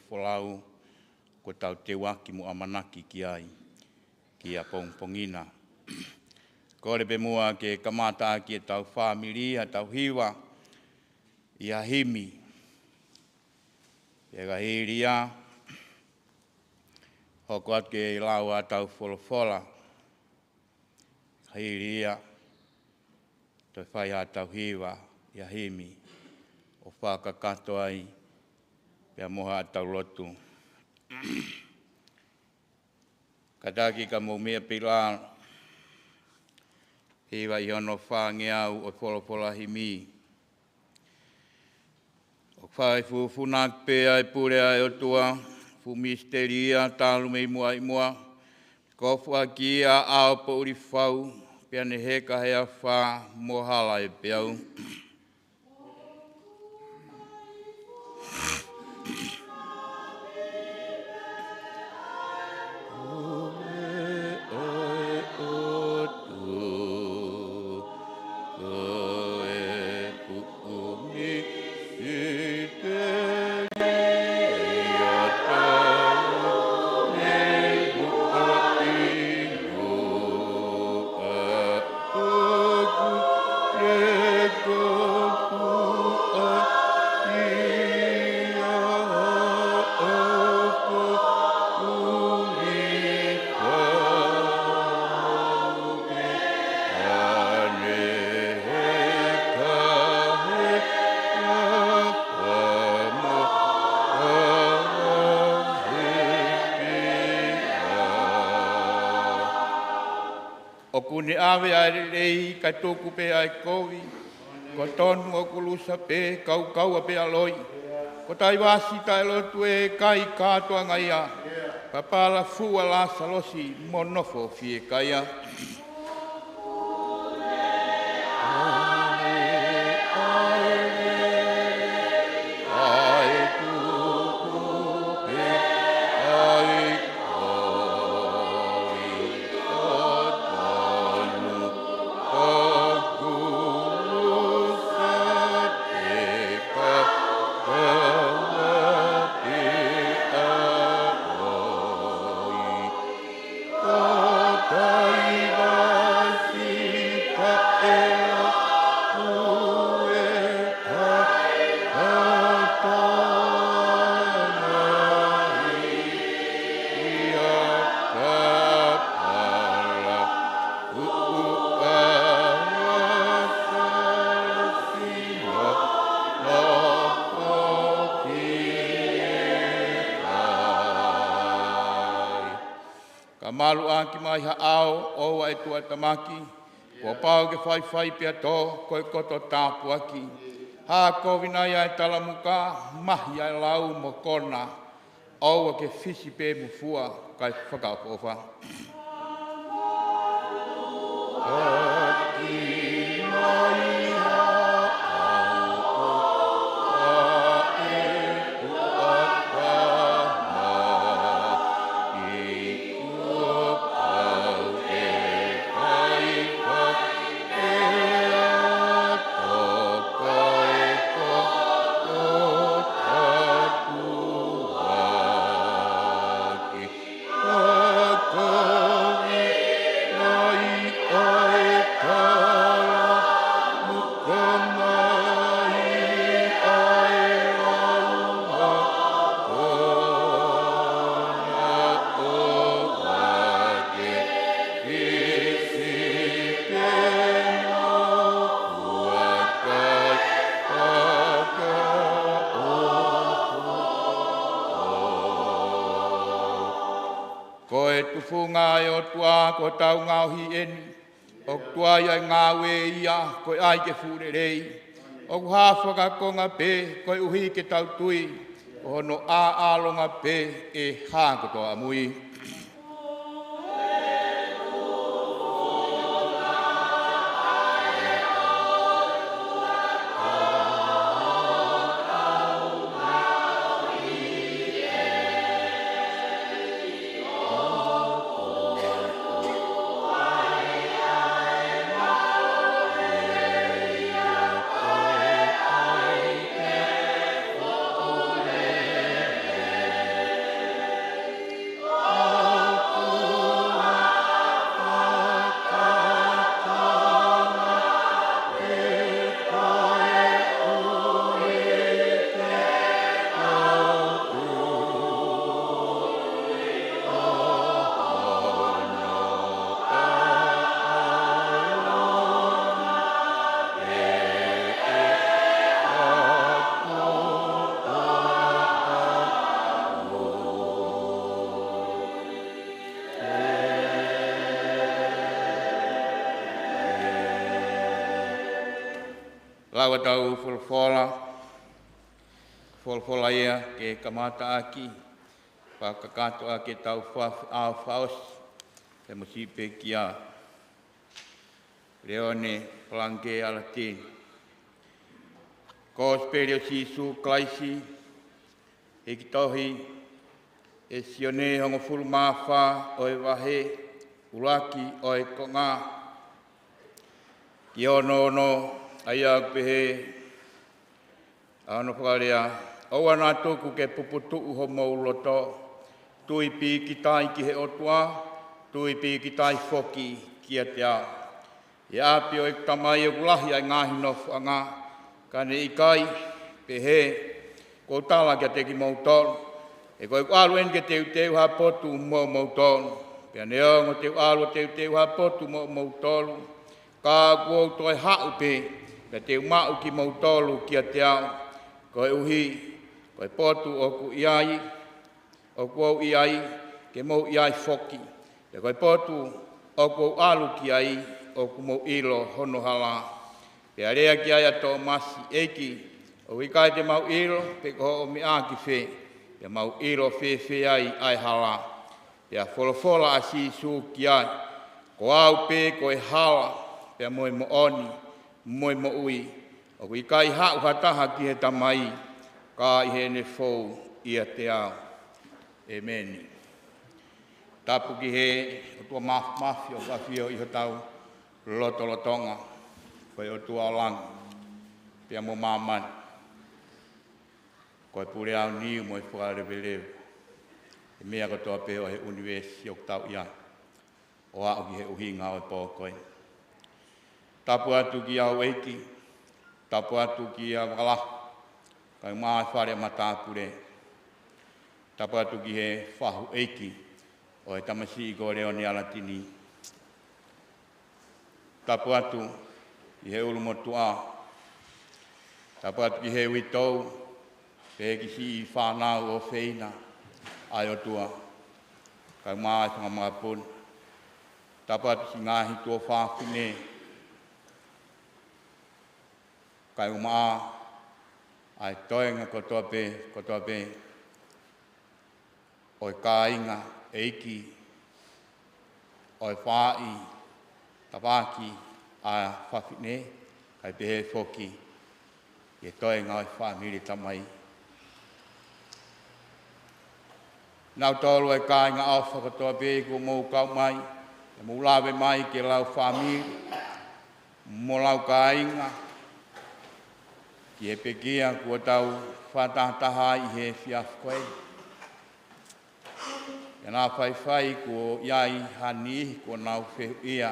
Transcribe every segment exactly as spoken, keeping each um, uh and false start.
folau, ko ʻetau teuaki mo ʻamanaki ki ai, ki he pongipongi na. Kole pē muʻa ke kamata ʻaki ʻetau fāmili, ʻetau hiva, ʻi ha himi. Pea ka hili ia, hoko atu ke lau ʻetau folofola. Ka hili ia, toe fai ʻetau hiva ʻi ha himi ʻo fakakakato ai, pea mo haʻatau lotu. Kātaki ka mou meʻa pē ʻi lalo. Hiva ʻi hono fāngeau ʻo e folofola himi. ʻOku fai fufūnaki pē ʻa e pule ʻa e ʻOtua, fuʻu misiteli ia talu mei muʻa ʻi muʻa. Ko e fuaki ia ʻa e poʻuli fau, pea ne heka he afā mo hala ʻi he peau. ʻOku ne ʻave ʻa e lelei kae tuku pē ʻa e kovi. Ko e tonu ʻoku lusa pē, kaukaua pē ʻa e loi. Ko Taivasi taʻelotu ʻe ʻikai kātoanga ia. Papala fua Lāsalosi mo nofo fiekaia. Ka malu ʻaki mai ha ʻao ʻoua ʻe tuʻatamaki, kuo pau ke faifai pea tō, ko e koto tāpuaki. Hā kovi nai ʻa e talamuka, mahi ʻa e lau mo kona, ʻoua ke fisi pē mo fua, kae fakaʻofoʻofa. Ko e tufunga ʻo e ʻOtua ko hotau ngaohi ʻeni, ʻoku tuai ʻa e ngāue ʻia, ko e ʻai ke fuʻu lelei. ʻOku hā fakakonga pē, koeʻuhi ke tau tui, ko hono ʻāʻālonga pē ʻe hā kotoa ʻamui. Pau ʻetau folofola, folofola ia ke kamata ʻaki, fakakakato ʻaki ʻetau fakaʻaufa'osi, pea mo siʻi pekia Leone Palangikē Alatini. Kosipeli ʻo Sīsū Kalaisi, ʻEiki tohi ʻe Sione hongofulu mā fā ʻo e vahe, ʻuluaki ʻo e konga ki he ono ono, ʻa ia ʻoku pehē ʻa hono fakalea: ʻOua naʻa tuku ke puputuʻu homou loto, tui pīkitai ki he ʻOtua, tui pīkitai foki kiate au. ʻI he ʻapi ʻo ʻeku Tamai ʻoku lahi ʻa e ngaahi nofoʻanga, ka ne ʻikai pehē kuo u tala kiate kimoutolu. He ko ʻeku ʻalu eni ke teuteu ha potu moʻomoutolu. Pea neongo te u ʻalu ʻo teuteu ha potu moʻomoutolu, ka ʻoku ou toe haʻu pē, pea te u maʻu kimoutolu kiate au. Koeʻuhi ko e potu ʻoku ʻi ai, ʻoku ou ʻi ai, ke mou ʻi ai foki. Pea ko e potu ʻoku ou ʻalu ki ai, ʻoku mou ʻilo hono hala. Pea lea ki ai ʻa Tōmasi: ʻEiki, ʻoku ʻikai te mau ʻilo pe ko hoʻo meʻa ki fē, pea mau ʻilo fēfē ai ʻa e hala? Pea folofola ʻa Sīsū ki ai: Ko au pē ko e hala, pea mo e moʻoni, mo e moʻui. ʻOku ʻikai haʻu ha taha ki he Tamai, ka ʻi heʻene fou ʻiate au. ʻEmeni. Tapu ki he ʻOtua Māfimafi ʻoku ʻafio ʻi hotau lotolotonga, ko e ʻOtua ʻo langi pea mo māmani, ko e pule aoniu mo e fakaleveleva, e meʻa kotoa pē ʻo e ʻunivēsi ʻoku tau ʻi ai, ʻo aʻu ki he ʻuhinga ʻo e pō ko eni. Tapu atu ki he houʻeiki, tapu atu ki he vakalahi, kae ʻumaʻā e fale matāpule. Tapu atu ki he fahu ʻeiki ʻo e tamasiʻi ko Leone Alatini. Tapu atu ki he ʻulumotuʻa. Tapu atu ki he uitou, pea ki siʻi fānau ʻofeina ʻa e ʻOtua, kae ʻumaʻā e fanga makapuna. Tapu atu ki he ngaahi tuofāfine, kae ʻumaʻā ʻa e toenga kotoa pē, kotoa pē ʻo e kāinga, ʻeiki, ʻo e faʻahi, tafaʻaki ʻa e fafine, kae pehē foki ki he toenga ʻo e fāmili Tamai. Nautolu e kāinga ʻofa kotoa pē kuo mou kau mai, ʻo mou lave mai ke lau fāmili mo lau kāinga ki he pekia kuo tau fakatahataha ai he efiafi ko eni. Pea naʻa faifai kuo ʻi ai ha niʻihi kuo nau fehuʻia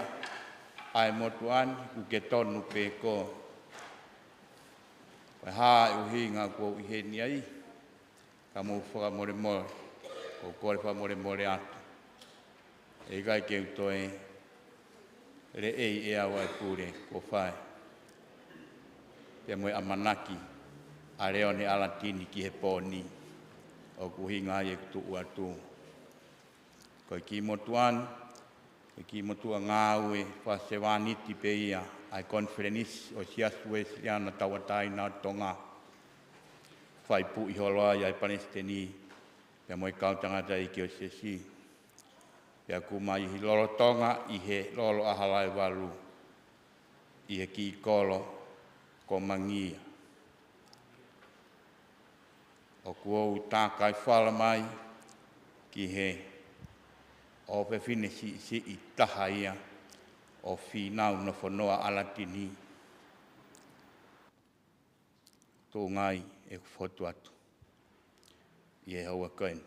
ʻa e motuʻa ni, ʻoku ke tonu pē koe? Ko e hā e ʻuhinga kuo u ʻi heni ai? Ka mou fakamolemole, ʻoku ou kole fakamolemole atu. ʻE ʻikai ke u toe leʻei ʻe au ʻa e pule kuo fai, pea mo e ʻamanaki ʻa Leone Alatini ki he pō ni, ʻoku ʻuhinga ai ʻeku tuʻu atu. Ko e kiʻi motuʻa ni, ko e kiʻi motuʻa ngāue fakasevāniti pē ia ʻa e Konifelenisi ʻo e Siasi Uēsiliana Tauʻatāina ʻo Tonga, fai puʻi holo ai ʻa e palesiteni, pea mo e kau tangataʻeiki ʻo e siasi. Pea ʻoku ma ʻi he lolotonga ʻi he lolo ʻa Halaevalu, ʻi he kiʻi kolo ko Mangia. ʻOku ou tākai fala mai ki he ʻofefine siʻisiʻi taha ia ʻo Fīnau Nofonoa Alatini, tuʻunga ai ʻeku fotu atu ʻi he houa ko eni.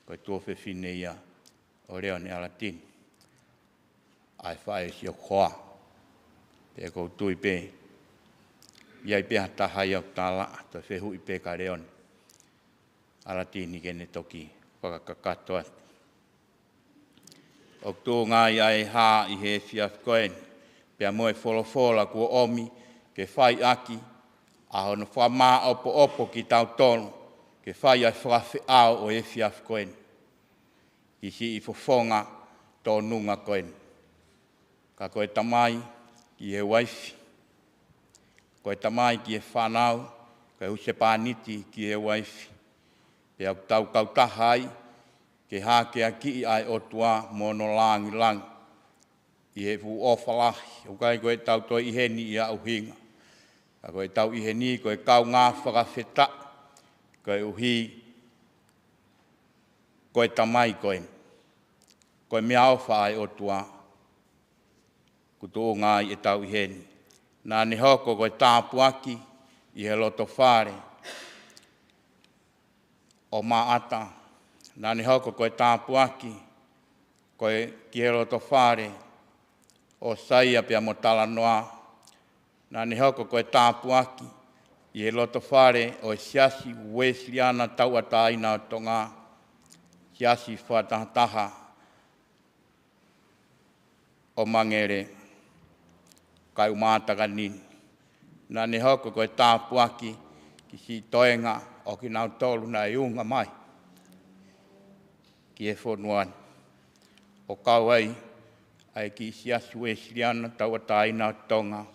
Ko e tuofefine ia ʻo Leone Alatini, ʻa e faʻē ʻo siokoa. Pea ʻoku ou tui pē ʻe ʻi ai pē ha taha ia ʻoku talaʻa, toe fehuʻi pē kia Leone Alatini ke ne toki fakakakato atu. ʻOku tuʻunga ai ʻa e hā ʻi he efiafi ko eni, pea mo e folofola kuo ʻomi ke fai ʻaki ʻa hono fakamāʻopoʻopo kitautolu ke fai ʻa e fakafeʻao ʻo e efiafi ko eni ki siʻi fofonga tōnunga ko eni. Ka ko e tamai ki he uaifi, Ko e tamai ki he fānau, ko e husepāniti ki he uaifi. Pea ʻoku tau kautaha ai ke hākeakiʻi ʻa e ʻOtua mo hono lāngilangi ʻi he fuʻu ʻofa lahi. ʻOku ʻikai ko ʻetau toe ʻi heni ʻi ha ʻuhinga, ka ko ʻetau ʻi heni ko e kaungā fakafetaʻi koeʻuhi ko e tamai ko eni. Ko e meʻaʻofa ʻa e ʻOtua ʻoku tuʻunga ai ʻetau ʻi heni. Naʻa ne hoko ko e tāpuaki ʻi he lotofale ʻo Maʻata. Naʻa ne hoko ko e tāpuaki ko e ki he lotofale ʻo Saia pea mo Talanoa. Naʻa ne hoko ko e tāpuaki ʻi he lotofale ʻo e Siasi Uēsiliana Tauʻatāina ʻo Tonga, Siasi Fakatahataha ʻo Mangere, kae ʻumaʻā Takanini. Naʻa ne hoko ko e tāpuaki ki siʻi toenga ʻo kinautolu naʻe unga mai ki he fonua ni, ʻo kau ai ʻa e kiʻi Siasi Uēsiliana Tauʻatāina ʻo Tonga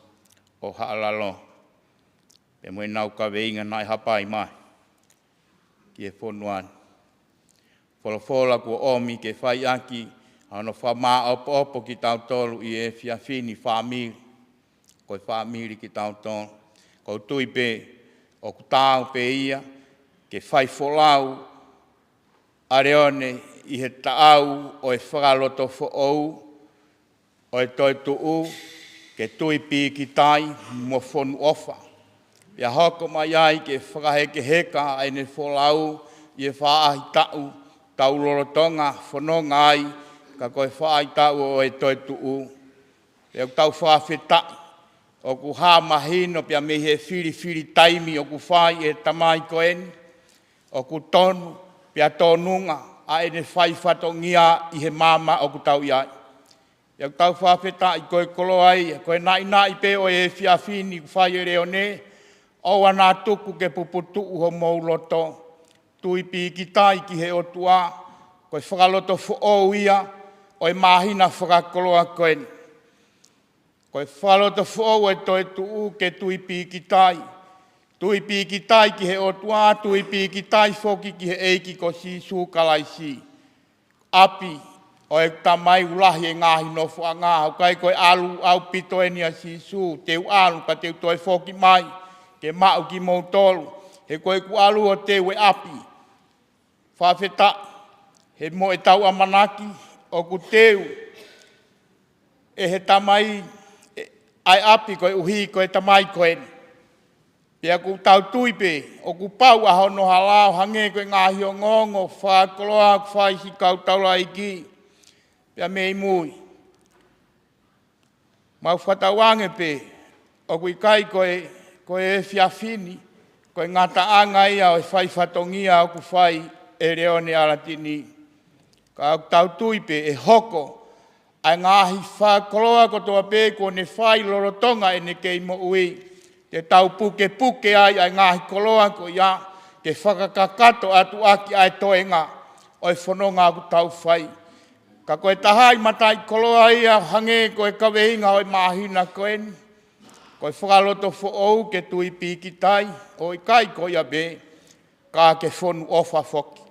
ʻo Haʻalalo, pea mo ʻenau kaveinga naʻe hapai mai ki he fonua ni. Folofola kuo ʻomi ke fai ʻaki ʻa hono fakamāʻopoʻopo kitautolu ʻi he efiafi ni, fāmili. Ko e fāmili kitautolu. ʻOku ou tui pē ʻoku taau pē ia ke fai folau ʻa Leone ʻi he taʻau ʻo e fakalotofoʻou ʻo e toetuʻu ke tui pīkitai mo fonu ʻofa. Pea hoko mai ai ke fakahekeheka ʻa ʻene folau ʻi he faʻahitaʻu tau lolotonga fononga ai, ka ko e faʻahitaʻu ʻo e toetuʻu. Pea ʻoku tau fakafetaʻi ʻoku hā mahino pea mei he filifili taimi ʻoku fai ʻe he tamai ko eni, ʻoku tonu pea tōnunga ʻa ʻene fai fatongia ʻi he māmani ʻoku tau ʻi ai. Pea ʻoku tau fakafetaʻi ko e koloa ia, ko e naʻinaʻi pē ʻo e efiafi ni ʻoku fai ʻe Leone, ʻoua naʻa tuku ke puputuʻu homou loto. Tui pīkitai ki he ʻOtua, ko e fakalotofoʻou ia ʻo e māhina fakakoloa ko eni. Ko e fakalotofoʻou ʻo e toetuʻu ke tui pīkitai. Tui pīkitai ki he ʻOtua, tui pīkitai foki ki he ʻEiki ko Sīsū Kalaisi. ʻApi ʻo e tamai, ʻoku lahi e ngaahi nofoʻanga, ʻoku ʻikai ko e ʻalu ʻaupito eni ʻa Sīsū, te u ʻalu ka te u toe foki mai ke maʻu kimoutolu. He ko ʻeku ʻalu ʻoku teu e ʻapi. Fakafetaʻi he mo ʻetau ʻamanaki ʻoku teu ʻe he tamai ʻa e ʻapi koeʻuhi ko e tamai ko eni. Pea ʻoku tau tui pē ʻoku pau ʻa hono hala ʻo hangē ko e ngaahi ongoongo fakakoloa ʻoku fai siʻi kau taulaʻeiki pea mei mui. Mau fakatauange pē ʻoku ʻikai ko e, ko e efiafi ni ko e ngataʻanga ia ʻo e fai fatongia ʻoku fai ʻe Leone Alatini. Ka ʻoku tau tui pē ʻe hoko ʻa e ngaahi fakakoloa kotoa pē kuo ne fai lolotonga ʻene kei moʻui, te tau pukepuke ai ʻa e ngaahi koloa ko ia ke fakakakato atu ʻaki ʻa e toenga ʻo e fononga ʻoku tau fai. Ka ko e taha ʻi mataʻikoloa ia hangē ko e kaveinga ʻo e māhina ko eni, ko e fakalotofoʻou ke tui pīkitai, ʻo ʻikai ko ia pē, ka ke fonu ʻofa foki.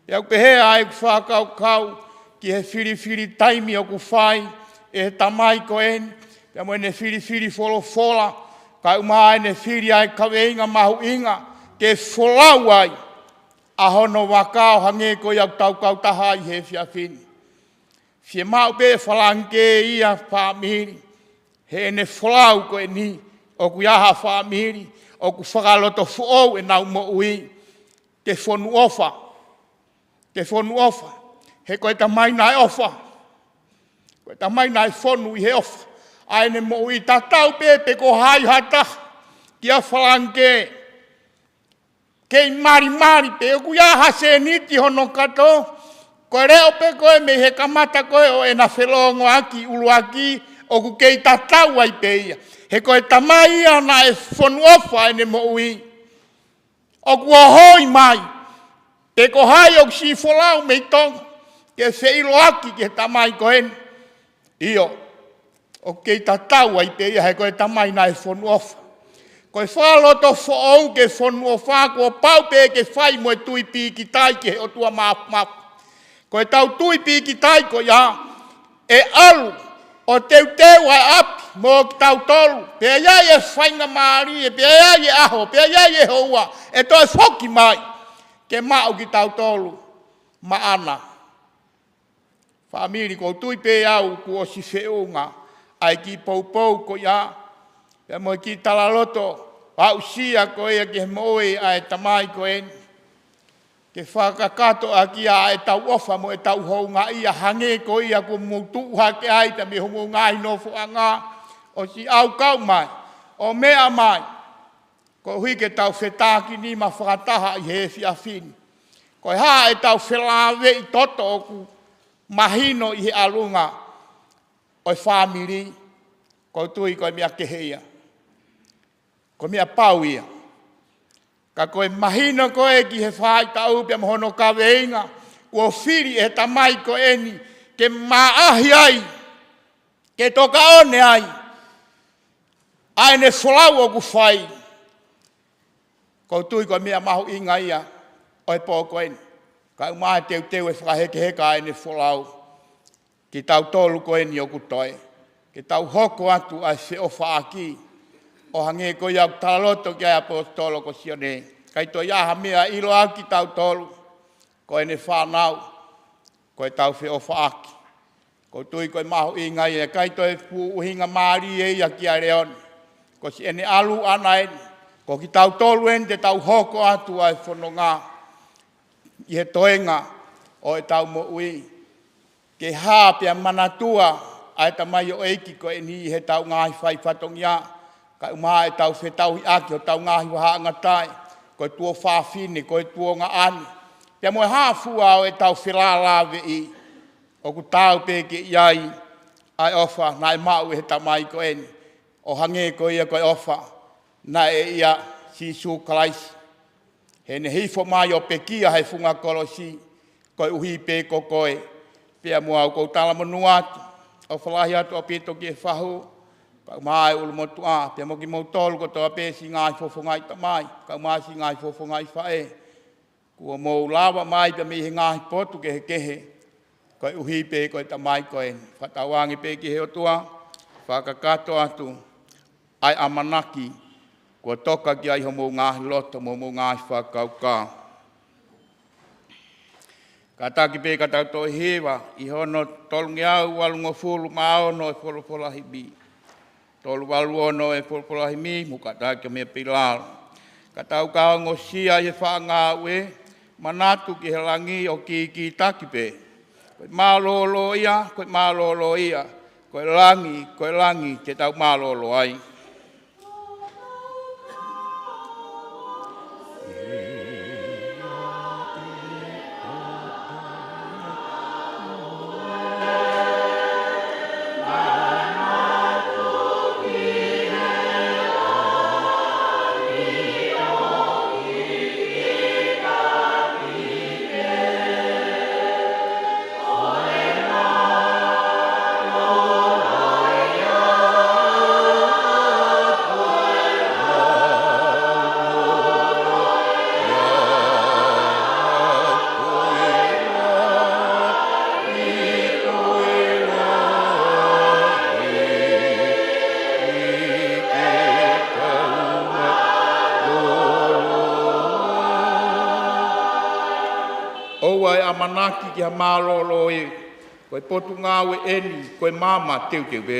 Pea ʻoku pehē ʻa ʻeku fakakaukau ki he filifili taimi ʻoku fai ʻe he tamai ko eni, pea mo ʻene filifili folofola, kae ʻumaʻā ʻene fili ʻa e kaveinga mahuʻinga ke folau ai ʻa hono vaka ʻo hangē ko ia ʻoku tau kautaha ai he efiafi ni. Fiemaʻu pē ʻe Falange ia fāmili, heʻene folau ko eni, ʻoku ʻi ai ha fāmili ʻoku fakalotofoʻou ʻenau moʻui ke fonu ʻofa. Ke fonu ʻofa. He ko e tamai naʻe ʻofa. Ko e tamai naʻe fonu ʻi he ʻofa ʻa ʻene moʻui. Tatau pē pe ko hai ha taha kia Falange, kei malimali pē, ʻoku ʻi ai ha sēniti hono kato, ko e leʻo pē ko ē mei he kamata ko ē ʻo ʻena felōngoaki ʻuluaki, ʻoku kei tatau ai pē ia. He ko e tamai ia naʻe fonu ʻofa ʻene moʻui. ʻOku ʻohoi mai pe ko hai ʻoku siʻi folau mei Tonga ke feʻiloaki ki he tamai ko eni. ʻIo, ʻoku kei tatau ai pē ia, he ko e tamai naʻe fonu ʻofa. Ko e fakalotofoʻou ki he fonu ʻofa kuo pau pē ke fai mo e tui pīkitai ki he ʻOtua Māfimafi. Ko ʻetau tui pīkitai ko ia, ʻe ʻalu ʻo teuteu ʻa e ʻapi mo kitautolu, pea ʻi ai e faingamālie, pea ʻi ai e ʻaho, pea ʻi ai e houa, ʻe toe foki mai ke maʻu kitautolu maʻana. Fāmili, ʻoku ou tui pē au kuo ʻosi feʻunga ʻa e kiʻi poupou ko ia, pea mo e kiʻi talaloto aʻusia ko ia ki he moʻui ʻa e tamai ko eni, ke fakakakato ʻaki ʻa ʻetau ʻofa mo ʻetau houngaʻia, hangē ko ia kuo mou tuʻu hake ai pea mei homou ngaahi nofoʻanga, ʻosi ʻaukau mai ʻo meʻa mai, koeʻuhi ke tau fetākinima fakataha ʻi he efiafi ni. Ko e hā ʻetau felāveʻi toto ʻoku mahino ʻi he ʻalunga ʻo e fāmili? ʻOku ou tui ko e meʻa kehe ia. Ko e meʻa pau ia. Ka ko e mahino ko ē ki he faʻahitaʻu pea mo hono kaveinga kuo fili ʻe he tamai ko eni ke maʻahi ai, ke tokaʻone ai ʻa ʻene folau ʻoku fai. ʻOku ou tui ko e meʻa mahuʻinga ia ʻo e pō ko eni. Kae ʻumaʻā e teuteu e fakahekeheka ʻa ʻene folau kitautolu ko eni ʻoku toe, ke tau hoko atu ʻa e feʻofaʻaki, ʻo hangē ko ia ʻoku talaloto ki ai ʻa e ʻaposetolo ko Sione. ʻIkai toe ʻi ai ha meʻa ʻe ʻiloa kitautolu ko ʻene fānau, ko ʻetau feʻofaʻaki. ʻOku ou tui ko e mahuʻinga ia, ʻikai toe fuʻu ʻuhinga mālie ia kia Leone. Ko siʻene ʻalu ʻana eni, ko kitautolu eni te tau hoko atu ʻa e fononga ʻi he toenga ʻo ʻetau moʻui. Ke hā pea manatua ʻa e tamaioʻeiki ko eni ʻi heʻetau ngaahi fai fatongia, kae ʻumaʻā ʻetau fetauhiʻaki hotau ngaahi vahaʻangatae, ko e tuofāfine, ko e tuongaʻane, pea mo e hā fua ʻo ʻetau felālāveʻi, ʻoku taau pē ke ʻi ai ʻa e ʻofa naʻe maʻu ʻe he tamai ko eni, ʻo hangē ko ia ko e ʻofa naʻe ʻia Sīsū Kalaisi, heʻene hifo mai ʻo pekia he funga kolosi, koeʻuhi pē ko koe pea mo au. ʻOku ou talamonū atu, ʻofa lahi atu ʻaupito ki he fahu, kae ʻumaʻā e ʻulumotuʻa, pea mo kimoutolu kotoa pē siʻi ngaahi fofongaʻi tamai, kae ʻumaʻā siʻi ngaahi fofongaʻi faʻē, kuo mou lava mai pea mei he ngaahi potu kehekehe, koeʻuhi pē ko e tamai ko eni. Fakatauange pē ki he ʻOtua, fakakakato atu ʻa e ʻamanaki kuo toka ki ai homou ngaahi loto mo homou ngaahi fakakaukau. Kātaki pē ka tau toe hiva ʻi hono tolungeau valungofulu mā ono e folofola himi. Tolu valu ono e folofola himi, mou kātaki ʻo meʻa pē ʻi lalo. Ka tau kaungosia ʻi he faʻa ngāue, manatu ki he langi ʻo kīkītaki pē. Ko e mālōlō ia, ko e mālōlō ia, ko e langi, ko e langi te tau mālōlō ai. ʻOua ʻe ʻamanaki ki ha mālōlō ē, ko e potungāue eni, ko e maama teuteu pē.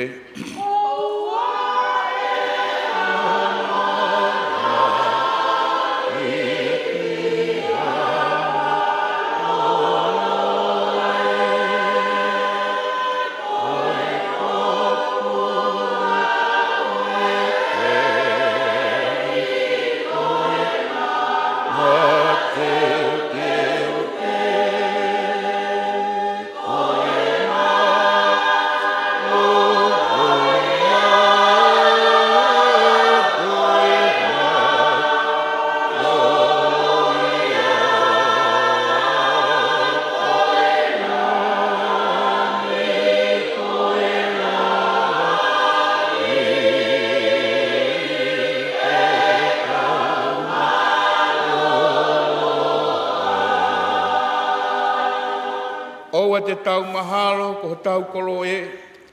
ʻOua te tau mahalo ko hotau kolo ē,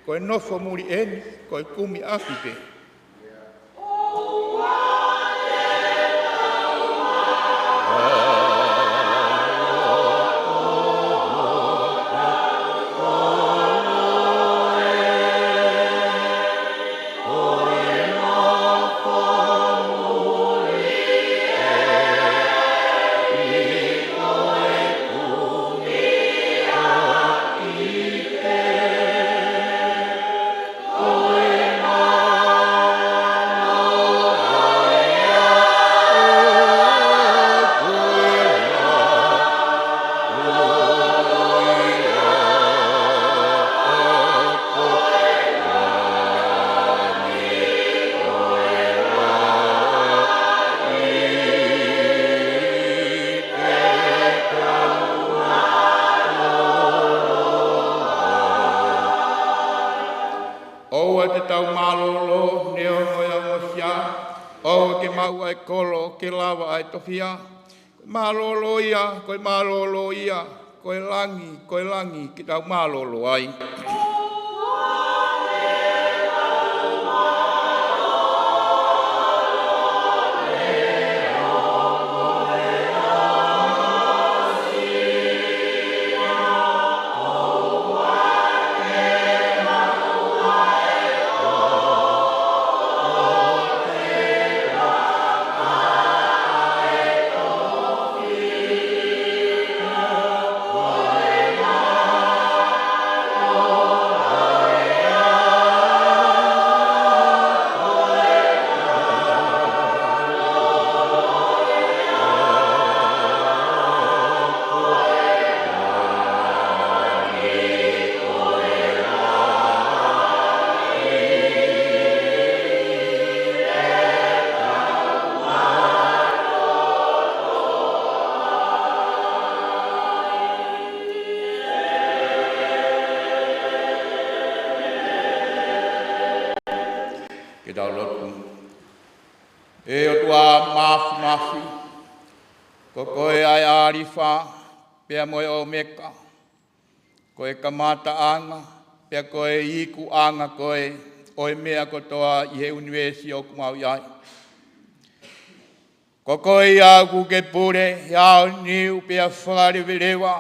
ko e nofo muli eni, ko e kumi ʻaki pē. ʻOua te tau mālōlō, neongo e ongosia, ʻoua ke maʻu ʻa e kolo, ke lava ʻa e tofiʻa. Ko e mālōlō ia, ko e mālōlō ia, ko e langi, ko e langi, ke tau mālōlō ai. Ke tau lotu. ʻE ʻOtua Māfimafi, ko koe ʻa e ʻAlifa, pea mo e ʻOmeka, ko e kamataʻanga, pea ko e ikuʻanga koe ʻo e meʻa kotoa ʻi he ʻunivēsi ʻoku mau ʻi ai. Ko koe ia ʻoku ke pule, ʻi he ʻaoniu pea fakaleveleva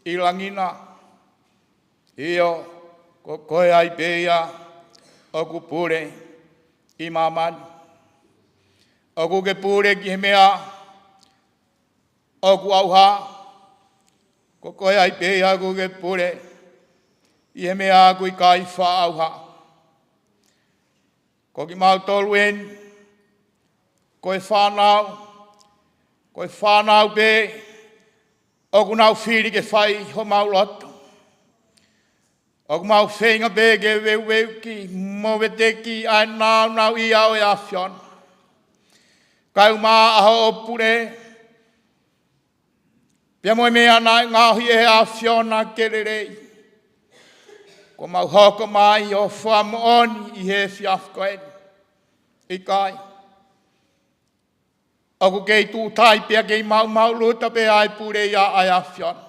ʻi langi na. ʻIo, ko koe ai pē ia ʻoku pule ʻi māmani. ʻOku ke pule ki he meʻa ʻoku ʻauha. Ko koe ai pē ia ʻoku ke pule ʻi he meʻa ʻoku ʻikai faʻa ʻauha. Ko kimautolu eni, ko e fānau, ko e fānau pē ʻoku nau fili ke fai homau loto. ʻOku mau feinga pē ke veuveuki mo veteki ʻa e nāunauʻia ʻo e ʻAfiona. Kae ʻumaʻā hoʻo pule, pea mo e meʻa naʻe ngaohi ʻe he ʻAfiona ke lelei, kuo mau hoko mai ʻo fakamoʻoni ʻi he efiafi ko eni. ʻIkai. ʻOku kei tūtai pea kei maumau luta pē ʻa e pule ia ʻa e ʻAfiona.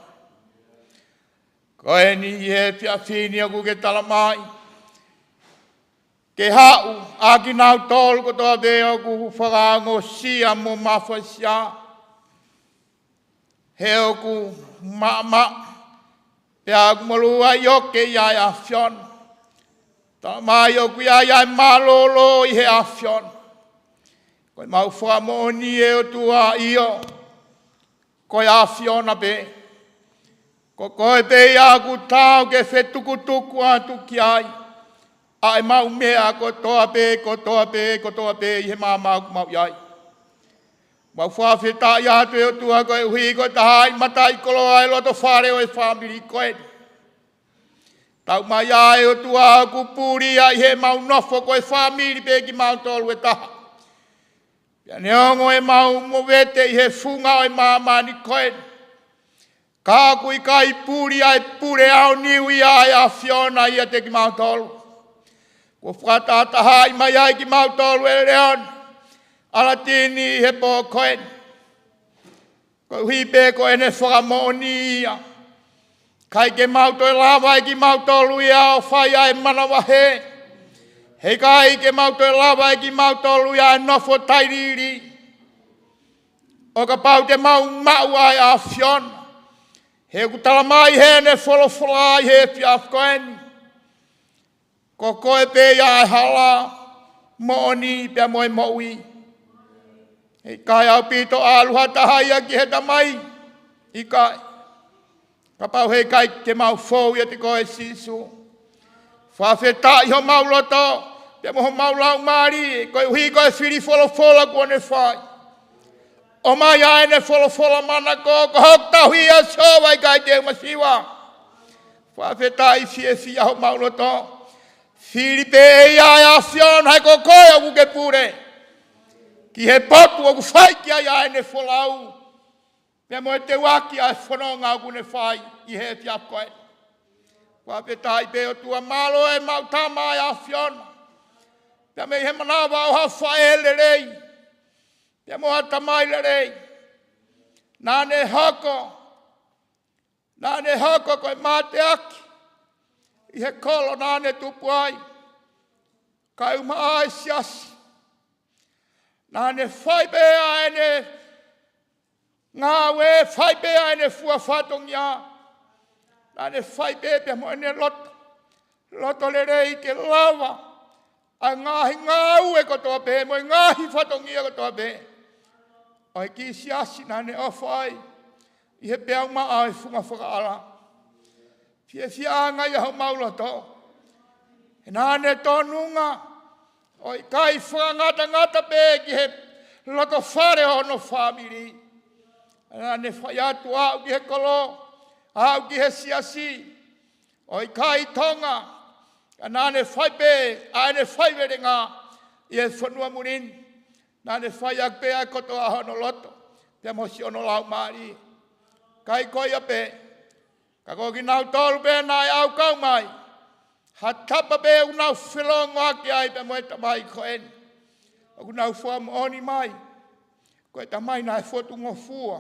Ko eni ʻi he efiafi ni ʻoku ke tala mai ke haʻu ʻa kinautolu kotoa pē ʻoku fakaongosia mo mafasia, he ʻoku maʻamaʻa, pea ʻoku moluaʻi ʻoku ke ʻi ai ʻa e ʻAfiona. Tala mai ʻoku ʻi ai ʻa e mālōlō ʻi he ʻAfiona. Ko e mau fakamoʻoni ʻe ʻOtua, ʻio, ko e ʻAfiona pē. Ko koe pē ia ʻoku taau ke fetukutuku atu ki ai ʻa e mau meʻa kotoa pē, kotoa pē, kotoa pē ʻi he maama ʻoku mau ʻi ai. Mau fakafetaʻi atu ʻe ʻOtua koeʻuhi ko e tahaʻi mataʻikoloa ʻa e loto fale ʻo e fāmili ko eni. Tau mai ʻa e ʻOtua ʻoku puli ia ʻi he mau nofo ko e fāmili pē kimautolu ʻe taha. Pea neongo ʻemau movete ʻi he funga ʻo e māmani ko eni, ka ʻoku ʻikai puli ʻa e pule ʻaoniu ia ʻa e ʻAfiona ʻiate kimautolu. Kuo fakatahatahaʻi mai ai kimautolu ʻe Leone ʻAlatini ʻi he pō ko eni. Koeʻuhi pē ko ʻene fakamoʻoni ia ʻIkai ke mau toe lava ʻe kimautolu ia ʻo fai ʻa e manavahē. He ʻikai ke mau toe lava ʻe kimautolu ia ʻo nofo tailiili. ʻO kapau te mau maʻu ʻa e ʻAfiona. He ʻoku tala mai heʻene folofola ʻi he efiafi ko eni. Ko koe pē ia ʻa e hala, moʻoni pea mo e moʻui. ʻE ʻikai ʻaupito ʻalu ha taha ia ki he Tamai. ʻIkai. Kapau he ʻikai te mau fou ʻiate koe Sīsū. Fakafetaʻi homau loto, pea mo homau laumālie, koeʻuhi ko e fili folofola kuo ne fai. ʻOmai ʻa ʻene folofola manako, ko hoku tauhi ʻa Sihova ʻikai te u masiva. Fakafetaʻi fiefia homau loto. Fili pē ia ʻa e ʻAfiona he ko koe ʻoku ke pule. Ki he potu ʻoku fai ki ai ʻa ʻene folau. Pea mo e teuaki ʻa e fononga ʻoku ne fai ʻi he efiafi ko eni. Fakafetaʻi pē ʻOtua mālō ʻemau tama ʻa e ʻAfiona. Pea mei he manava ʻo ha faʻē lelei. Pea mo ha tamai lelei. Naʻa ne hoko. Naʻa ne hoko ko e mateaki. ʻI he kolo naʻa ne tupu ai. Kae ʻumaʻā e siasi. Naʻa ne fai pē ʻa ʻene ngāue, fai pē ʻa ʻene fua fatongia. Naʻa ne fai pē pea mo ʻene loto. Loto lelei ke lava ʻa e ngaahi ngāue kotoa pē, mo e ngaahi fatongia kotoa pē. ʻO e kiʻi siasi naʻa ne ʻofa ai. ʻI he peau maʻa ʻo e funga fakaʻala. Fiefiaʻanga ia homau loto. He naʻa ne tōnunga. ʻO ʻikai fakangatangata pē ki he loto fale ʻo hono fāmili. Naʻa ne fai atu aʻu ki he kolo. Aʻu ki he siasi. ʻO ʻikai Tonga. Ka naʻa ne fai pē, ʻa ʻene faivelenga. ʻI he fonua muli ni. Naʻa ne fai ʻaki pē ʻa e kotoa hono loto. Pea mo siʻono laumālie. ʻIkai ko ia pē. Ka ko kinautolu pē naʻe ʻaukau mai. Ha tapa pē ʻoku nau felongoaki ai pea mo e tamai ko eni. ʻOku nau fua moʻoni mai. Ko e tamai naʻe fotu ngofua.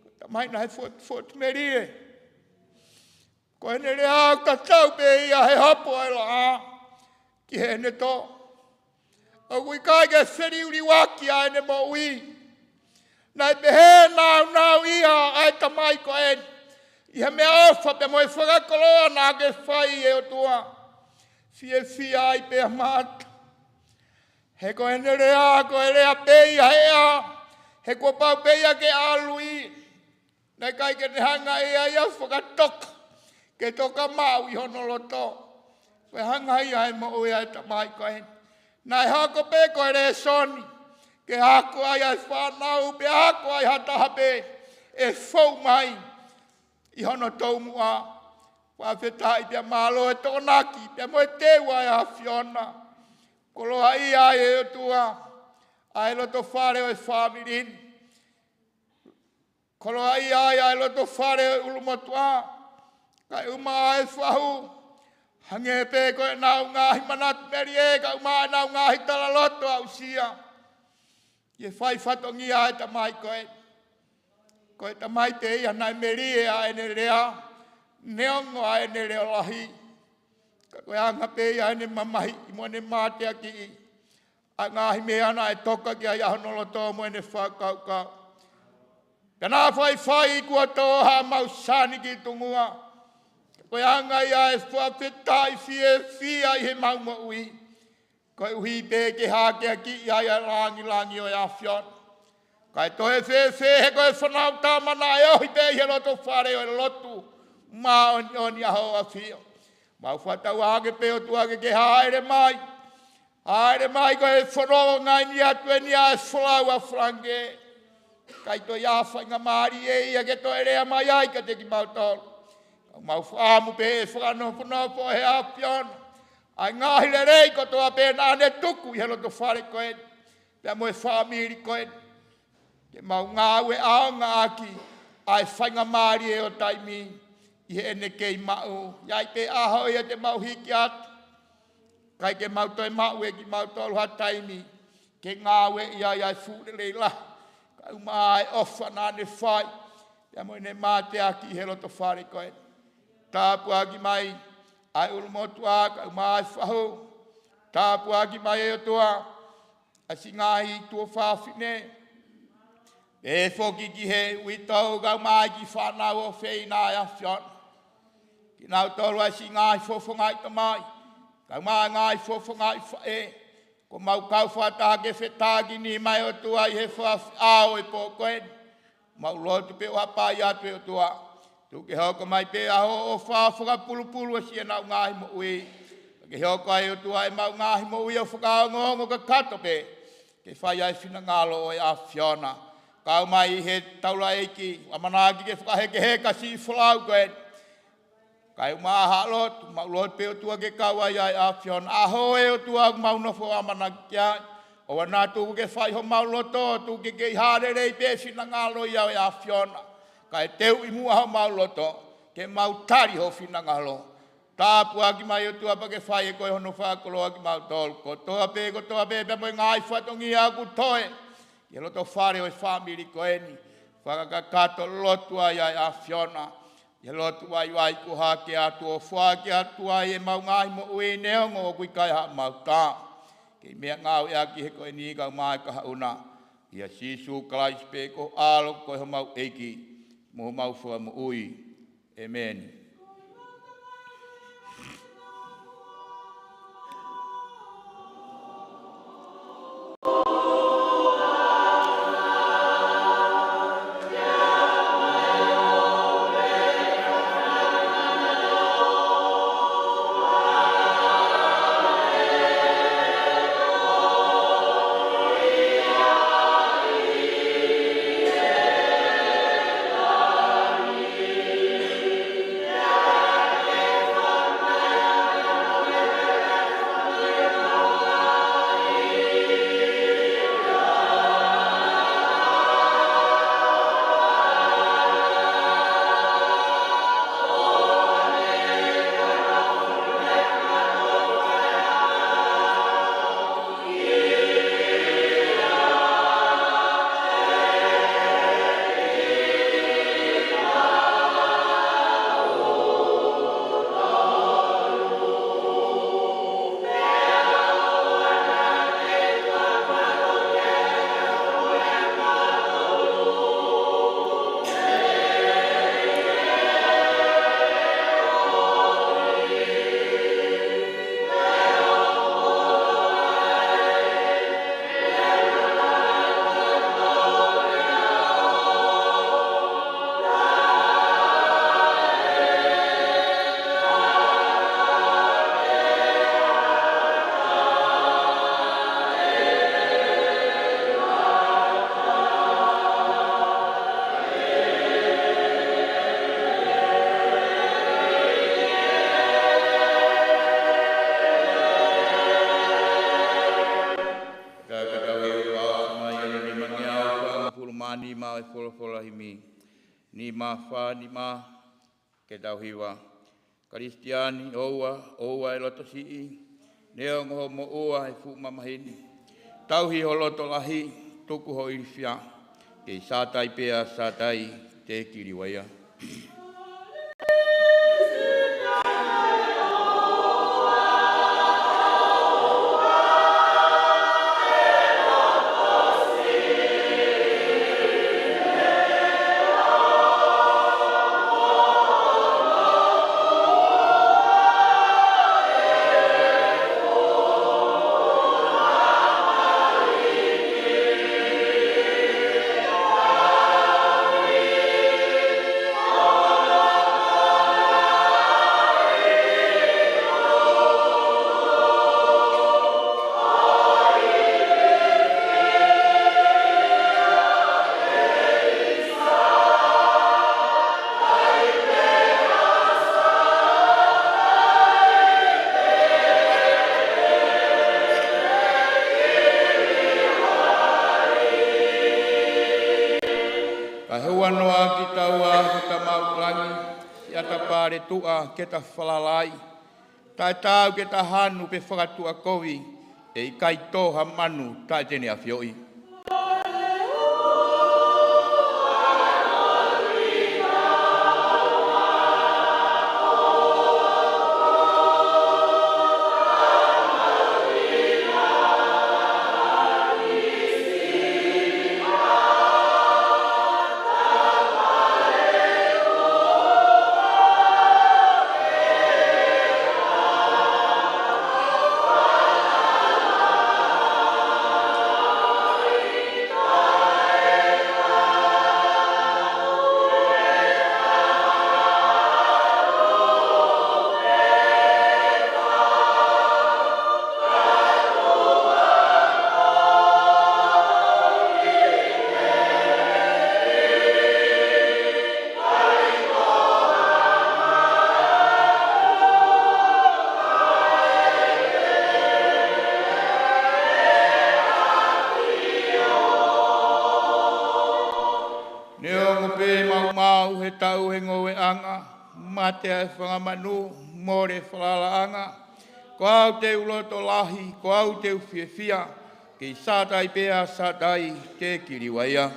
Ko e tamai naʻe fotu, fotu melie. Ko ʻene lea ʻoku tatau pē ia he hopo ʻa e laʻā. Ki heʻene tō. ʻOku ʻikai ke feliuliuaki ʻa ʻene moʻui. Naʻe pehē naunau ia ʻa e tamai ko eni. ʻI he meʻaʻofa pea mo e fakakoloa naʻa ke fai ʻe ʻOtua. Fiefia ai pē ʻa Maʻata. He ko ʻene lea, ko e lea pē ia he ʻea. He kuo pau pē ia ke ʻalu ʻi. Naʻe ʻikai ke ne hanga ʻe ia ia ʻo fakatoka. Ke toka maʻu ʻi hono loto. Ko e hanga ia ʻe moʻui ʻa e tamai ko eni. Naʻe hoko pē ko e lēsoni. Ke ako ai ʻa e fānau, pea ako ai ha taha pē. ʻE fou mai. ʻI hono toumuʻa. Fakafetaʻi pea mālō e tokonaki. Pea mo e teu ʻa e ʻAfiona. Koloaʻia ai ʻe ʻOtua. ʻA e loto fale ʻo e fāmili ni. Koloaʻia ai ʻa e loto fale ʻo e ʻulumotuʻa. Kae ʻumaʻā e fahu. Hangē pē ko ʻenau ngaahi manatu melie, kae ʻumaʻā ʻenau ngaahi talaloto aʻusia. ʻI he fai fatongia ʻa e tamai ko ē. Ko e tamai pē ia naʻe melie ʻa ʻene lea. Neongo ʻa ʻene leʻo lahi. Ka ko e anga pē ia ʻene mamahi, mo ʻene mateakiʻi. ʻA e ngaahi meʻa naʻe toka ki ai ʻa hono loto mo ʻene fakakaukau. Pea naʻa faifai kuo tō haʻamau sani ki tuʻa. Ko e anga ia e fakafetaʻi fiefia ʻi heʻemau moʻui. Koeʻuhi pē ke hākeakiʻi ai ʻa e langilangi ʻo e ʻAfiona. Kae toe fēfē he ko e fānau tama naʻe ohi pē ʻi he loto fale ʻo e lotu. Māʻoniʻoni ʻa hoʻo ʻAfio. Mau fakatauange pē ʻOtua ke ke hāʻele mai. Hāʻele mai ko e fononga eni atu eni ʻa e folau ʻa Falange. ʻIkai toe ʻi ai ha faingamālie ia ke toe lea mai ai kiate kimautolu. Ka mau fakaʻamu pē ʻe fakanofonofo ʻe he ʻAfiona. ʻA e ngaahi lelei kotoa pē naʻa ne tuku ʻi he loto fale ko eni. Pea mo e fāmili ko eni. Ke mau ngāue ʻaonga ʻaki ʻa e faingamālie ʻo taimi ʻi heʻene kei maʻu. ʻI ai pē ʻaho ia te mau hiki atu. ʻIkai ke mau toe maʻu ʻe kimautolu ha taimi. Ke ngāueʻi ai ʻa e fuʻu lelei lahi. Kae ʻumaʻā e ʻofa naʻa ne fai. Pea mo ʻene mateaki ʻi he loto fale ko eni. Tāpuaki mai ʻa e ʻulumotuʻa kae ʻumaʻā e fahu. Tāpuaki mai ʻe ʻOtua ʻa siʻi ngaahi tuofāfine. Pehē foki ki he uitou kae ʻumaʻā e kiʻi fānau ʻofeina ʻa e ʻAfiona. Kinautolu ʻa siʻi ngaahi fofongaʻi tamai, kae ʻumaʻā e ngaahi fofongaʻi faʻē. Ko ʻemau kau fakataha ke fetākinima ʻe ʻOtua ʻi he fakaʻaho ʻo e pō ko eni. Mau lotu pē ʻo hapai atu ʻe ʻOtua. Tuku ke hoko mai pē ʻa hoʻo ʻofa fakapulupulu ʻa siʻenau ngaahi moʻui. Ke hoko ai ʻe ʻOtua ʻemau ngaahi moʻui ʻo fakaongoongo kakato pē ke fai ai e finangalo ʻo e ʻAfiona. Kau mai he taulaʻeiki, ʻamanaki ke fakahekeheka siʻi folau ko eni. Kae ʻumaʻā ha lotu, mau lotu pē ʻOtua ke kau ai ʻa e ʻAfiona. ʻAho ʻe ʻOtua ʻoku mau nofo ʻamanaki ki ai. ʻOua naʻa tuku ke fai homau loto, tuku ke kei hā lelei pē e finangalo ia ʻo e ʻAfiona. Kae teuʻi muʻa homau loto, ke mau tali ho finangalo. Tāpuaki mai ʻOtua pea ke fai ʻe koe hono fakakoloa kimautolu. Kotoa pē, kotoa pē, pea mo e ngaahi fatongia ʻoku toe ʻi he loto fale ʻo e fāmili ko eni. Fakakakato lotu ai ʻa e ʻAfiona. ʻI he lotu vaivai kuo hake atu ʻo foaki atu ai ʻemau ngaahi moʻui neongo ʻoku ʻikai haʻamau tā. Kei meʻangāueʻaki he ko eni kae ʻumaʻā e kahaʻu na. ʻIa Sīsū Kalaisi pē ko ho ʻAlo ko e homau ʻEiki mo homau Fakamoʻui. ʻĒmeni. Ka ka tau hiva ʻo aʻu mai ʻa e nimangeau fāngofulu mā nima ʻo e folofola himi. Nima fā nima, ke tau hiva. Kalisitiane, ʻoua, ʻoua ʻe loto siʻi, neongo hoʻo moʻua he fuʻu mamahi ni. Tauhi ho loto lahi, tuku ho ilifia. Kei Sātai pē ʻa Sātai, te kiliuaia. Kae ʻoua naʻa kitaua ko Tamau ʻi langi, siʻa ta pale tuʻa ke ta falala ai. Taʻetaau ke ta hanu pe fakatuʻa kovi, ʻe ʻikai tō ha manu taʻe te ne ʻafioʻi. he ngoueʻanga, mate ʻa e fanga manu, mole falalaʻanga. Ko au te u loto lahi, ko au te u fiefia, kei Sātai pea Sātai te kiliuaia.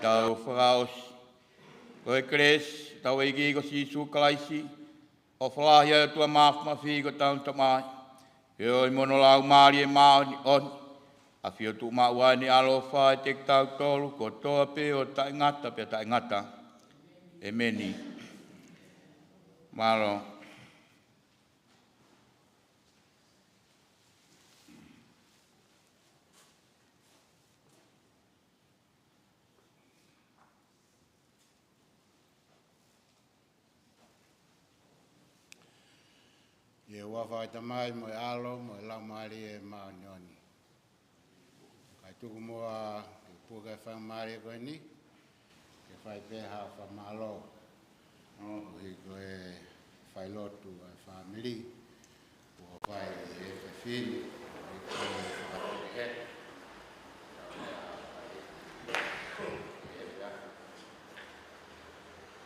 Tau fakaʻosi. Ko e kelesi ʻa hotau ʻEiki ko Sīsū Kalaisi, ʻofa lahi ʻa e ʻOtua Māfimafi ko hotau Tamai, feohi mo hono Laumālie Māʻoniʻoni, ʻafio tuʻumaʻu ʻi he ʻaloʻofa ʻiate kitautolu kotoa pē ʻo taʻengata pea taʻengata. ʻEmeni. Mālō. ʻI he huafa ʻo e Tamai mo e ʻAlo mo e Laumālie Māʻoniʻoni. Kae tuku muʻa ke puke e faingamālie ko eni ke fai pē ha fakamālō. ʻOku ʻi ai ko e failotu ʻa e fāmili kuo fai ʻi he efiafi ni, ʻoku ʻi ai ko e fakapuke.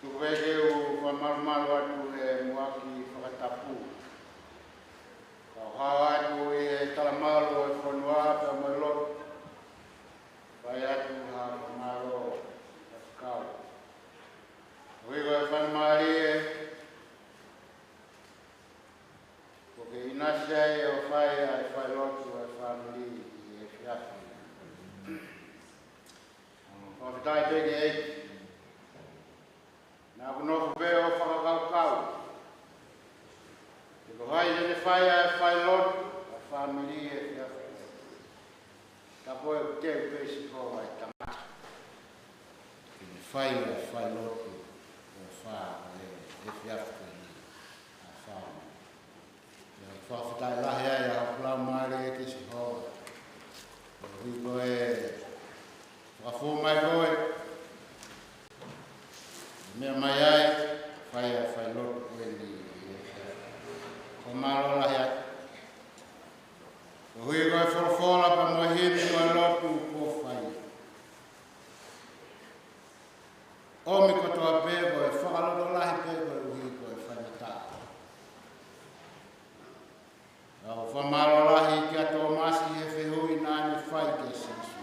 Tuku pē ke u fakamalumalu atu he muʻaki fakatapu. Kau hao atu ʻi he talamalu ʻo e fonua pea mo e lotu, fai atu ha fakamālō faifekau. ʻOku ʻi ai ko e faingamālie kuo ke ʻinasi ai ʻo fai ʻa e failotu ʻa e fāmili ʻi he efiafi ni. Fakafetaʻi pē ki he ʻEiki. Naʻa ku nofo pē ʻo fakakaukau pe ko hai te ne fai ʻa e failotu ʻa e fāmili ʻi he efiafi ni. Ka ko e teu pē Sihova e tangata ke ne fai ʻa e failotu ʻo e fā-, ʻo e efiafi ni ʻa e fāmili. ʻOku fakafetaʻi lahi ai ʻa hoku laumālie ki Sihova. ʻOku ʻi ai ko e fakafoʻou mai ko e meʻa mai ai, fai ʻa e failotu ko eni. Ko e mālō lahi atu. ʻOku ʻi ai ko e folofola pea mo e himi mo e lotu kuo fai. ʻOmi kotoa pē ko e fakalotolahi pē koeʻuhi ko e faingataʻa. ʻOku ou fakamālō lahi kia Tōmasi he fehuʻi naʻa ne fai kia Sīsū.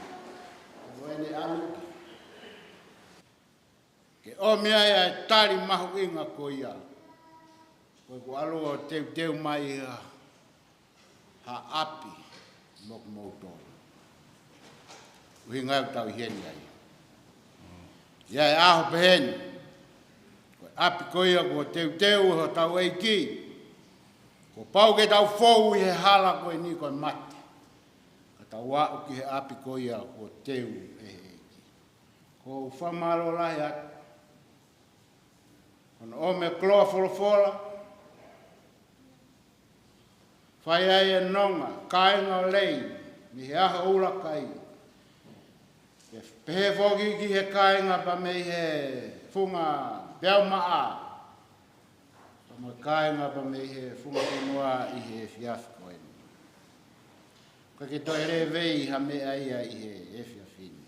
Ko ʻene ʻalu ke ʻomi ai ʻa e tali mahuʻinga ko ia. Ko ʻeku ʻalu ʻo teuteu mai ha, ha ʻapi mo kimoutolu. ʻUhinga ʻoku tau ʻi heni ai. ʻI he ʻaho pehē ni, ko e ʻapi ko ia kuo teuteu ʻe hotau ʻEiki, kuo pau ke tau fou ʻi he hala ko eni ko e mate, ka tau aʻu ki he ʻapi ko ia kuo teu ʻe he ʻEiki. ʻOku ou fakamālō lahi atu. Ko hono ʻomi e koloa folofola, fai ai e nonga, kāinga ʻo Lei, mei he ʻaho ʻuluaki. Ke pehē foki ki he kāinga pea mei he funga peau maʻa, pea mo e kāinga pea mei he funga fonua ʻi he efiafi ko eni. ʻOku ʻikai ke toe lēvei ha meʻa ia ʻi he efiafi ni.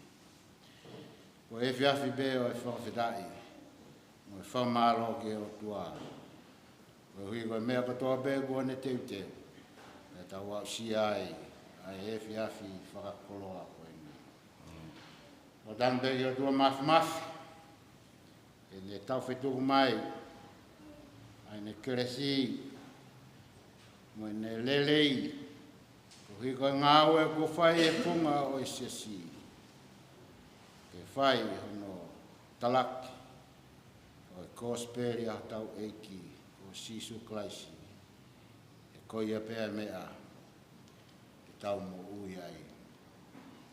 Ko e efiafi pē ʻo e fakafetaʻi mo Fakamālō ki he ʻOtua koeʻuhi ko e meʻa kotoa pē kuo ne teuteu, pea tau aʻusia ai ʻa e efiafi fakakoloa ko eni. ʻOku tau ʻofa pē ki he ʻOtua Māfimafi, ʻi heʻene tau fetuku mai ʻa ʻene kelesi mo ʻene lelei, koeʻuhi ko e ngāue kuo fai ʻe he funga ʻo e siasi, ke fai hono talaki ʻo e kosipeli ʻa hotau ʻEiki ko Sīsū Kalaisi. He ko ia pē ʻa e meʻa te tau moʻui ai.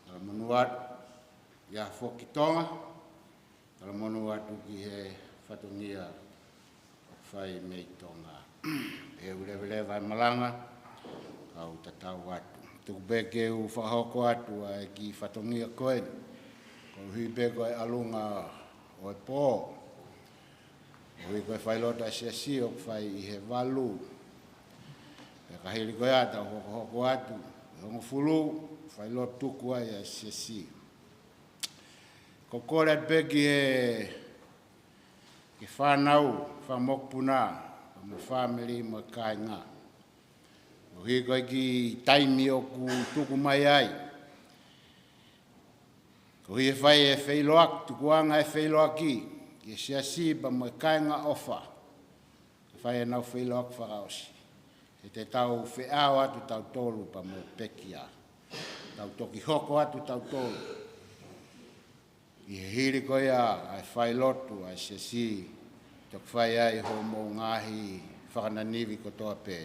Talamonū atu ʻi he foki Tonga, talamonū atu ki he fatongia ʻoku fai mei Tonga. ʻE u leveleva e malanga, kau tatau atu. Tuku pē ke u fakahoko atu ʻa e kiʻi fatongia ko eni, koeʻuhi pē ko e ʻalunga ʻo e pō, koeʻuhi ko e failotu ʻa e siasi ʻoku fai ʻi he valu. Pea ka hili ko ia tau hokohoko atu ʻi he hongofulu, failotu tuku ai ʻa e siasi. Ko e kole atu pē ki he, ki he fānau, fakamokopuna, mo e fāmili mo e kāinga, koeʻuhi ko e kiʻi taimi ʻoku tuku mai ai, koeʻuhi ʻe fai e feiloaki, tukuʻanga e feiloaki ki he siasi pea mo e kāinga ʻofa, ke fai ʻenau feiloaki fakaʻosi. He te tau feʻao atu tautolu pea mo e pekia. Tau toki hoko atu tautolu ʻi he hili ko ia ʻa e failotu ʻa e siasi, toki fai ai hoʻomou ngaahi fakananivi kotoa pē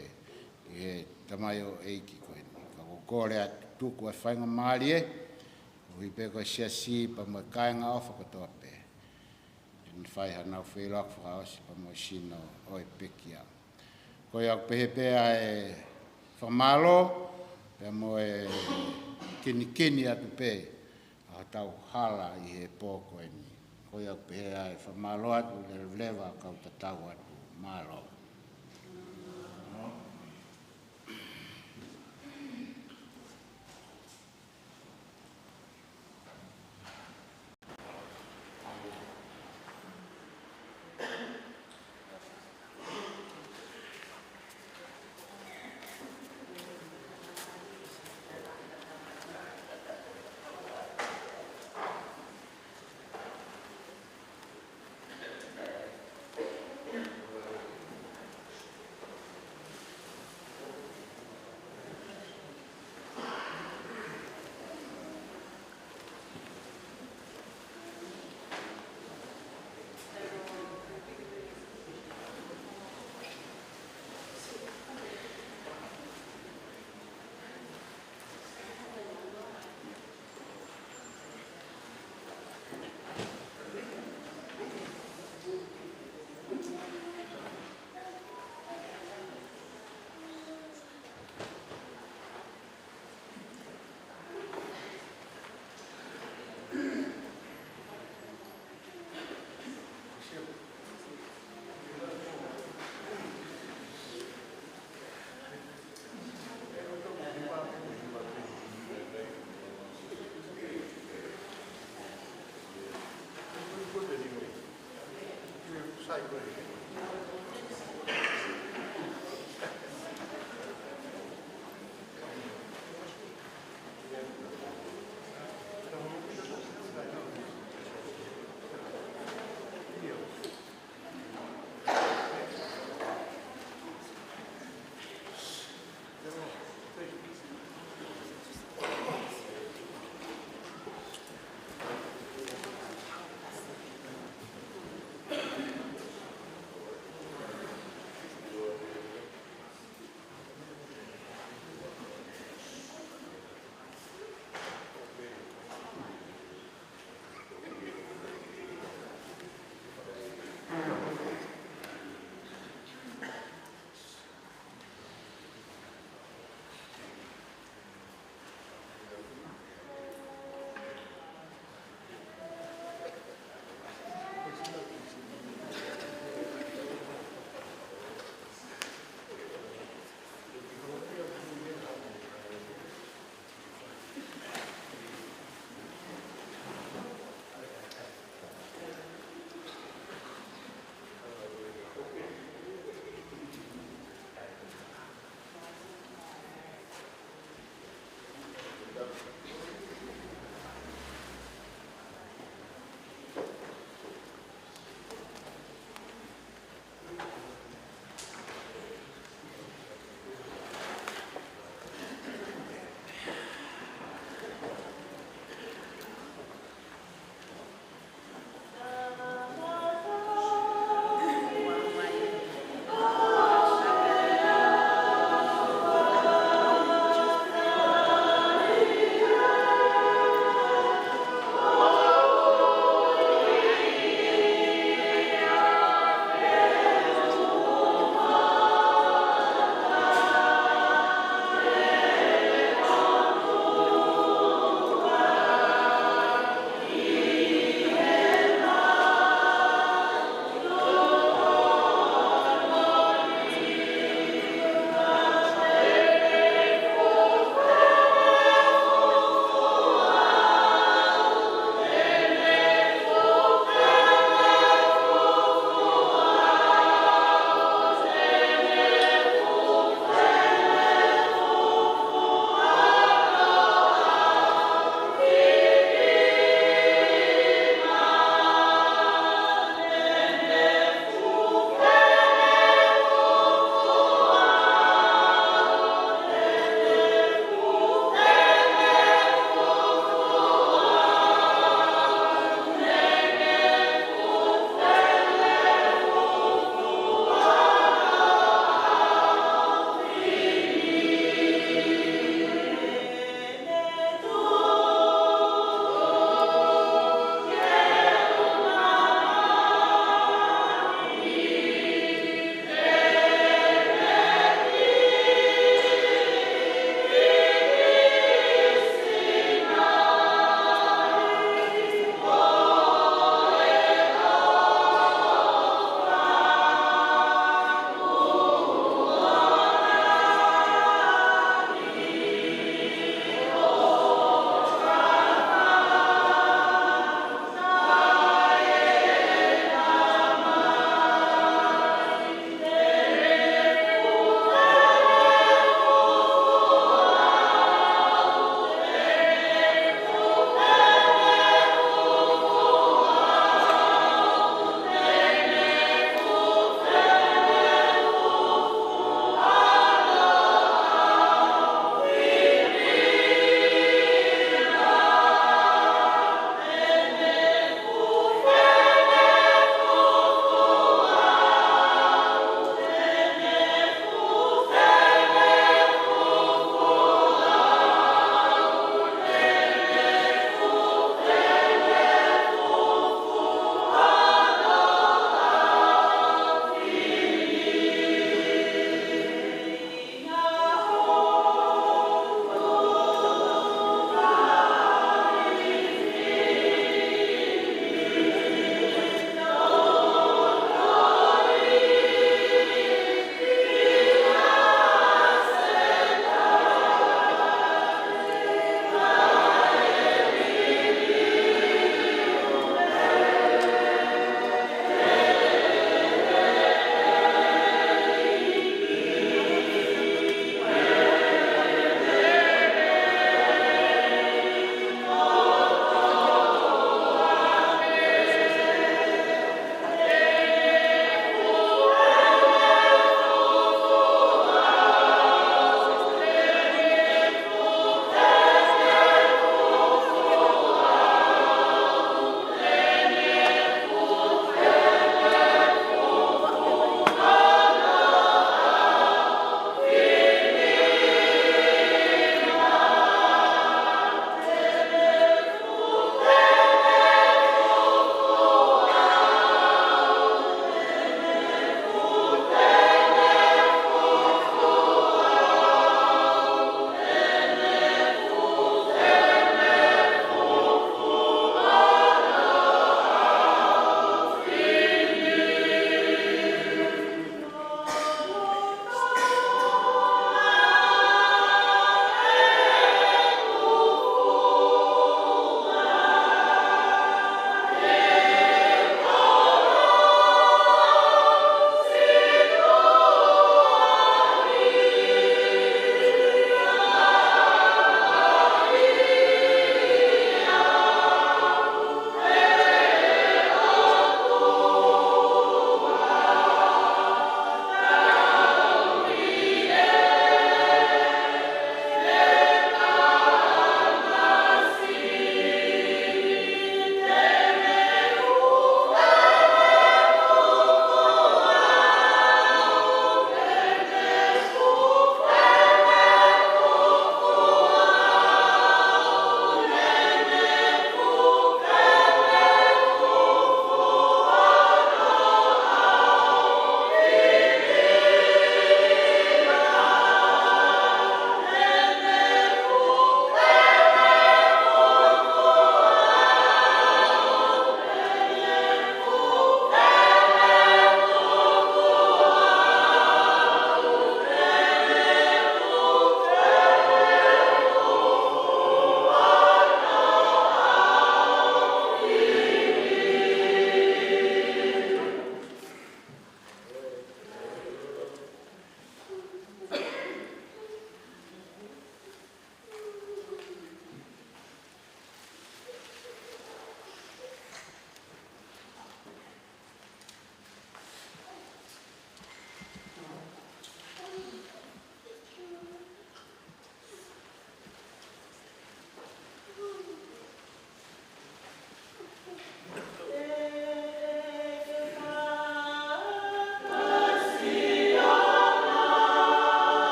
ʻi he tamaioʻeiki ko eni. Ka ko e kole atu, tuku e faingamālie, koeʻuhi pē ko e siasi pea mo e kāinga ʻofa kotoa pē, ke ne fai haʻanau feiloaki fakaʻosi pea mo e sino ʻo e pekia. Ko ia ʻoku pehē pē ʻa e fakamālō, pea mo e kinikini atu pē ʻa hotau hala ʻi he pō ko eni. Ko ia ʻoku pehē ʻa e fakamālō atu, leveleva kau tatau atu. Mālō.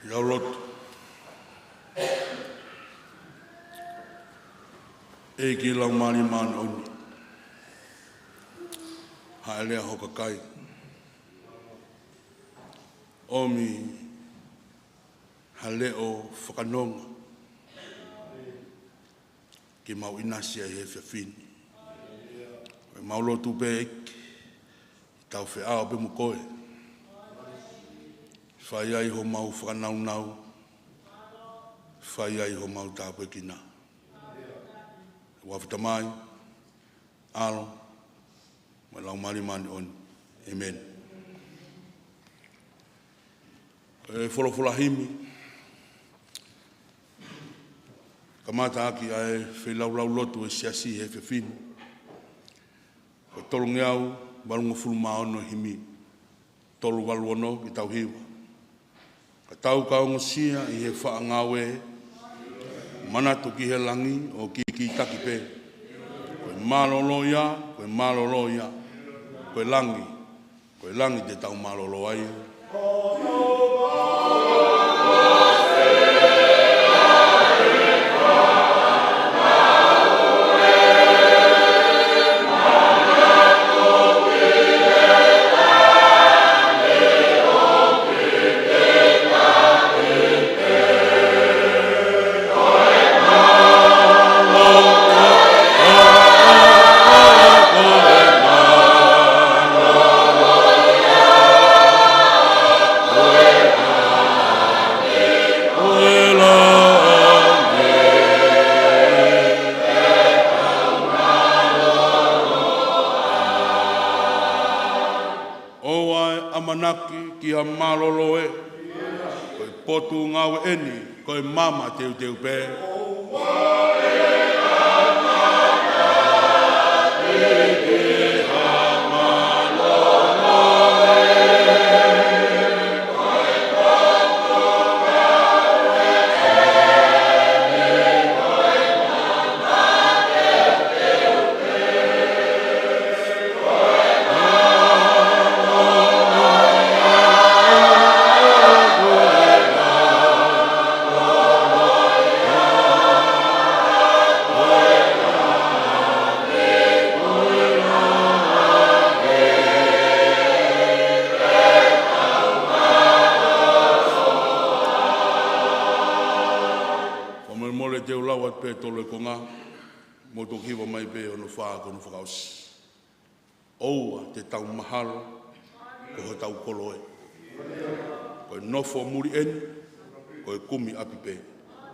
ʻOku ou lotu. ʻEiki Laumālie Māʻoniʻoni, hāʻele ʻa ho kakai. ʻOmi ha leʻo fakanonga ke mau ʻinasi ai he efiafi ni. Ko ʻemau lotu pē ʻEiki, ke tau feʻao pē mo koe. Fai ai homau fakanaunau. Fai ai homau tāpuekina. Huafa Tamai, ʻAlo, mo e Laumālie Māʻoniʻoni. ʻĒmeni. Ko e folofola himi, kamata ʻaki ʻa e feilaulau lotu ʻa e siasi he efiafi ni. Ko e tolungeau valungofulu mā ono himi. Tolu valu ono, ke tau hiva. Ka tau ka ongosia ʻi he faʻa ngāue, manatu ki he langi ʻo kīkītaki pē. Ko e mālōlō ia, ko e mālōlō ia, ko e langi, ko e langi te tau mālōlō ai. ʻOua ʻe ʻamanaki ki ha mālōlō ē, ko e potungāue ʻeni, ko e maama teuteu pē. Fakamolemole te u lau atu pē tolu e konga, mou toki hiva mai pē hono fā ko hono fakaʻosi. ʻOua te tau mahalo ko hotau kolo ē. Ko e nofo muli ʻeni, ko e kumi ʻapi pē.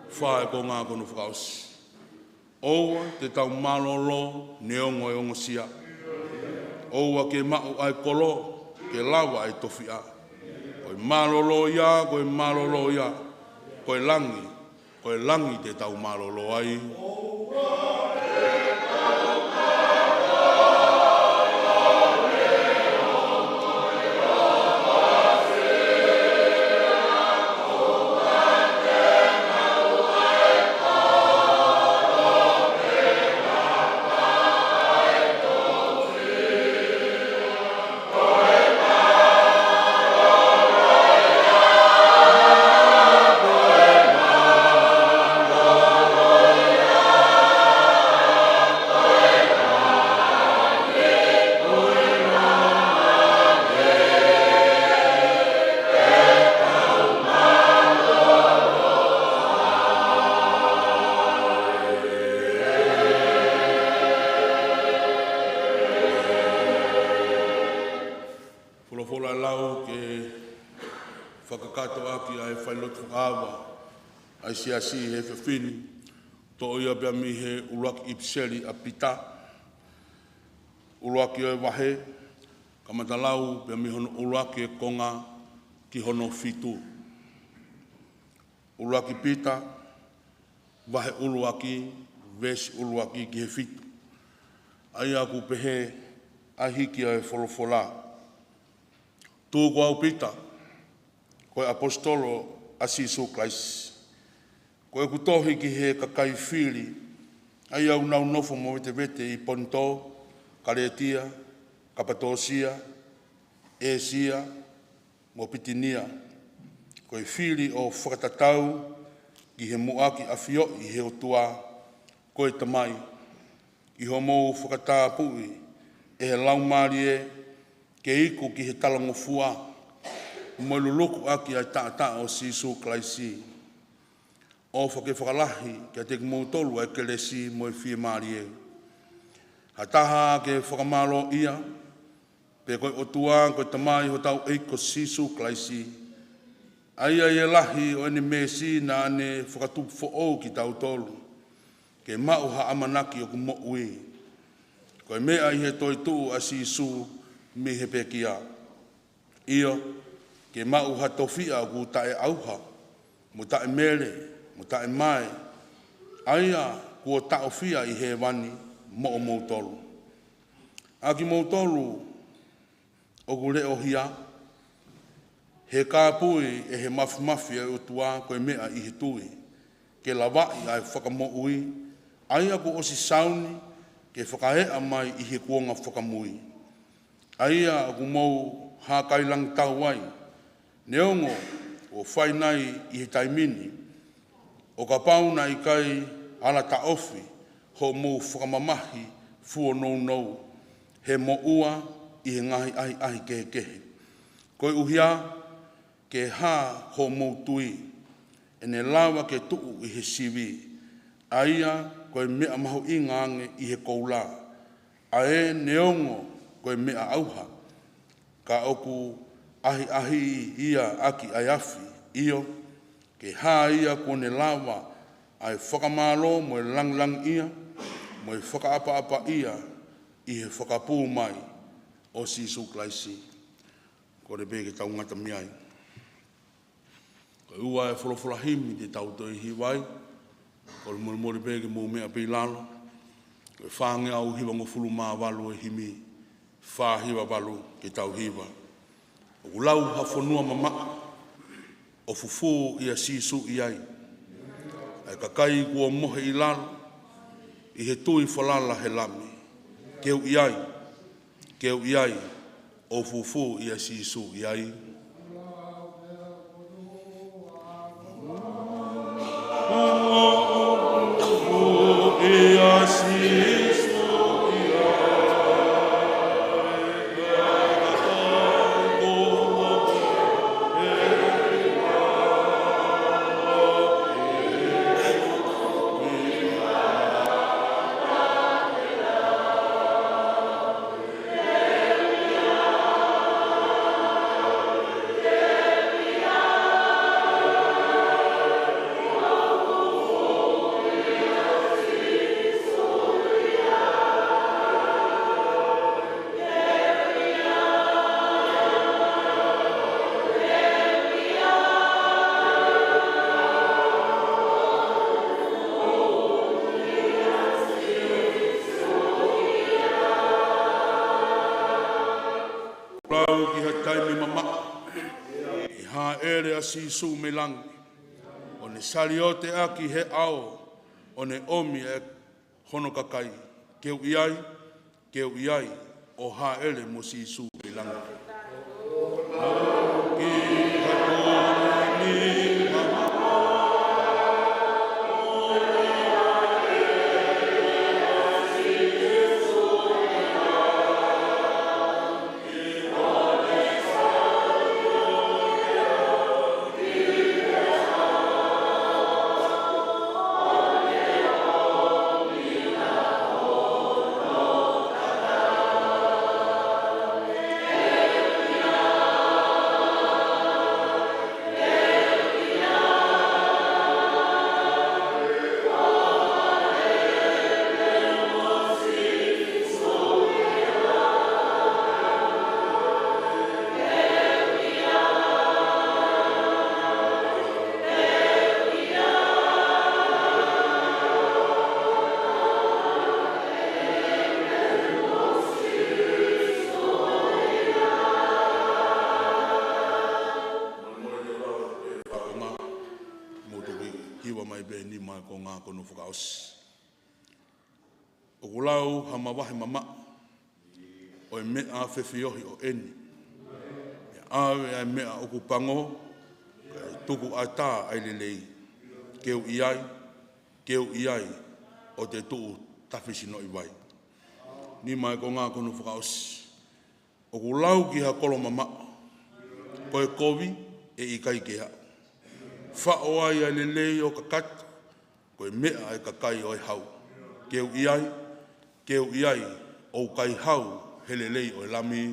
Fā e konga ko hono fakaʻosi. ʻOua te tau mālōlō neongo e ongosia. ʻOua ke maʻu ʻa e kolo, ke lava ʻa e tofiʻa. Ko e mālōlō ia, ko e mālōlō ia, ko e langi, ko e langi te tau mālōlō ai. Folofola lau ke fakakakato ʻaki ʻa e failotu fakaava ʻa e siasi he efiafi ni, toʻo ia pea mei he ʻuluaki ʻipiseli ʻa Pita, ʻuluaki ʻo e vahe, kamata lau pea mei hono ʻuluaki e konga ki hono fitu. ʻUluaki Pita, vahe ʻuluaki, veesi ʻuluaki ki he fitu. ʻA ia ʻoku pehē ʻa e hiki ʻa e folofola. Tuku au Pita, ko e ʻaposetolo ʻa Sīsū Kalaisi, ko ʻeku tohi ki he kakai fili, ʻa ia ʻoku nau nofo movetevete ʻi Ponitō, Kalētia, Kapatōsia, ʻĒsia, mo Pitinia, Ko e fili ʻo fakatatau ki he muʻaki ʻafioʻi ʻe he ʻOtua ko e Tamai, ʻi hoʻomou fakatapui ʻe he Laumālie ke iku ki he talangofua, mo e luluku ʻaki ʻa e taʻataʻa ʻo Sīsū Kalaisi. ʻOfa ke fakalahi kiate kimoutolu ʻa e kelesi mo e fiemālie. Ha taha ke fakamālōʻia, pe ko e ʻOtua ko e Tamai hotau ʻEiki ko Sīsū Kalaisi, ʻa ia ʻi he lahi ʻo ʻene meesi naʻa ne fakatupu foʻou kitautolu, ke maʻu ha ʻamanaki ʻoku moʻui. Ko e meʻa ʻi he toetuʻu ʻa Sīsū mei he pekia. ʻIo, ke maʻu ha tofiʻa ʻoku taʻeʻauha, mo taʻemele, mo taʻemae, ʻa ia kuo taʻofia ʻi hēvani moʻomoutolu. ʻA kimoutolu ʻoku leʻo hia, he kāpui ʻe he mafimafi ʻa e ʻOtua ko e meʻa ʻi he tui, ke lavaʻi ʻa e fakamoʻui, ʻa ia kuo ʻosi sauni ke fakaeʻa mai ʻi he kuonga fakamui, ʻa ia ʻoku mou hākailangitau ai, neongo ʻoku fai nai ʻi he taimi ni, ʻo kapau naʻe ʻikai ala taʻofi hoʻomou fakamamahi fuonounou, he moʻua ʻi he ngaahi ʻahiʻahi kehekehe. Koeʻuhi ke hā hoʻomou tui, ʻe ne lava ke tuʻu ʻi he sivi, ʻa ia ko e meʻa mahuʻinga ange ʻi he koula, ʻa ē neongo ko e meʻa ʻauha, ka ʻoku ʻahiʻahiʻi ia ʻaki ʻa e afi, ʻio, ke hā ia kuo ne lava ʻa e fakamālō mo e langilangiʻia, mo e fakaʻapaʻapaʻia ʻi he fakapū mai ʻo Sīsū Kalaisi. Kole pē ke tau ngata mei ai. Ko e ua e folofola himi te tau toe hiva ai. Kole molemole pē ke mou meʻa pē ʻi lalo. Ko e fāngeau hivangofulu mā valu e himi, fā hiva valu, ke tau hiva. ʻOku lau ha fonua mamaʻo, ʻo fufū ʻia Sīsū ʻi ai ʻa e kakai kuo mohe ʻi lalo, ʻi he tui falala he Lami. Ke u ʻi ai, ke u ʻi ai, ʻo fufū ʻia Sīsū ʻi ai. ʻIa Sīsū ʻi ai. Lau ki ha taimi mamaʻo, ʻi he hāʻele ʻa Sīsū mei langi, ʻo ne saliote ʻaki he ʻao, ʻo ne ʻomi ʻa hono kakai. Ke u ʻi ai, ke u ʻi ai, ʻo hāʻele mo Sīsū mei langi. Ki ha taimi mamaʻo. Mou toki hiva mai pē he nima ko e konga ko hono fakaʻosi. ʻOku lau ha mavahe mamaʻo, ʻo e meʻa fefiohi ʻo eni. ʻE ʻave ʻa e meʻa ʻoku pango, kae tukuʻatā ʻa e lelei. Ke u ʻi ai, ke u ʻi ai, ʻo te tuʻu tafisinoʻi vai. Nima e konga ko hono fakaʻosi. ʻOku lau ki ha kolo mamaʻo, ko e kovi ʻe ʻikai ke aʻu. Faʻo ai ʻa e lelei ʻo kakato, ko e meʻa ʻa e kakai ʻo e hau. Ke u ʻi ai, ke u ʻi ai, ʻoku ʻikai hau he lelei ʻo e Lami.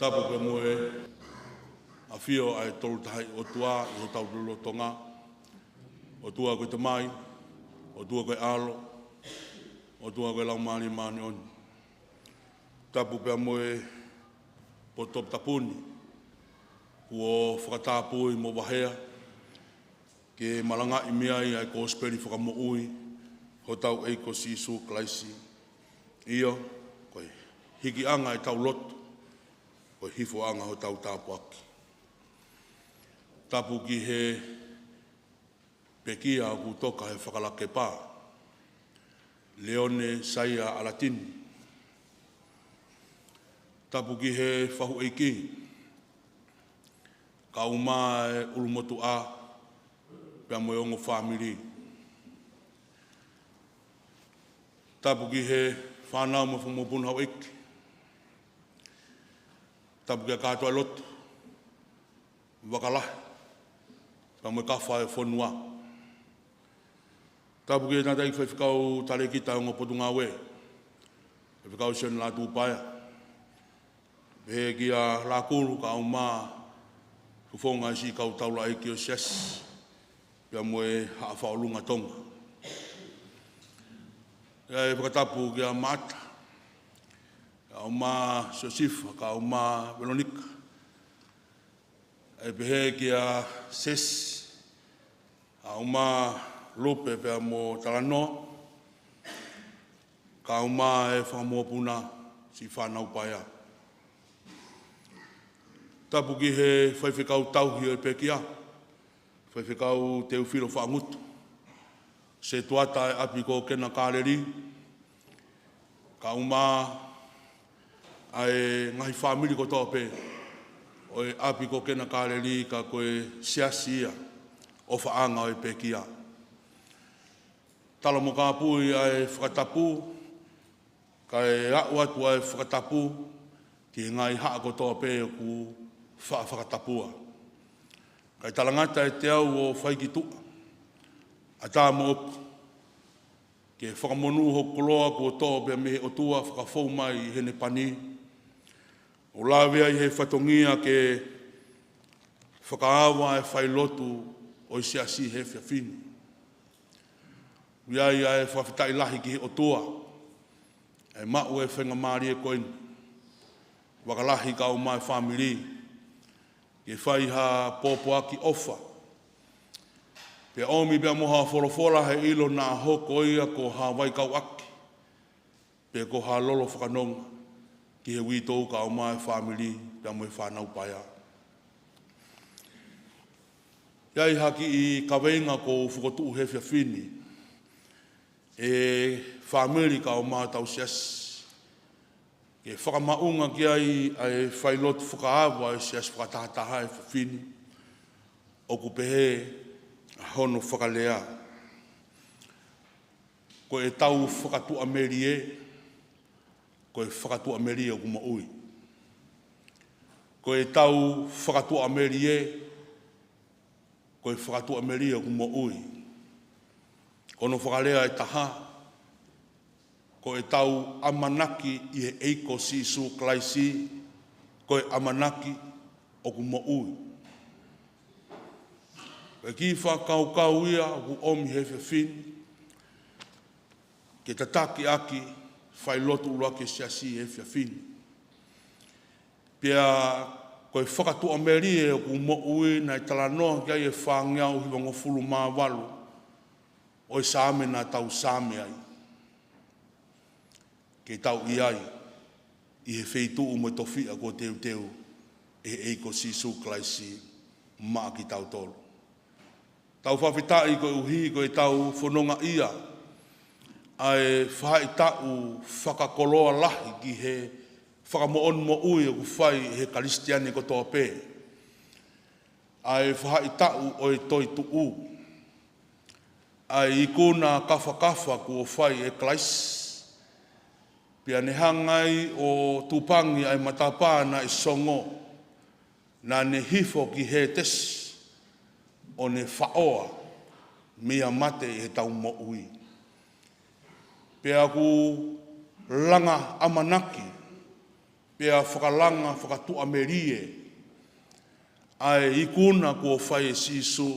Tapu pea mo e ʻafio ʻa e Tolu Tahaʻi ʻOtua ʻi hotau lotolotonga. ʻOtua ko e Tamai, ʻOtua ko e ʻAlo, ʻOtua ko e Laumālie Māʻoniʻoni. Tapu pea mo e potu toputapu ni, kuo fakatapui mo vahea, ke malangaʻi mei ai ʻa e kosipeli fakamoʻui hotau ʻEiki ko Sīsū Kalaisi. ʻIo, ko e hikiʻanga ʻetau lotu, ko e hifoʻanga hotau tāpuaki. Tapu ki he pekia ʻoku toka he fakalakepa, Leone Saia ʻAlatini. Tapu ki he fahu ʻeiki, kae ʻumaʻā e ʻulumotuʻa, pea mo e ongo fāmili. Tapu ki he fānau mo e fanga mokopuna houʻeiki. Tapu ki he kātoa lotu, vakalahi, pea mo e kafa e fonua. Tapu ki he tangataʻeiki faifekau talēkita ongo potungāue, Faifekau Sione Lātūpaea. Pehē kia Lākulu kae ʻumaʻā e fofonga e siʻi kau taulaʻeiki ʻo e siasi, pea mo e Haʻa Faʻolunga Tonga. ʻE fakatapu kia Maʻata, kae ʻumaʻā Siosifa, kae ʻumaʻā Velonika. ʻE pehē kia Sesi, kae ʻumaʻā Lupe pea mo Talanoa, kae ʻumaʻā e fanga mokopuna siʻi fānau paea. Tapu ki he faifekau tauhi ʻo e pekia, Faifekau Teufilo Faʻangutu, setuata e ʻapi ko Kena Kāleli, kae ʻumaʻā e ngaahi fāmili kotoa pē ʻo e ʻapi ko Kena Kāleli, ka ko e siasi ia ʻofaʻanga ʻo e pekia. Tala mo kāpui ʻa e fakatapu, kae aʻu atu ʻa e fakatapu ki he ngaahi haʻa kotoa pē ʻoku faʻa fakatapua. Kae talangata e teau ʻo fai ki tuʻa, ʻatā mo ʻoku, ke fakamonū hoku koloa kuo toʻo pē mei he ʻOtua fakafou mai ʻi heʻene pani, ʻo lave ai he fatongia ke fakaava e failotu ʻo e siasi he efiafi ni. ʻOku ʻi ai ʻa e fakafetaʻi lahi ki he ʻOtua, ʻa e maʻu e faingamālie ko eni. Vakalahi kae ʻumaʻā e fāmili, ke fai ha pōpoaki ʻofa. Pea ʻomi pea mo ha folofola he ʻilo naʻa hoko ia ko ha vaikauʻaki, pe ko ha lolo fakanonga ki he uitou kae ʻumaʻā e fāmili pea mo e fānau paea. ʻI ai ha kiʻi kaveinga ʻoku ou fokotuʻu he efiafi ni, ʻe fāmili kae ʻumaʻā hotau siasi, ke fakamaʻunga ki ai ʻa e failotu fakaava ʻo e siasi fakatahataha he efiafi ni, ʻoku pehē hono fakalea: Ko ʻetau fakatuʻamelie, ko e fakatuʻamelie ʻoku moʻui. Ko ʻetau fakatuʻamelie, ko e fakatuʻamelie ʻoku moʻui. Ko hono fakalea ʻe taha, ko ʻetau ʻamanaki ʻi he ʻEiki ko Sīsū Kalaisi, ko e ʻamanaki ʻoku moʻui. Ko e kiʻi fakakaukau ia ʻoku ʻomi he efiafi ni, ke tataki ʻaki, failotu ʻuluaki e siasi he efiafi ni. Pea ko e fakatuʻamelie ʻoku moʻui naʻe talanoa ki ai e fāngeau hivangofulu mā valu ʻo e Saame naʻa tau Saame ai. Ke tau ʻi ai, ʻi he feituʻu mo e tofiʻa kuo teuteu ʻe he ʻEiki ko Sīsū Kalaisi maʻa kitautolu. Tau fakafetaʻi koeʻuhi ko ʻetau fononga ia ʻa e faʻahitaʻu fakakoloa lahi ki he fakamoʻoni moʻui ʻoku fai ʻe he Kalisitiane kotoa pē. ʻA e faʻahitaʻu ʻo e toetuʻu. ʻA e ikuna kafakafa kuo fai ʻe Kalaisi. Pea ne hanga ai ʻo tupangi ʻa e matapā naʻe songo, naʻa ne hifo ki Hētesi, ʻo ne faʻoa mei he mate ʻi heʻetau moʻui. Pea ʻoku langa ʻamanaki, pea fakalanga fakatuʻamelie ʻa e ikuna kuo fai ʻe Sīsū,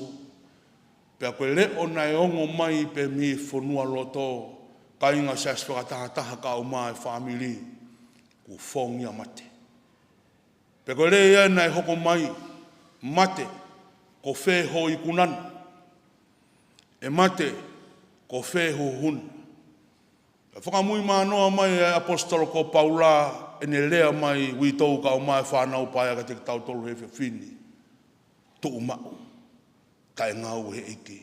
pea ko e leʻo naʻe ongo mai pē mei he fonualoto, kāinga siasi fakatahataha kae ʻumaʻā e fāmili, kuo fongia mate. Pea ko e lea ia naʻe hoko mai, mate, ko fē ho ikuna na? ʻE mate, ko fē ho huhu na? Pea fakamuimui mānoa mai e ʻaposetolo ko Paula, ʻene lea mai, uitou kae ʻumaʻā e fānau paea kiate kitautolu he efiafi ni. Tuʻu maʻu, taʻengāue he ʻEiki.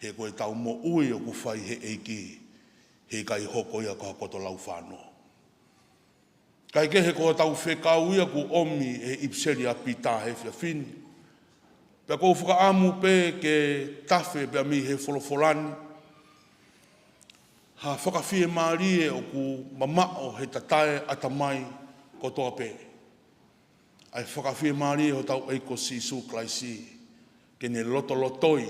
He ko ʻetau moʻui ʻoku fai he ʻEiki, heʻikai hoko ia ko ha koto laufānō. Kae kehe ko ʻetau fekau ia kuo ʻomi ʻe he ʻipiseli ʻa Pita he efiafi ni. Pea ʻoku ou fakaʻamu pē ke tafe pea mei he folofola ni ha fakafiemālie ʻoku mamaʻo he tatae ʻatamai kotoa pē. ʻA e fakafiemālie hotau ʻEiki ko Sīsū Kalaisi, ke ne lotolotoi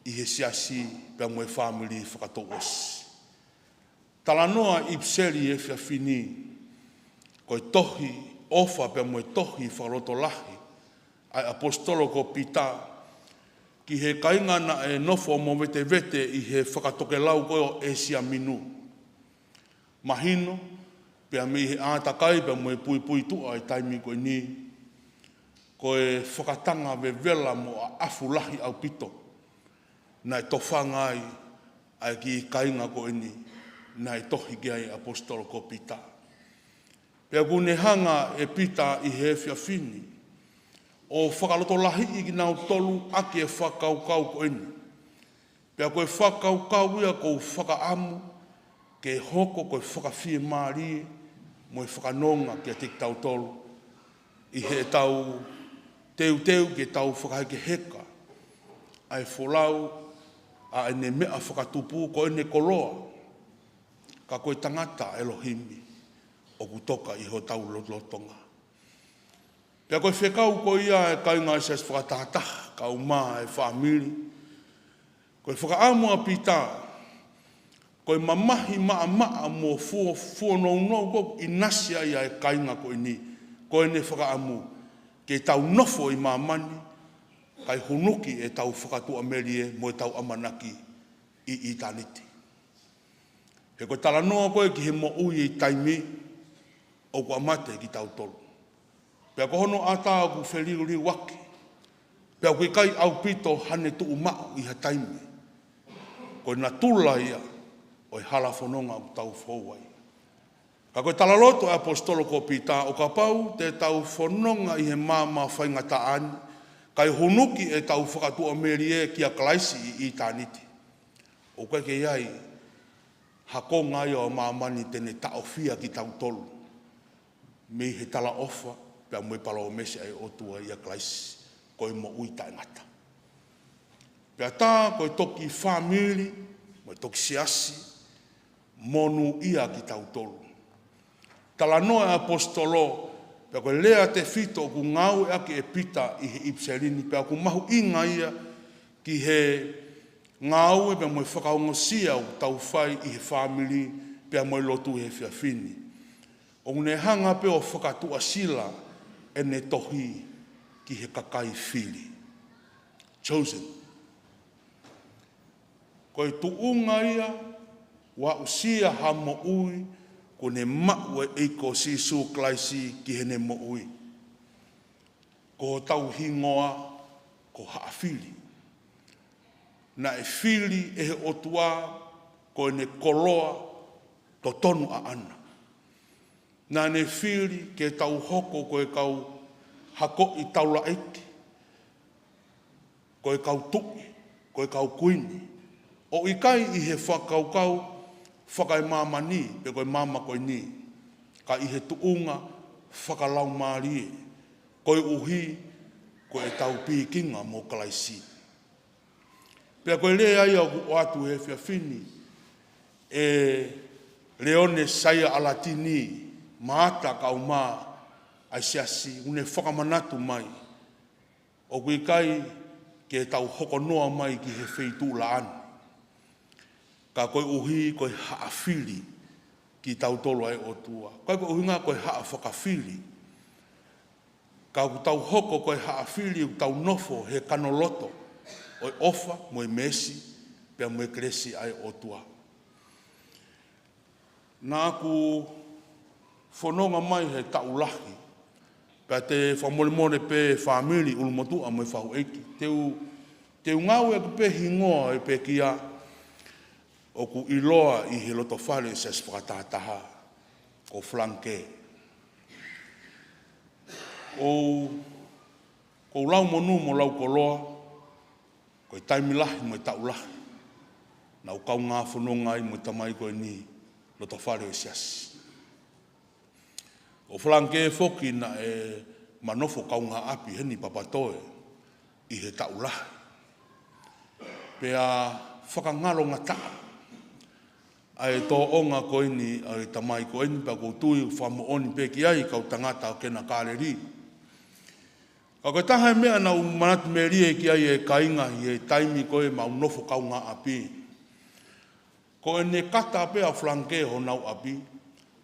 ʻi he siasi pea mo e fāmili fakatouʻosi. Talanoa ʻipiseli he efiafi ni, ko e tohi ʻofa pea mo e tohi fakalotolahi ʻa e ʻaposetolo ko Pita, ki he kāinga naʻe nofo movetevete ʻi he fakatokelau ko ē ʻo ʻĒsia Minu. Mahino, pea mei he ʻātakai pea mo e puipuituʻa ʻi he taimi ko eni, ko e fakatanga vevela mo ʻaʻafu lahi ʻaupito naʻe tofanga ai ʻa e kiʻi kāinga ko eni naʻe tohi ki ai e ʻaposetolo ko Pita. Pea ʻoku ne hanga ʻe Pita ʻi he efiafi ni ʻo fakalotolahiʻi kinautolu ʻaki e fakakaukau ko eni. Pea ko e fakakaukau ia ʻoku ou fakaʻamu ke hoko ko e fakafiemālie mo e fakanonga kiate kitautolu ʻi heʻetau teuteu ke tau fakahekeheka ʻa e folau ʻa ʻene meʻa fakatupu, ko ʻene koloa, ka ko e tangata ʻa ʻElohimi ʻoku toka ʻi hotau lotolotonga. Pea ko e fekau ko ia e kāinga siasi fakatahataha kae ʻumaʻā e fāmili, ko e fakaʻamu ʻa Pita, ko e mamahi maʻamaʻa mo fuo, fuonounou ʻoku ʻinasi ai ʻa e kāinga ko eni, ko ʻene fakaʻamu ke tau nofo ʻi māmani, kae hunuki ʻetau fakatuʻamelie mo ʻetau ʻamanaki ʻi ʻitāniti. He ko e talanoa ko ē ki he moʻui ʻi taimi ʻoku ʻamate kitautolu. Pea ko hono ʻatā ʻoku feliuliuaki. Pea ʻoku ʻikai ʻaupito haʻane tuʻu maʻu ʻi ha taimi. Ko e natula ia ʻo e hala fononga ʻoku tau fou ai. Ka ko e talaloto ʻa e ʻaposetolo ko Pita, ʻo kapau te tau fononga ʻi he maama faingataʻa ni, kae hunuki ʻetau fakatuʻamelie kia Kalaisi ʻi ʻitāniti, ʻoku ʻikai ke ʻi ai ha konga ia ʻo māmani te ne taʻofia kitautolu mei he talaʻofa pea mo e palōmesi ʻa e ʻOtua ʻia Kalaisi, ko e moʻui taʻengata. Pea tā ko e toki fāmili mo ʻo e toki siasi, monūʻia kitautolu. Talanoa e ʻaposetolo, pea ko e lea tefito ʻoku ngāueʻaki ʻe Pita ʻi he ʻipiseli ni, pea ʻoku mahuʻinga ia ki he ngāue pea mo e fakaongosia ʻoku tau fai ʻi he fāmili pea mo e lotu he efiafi ni. ʻOku ne hanga pē ʻo fakatuʻasila ʻene tohi ki he kakai fili. Chosen. Ko e tuʻunga ia, ʻoku aʻusia ha moʻui, kuo ne maʻu ʻe he ʻEiki ko Sīsū Kalaisi ki heʻene moʻui. Ko hotau hingoa, ko Haʻa Fili. Naʻe fili ʻe he ʻOtua, ko ʻene koloa totonu ʻaʻana. Naʻa ne fili ke tau hoko ko e kau hakoʻi taulaʻeiki, ko e kau tuʻi, ko e kau kuini. ʻO ʻikai ʻi he fakakaukau fakaemāmani, pe ko e māmani ko eni, ka ʻi he tuʻunga fakalaumālie, koeʻuhi ko ʻetau pikinga mo Kalaisi. Pea ko e lea ia ʻoku ʻoatu he efiafi ni ʻe Leone Saia ʻAlatini, Maata Kaumā ʻa e Siasi, ʻoku ne fakamanatu mai, ʻoku ʻikai ke tau hoko noa mai ki he feituʻu laʻā ni, ka koeʻuhi ko e haʻa fili kitautolu ʻa e ʻOtua. ʻIkai ko e ʻuhinga ko e haʻa fakafili, ka ʻoku tau hoko ko e haʻa fili ʻoku tau nofo he kanoloto ʻo e ʻofa mo e meesi pea mo e kelesi ʻa e ʻOtua. Naʻa ku fononga mai he taʻu lahi, pea te u fakamolemole pē fāmili, ʻulumotuʻa mo e faʻu ʻeiki. Te u, te u ngāueʻaki pē hingoa ʻo e pekia ʻoku ʻiloa ʻi he lotofale ʻo e Siasi Fakatahataha, ko Falankē. ʻOku ou lau monū mo lau koloa, ko e taimi lahi mo e taʻu lahi naʻa ku kaungā fononga ai mo e tamai ko eni lotofale ʻo e Siasi. Ko Falankē foki naʻe ma nofo kaungāʻapi heni Papatoe ʻi he taʻu lahi. Pea fakangalongataʻa ʻa e tōʻonga ko eni ʻa e tamai ko eni, pea ʻoku ou tui ʻoku fakamoʻoni pē ki ai kau tangata ʻo Kena Kāleli. Ka ko e taha e meʻa naʻa ku manatu melie ki ai, ʻe kāinga, ʻi he taimi ko ē naʻa ku nofo kaungāʻapi, ko ʻene kata pē ʻa Falankē honau ʻapi,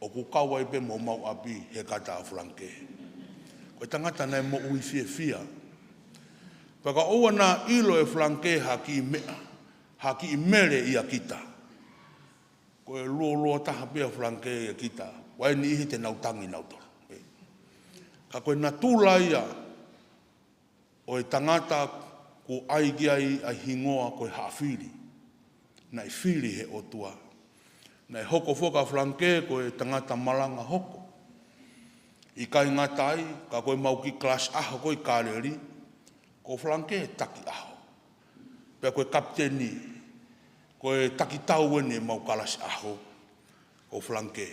ʻoku kau ai pē mo homau ʻapi he kata ʻa Falankē. Ko e tangata naʻe moʻui fiefia. Pea ka ʻoua naʻa ʻilo ʻe Falankē ha kiʻi meʻa, ha kiʻi mele ʻia kita, ko e luoloa taha pē ʻa Falankē ʻia kita, ʻoku ʻi ai e niʻihi te nau tangi nautolu. Ka ko e natula ia ʻo e tangata ʻoku ʻai ki ai ʻa e hingoa ko e haʻa fili. Naʻe fili he ʻOtua. Naʻe hoko foki ʻa Falankē ko e tangata malanga hoko. ʻIkai ngata ai, ka ko ʻemau kiʻi kalasi ʻaho ko ē ʻi Kāleli, ko Falankē taki ʻaho. Pea ko e kapiteni, ko e taki tau ʻeni ʻemau kalasi ʻaho, ko Falankē.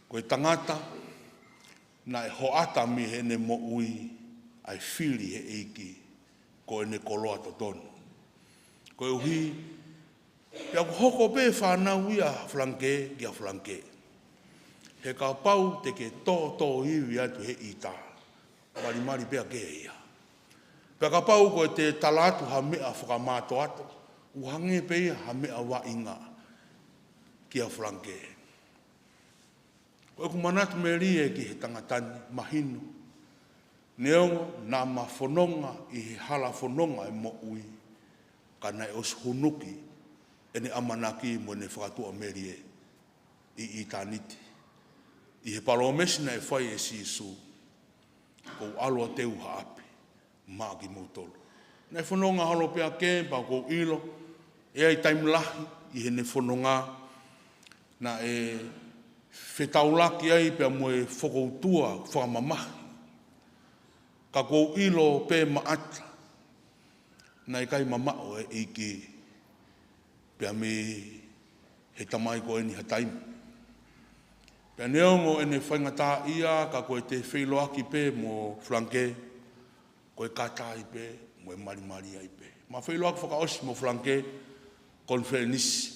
Ko e tangata naʻe hoʻata mei heʻene moʻui ʻa e fili he ʻEiki, ko ʻene koloa totonu. Koeʻuhi, pea ʻoku hoko pē fānau ia ʻa Falankē kia Falankē. He kapau te ke tōtōivi atu he ʻita, malimali pē ʻa ke ia. Pea kapau ko ʻete tala atu ha meʻa fakamātoato, ʻoku hangē pē ia ha meʻa vaʻinga kia Falankē. Ko ʻeku manatu melie ki he tangata ni, mahino. Neongo naʻa ma fononga ʻi he hala fononga ʻo e moʻui, ka naʻe ʻosi hunuki ʻene ʻamanaki mo ʻene fakatuʻamelie ʻi ʻitāniti. ʻI he palōmesi naʻe fai ʻe Sīsū, ʻoku ou ʻalu ʻo teu ha ʻapi maʻa kimoutolu. Naʻe fononga holo pē ʻa ke, pea ʻoku ou ʻilo, ʻe ʻi ai taimi lahi ʻi heʻene fononga naʻe fetaulaki ai pea mo e fokoutua fakamamahi. Ka ʻoku ou ʻilo pē maʻata, naʻe ʻikai mamaʻo e ʻEiki pea mei he tamai ko eni ha taimi. Pea neongo ʻene faingataʻaʻia, ka ko ʻete feʻiloaki pē mo Falankē, ko e kata ai pē, mo e malimali ai pē. Ma feʻiloaki fakaʻosi mo Falankē, konifelenisi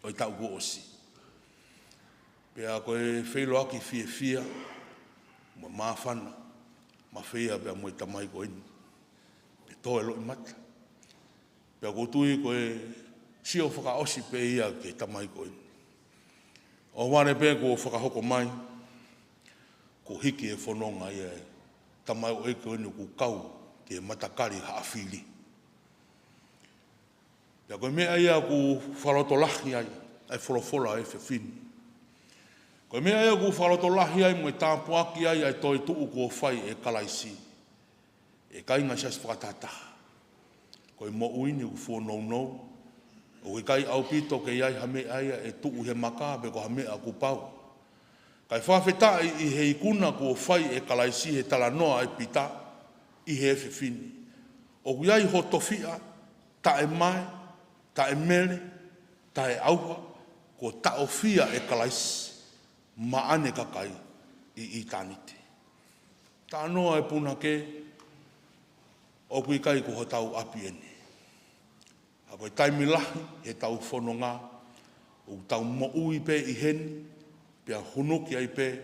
ʻo e taʻu kuo ʻosi. Pea ko e feʻiloaki fiefia mo māfana mafeia pea mo e tamai ko eni. Pea tō e loʻimata. Pea ʻoku ou tui ko e sio fakaʻosi pē ia ki he tamai ko eni. ʻOhovale pē kuo fakahoko mai, kuo hiki e fononga ia ʻa e tamaioʻeiki ko eni ʻoku kau ki he matakali Haʻafili. Pea ko e meʻa ia ʻoku fakalotolahi ai ʻa e folofola ʻo e efiafi ni. Ko e meʻa ia ʻoku fakalotolahi ai mo e tāpuaki ai ʻa e toetuʻu kuo fai ʻe Kalaisi, ʻe kāinga Siasi fakatahataha. Ko e moʻui ni ʻoku fuonounou, ʻoku ʻikai ʻaupito ke ʻi ai ha meʻa ia ʻe tuʻu he maka pe ko ha meʻa kuo pau. Kae fakafetaʻi ʻi he ikuna kuo fai ʻe Kalaisi he talanoa ʻa Pita ʻi he efiafi ni. ʻOku ʻi ai ho tofiʻa, taʻemae, taʻemele, taʻeʻauha, kuo taʻofia ʻe Kalaisi maʻane kakai ʻi ʻitāniti. Talanoa ʻa e punake, ʻoku ʻikai ko hotau ʻapi eni. Ka ko e taimi lahi heʻetau fononga, ʻoku tau moʻui pē ʻi heni, pea hunuki ai pē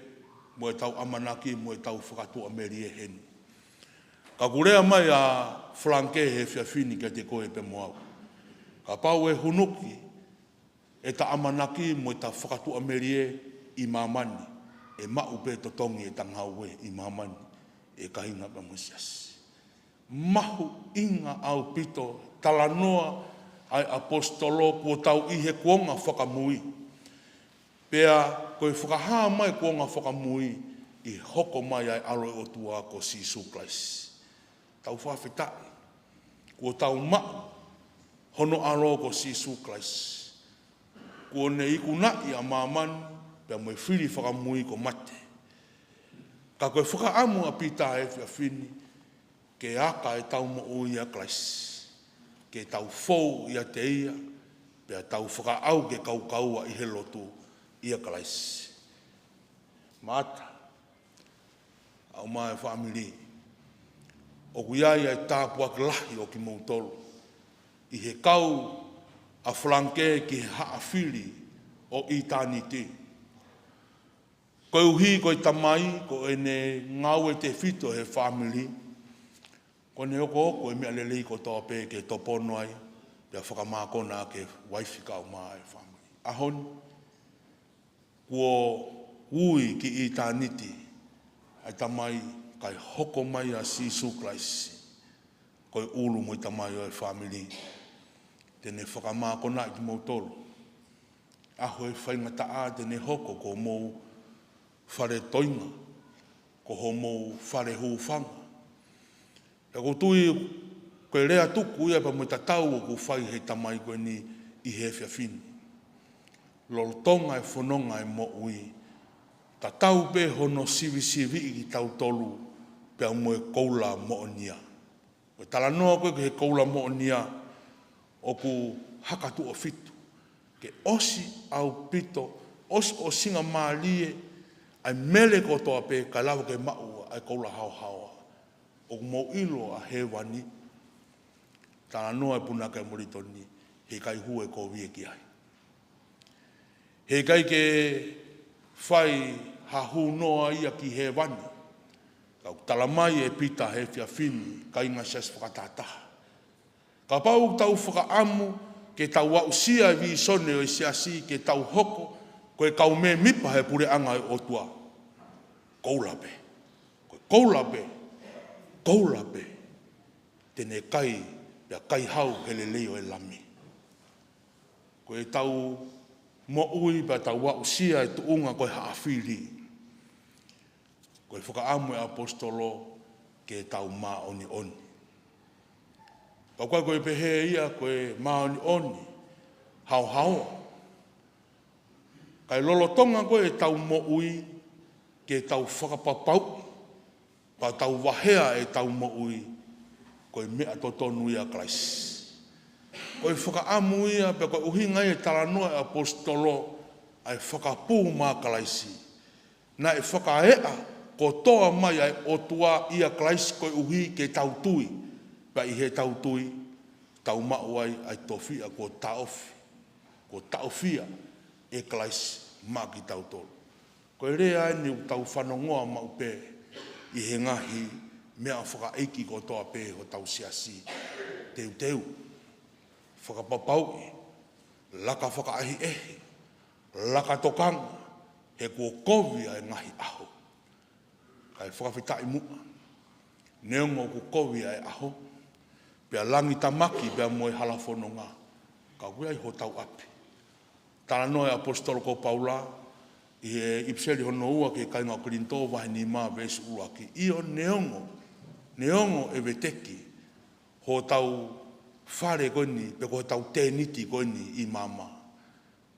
mo ʻetau ʻamanaki mo ʻetau fakatuʻamelie heni. Ka ʻoku lea mai ʻa Falanke he efiafi ni kiate koe pea mo au. Kapau ʻe hunuki ʻeta ʻamanaki mo ʻeta fakatuʻamelie ʻi māmani, ʻe maʻu pē totongi ʻeta ngāue ʻi māmani, ʻe kāinga pea mo e siasi. Mahuʻinga ʻaupito talanoa ʻa e ʻaposetolo kuo tau ʻi he kuonga fakamui. Pea ko e fakahā mai kuonga fakamui ʻi he hoko mai ʻa e ʻAlo ʻo e ʻOtua ko Sīsū Kalaisi. Tau fakafetaʻi, kuo tau maʻu hono ʻAlo ko Sīsū Kalaisi. Kuo ne ikunaʻi ʻa māmani pea mo e fili fakamui ko mate. Ka ko e fakaʻamu ʻa Pita he efiafi ni, ke aka ʻetau moʻui ʻia Kalaisi, ke tau fou ʻiate ia, pea tau fakaʻau ke kaukaua ʻi he lotu ʻia Kalaisi. Mata, ʻa e ʻū fāmili, ʻoku ʻi ai ʻa e tāpuaki lahi ʻo kimoutolu ʻi he kau ʻa Falanke ki he Haʻafili ʻo ʻitāniti. Koeʻuhi ko e tamai, ko ʻene ngāue tefito he fāmili, ko ʻene okooko e meʻa lelei kotoa pē ke topono ai, pea fakamākona ʻaki e uaifi kae ʻumaʻā e fāmili. ʻAho ni, kuo ui ki ʻitāniti ʻa e tamai, kae hoko mai ʻa Sīsū Kalaisi ko e ʻulu mo e tamai ʻo e fāmili. Te ne fakamākona ʻaki kimoutolu. ʻAho ʻe faingataʻa te ne hoko ko homou fale toenga, ko homou fale hūfanga. Pea ʻoku ou tui ko e lea tuku ia pea mo e tatau ʻoku fai he tamai ko eni ʻi he efiafi ni. Lolotonga e fononga e moʻui, tatau pē hono sivisiviʻi kitautolu pea mo e koula moʻonia. Ko e talanoa ko ē ki he koula moʻonia, ʻoku haka tuʻo fitu. Ke ʻosi ʻaupito, ʻosiʻosingamālie ʻa e mele kotoa pē kae lava ke maʻu ʻa e koula haohaoa. ʻOku mou ʻilo ʻa hēvani, talanoa e punake ʻa Molitoni, heʻikai hū e kovi ia ki ai. Heʻikai ke fai ha hū noa ia ki hēvani. Ka ʻoku tala mai ʻe Pita he efiafi ni, kāinga Siasi fakatahataha. Kapau ʻoku tau fakaʻamu ke tau aʻusia e vīsone ʻo e siasi ke tau hoko ko e kau mēmipa he puleʻanga ʻo e ʻOtua. Koula pē. Ko e koula pē. Koula pē. Te ne kai, pea kaihau he lelei ʻo e Lami. Ko ʻetau moʻui pea tau aʻusia e tuʻunga ko e Haʻafili. Ko e fakaʻamu e ʻaposetolo ke tau māʻoniʻoni. Pea ʻoku ʻikai ko e pehē ia ko e māʻoniʻoni haohaoa. Kae lolotonga ko ē ʻetau moʻui ke tau fakapapauʻi, pea tau vahea ʻetau moʻui ko e meʻa totonu ʻia Kalaisi. Ko e fakaʻamu ia, pea ko e ʻuhinga ia e talanoa e ʻaposetolo ʻa e fakapū maʻa Kalaisi. Naʻe fakaeʻa kotoa mai ʻa e ʻOtua ʻia Kalaisi koeʻuhi ke tau tui, pea ʻi heʻetau tui, tau maʻu ai ʻa e tofiʻa kuo taʻofi, kuo taʻofia ʻe Kalaisi maʻa kitautolu. Ko e lea eni ʻoku tau fanongoa maʻu pē ʻi he ngaahi meʻa fakaʻeiki kotoa pē hotau siasi. Teuteu, fakapapauʻi, laka fakaʻehiʻehi, laka tokanga, he kuo kovi ʻa e ngaahi ʻaho. Kae fakafetaʻi muʻa, neongo ʻoku kovi ʻa e ʻaho, pea langi tamaki pea mo e hala fononga, ka ʻoku ʻi ai hotau ʻapi. Talanoa e ʻaposetolo ko Paula ʻi he ʻipiseli hono ua ki he kāinga ʻo Kolinitō, vahe nima, veesi ʻuluaki: ʻIo, neongo, neongo ʻe veteki hotau fale ko eni, pe ko hotau tēniti ko eni ʻi māmani,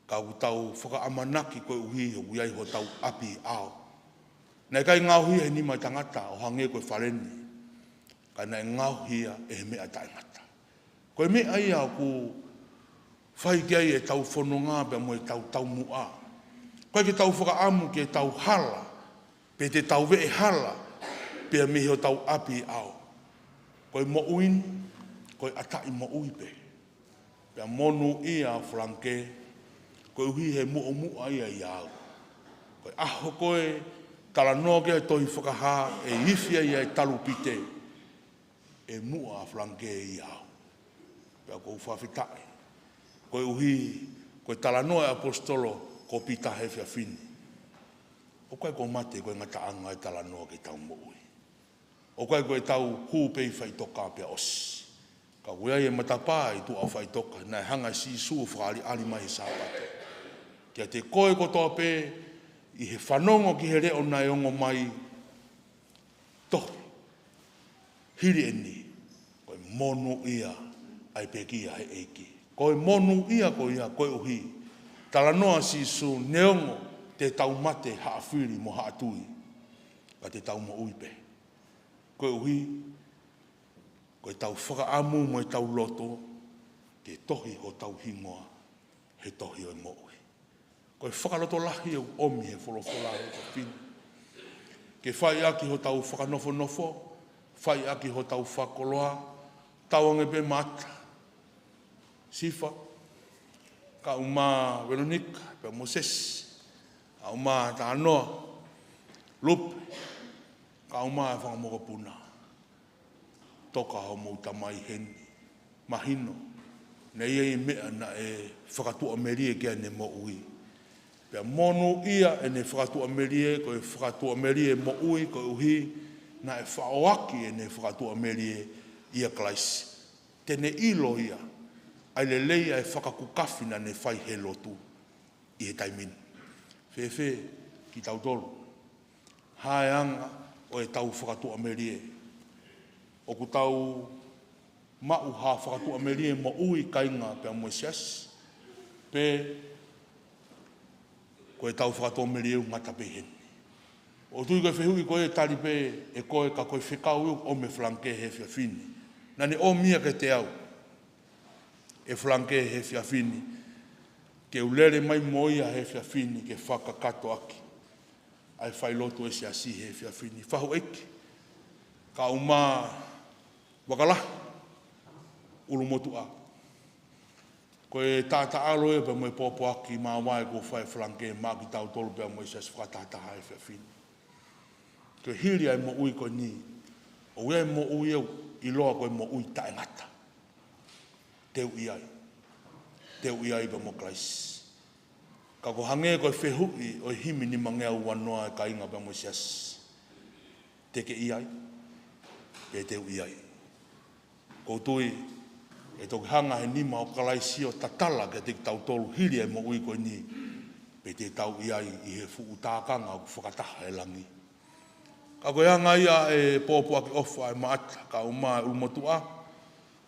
ka ʻoku tau fakaʻamanaki koeʻuhi ʻoku ʻi ai hotau ʻapi ʻi ʻao. Naʻe ʻikai ngaohi ia ʻe he nima ʻo e tangata ʻo hangē ko e fale ni, ka naʻe ngaohi ia ʻe he meʻa taʻengata. Ko e meʻa ia ʻoku fai ki ai ʻetau fononga pea mo ʻetau taumuʻa. ʻOku ʻikai ke tau fakaʻamu ke tau hala, pe te tau veʻe hala pea mei hotau ʻapi ʻi ʻao. Ko e moʻui ni, ko e ʻataʻi moʻui pē. Pea monūʻia ʻa Falankē, koeʻuhi he muʻomuʻa ia ʻiate au. Ko e ʻaho ko ē talanoa ki ai e tohi Fakahā, ʻe ifi ai ʻa e talupite, ʻe muʻa ʻa Falankē ʻiate au. Pea ʻoku ou fakafetaʻi, koeʻuhi ko e talanoa e ʻaposetolo ko Pita he efiafi ni, ʻoku ʻikai ko e mate ko e ngataʻanga e talanoa ki heʻetau moʻui. ʻOku ʻikai ko ʻetau hū pē ʻi faʻitoka pea ʻosi. Ka ʻoku ʻi ai e matapā ʻi tuʻa ʻo faʻitoka, naʻe hanga ʻe Sīsū ʻo fakaʻaliʻali mai he Sāpate kiate koe kotoa pē, ʻi he fanongo ki he leʻo naʻe ongo mai, tohi, hili eni, ko e monūʻia ʻa e pekia he ʻEiki. Ko e monūʻia ko ia koeʻuhi, talanoa Sīsū, neongo te tau mate haʻa fili mo haʻa tui, ka te tau moʻui pē. Koeʻuhi ko ʻetau fakaʻamu mo ʻetau loto ke tohi hotau hingoa he tohi ʻo e moʻui. Ko e fakalotolahi ʻoku ʻomi he folofola he efiafi ni, ke fai ʻaki hotau fakanofonofo, fai ʻaki hotau fakakoloa, tauange pē Maʻata, Sifa, kae ʻumaʻā Velonika, pea mo Sesi, kae ʻumaʻā Tānoa, Lupe, kae ʻumaʻā e fanga mokopuna. Toka hoʻomou Tamai heni. Mahino naʻe ʻi ai e meʻa naʻe fakatuʻamelie ki ai ʻene moʻui. Pea monūʻia ʻene fakatuʻamelie, ko e fakatuʻamelie moʻui, koeʻuhi naʻe faʻoaki ʻene fakatuʻamelie ʻia Kalaisi. Te ne ʻilo ia ʻa e lelei ʻa e fakakukafi naʻa ne fai he lotu ʻi he taimi ni. Fēfē kitautolu? Hā e anga ʻo ʻetau fakatuʻamelie? ʻOku tau maʻu ha fakatuʻamelie moʻui, kāinga, pea mo e siasi, pe ko ʻetau fakatuʻamelie ʻoku ngata pē heni? ʻOku ou tui ko e fehuʻi ko ē ʻe tali pē ʻe koe, ka ko e fekau ia ʻoku ʻomi ʻe Falankē he efiafi ni. Naʻa ne ʻomi ia kiate au, ʻe Falankē he efiafi ni, ke u lele mai mo ia he efiafi ni ke fakakakato ʻaki ʻa e failotu ʻa e siasi he efiafi ni. Fahu ʻEiki, kae ʻumaʻā Vakalahi, ʻUlumotuʻa. Ko e taʻataʻalo ia pea mo e pōpoaki māvae kuo fai ʻe Falankē maʻa kitautolu pea mo e siasi fakatahataha he efiafi ni. Ko e hili ʻa e moʻui ko eni, ʻoku ʻi ai e moʻui ʻoku ʻiloa ko e moʻui taʻengata. Te u ʻi ai. Te u ʻi ai pea mo Kalaisi. Ka ʻoku hangē ko e fehuʻi ʻo e himi nimangeau uanoa, ʻe kāinga pea mo e siasi, te ke ʻi ai, pe te u ʻi ai? ʻOku ou tui ʻe toki hanga he nima ʻo Kalaisi ʻo tatala kiate kitautolu hili ʻa e moʻui ko eni, pe te tau ʻi ai ʻi he fuʻu tākanga ʻoku fakataha ʻe langi. Ka ko e anga ia e pōpoaki ʻofa ʻa e Maʻata, kae ʻumaʻā e ʻUlumotuʻa,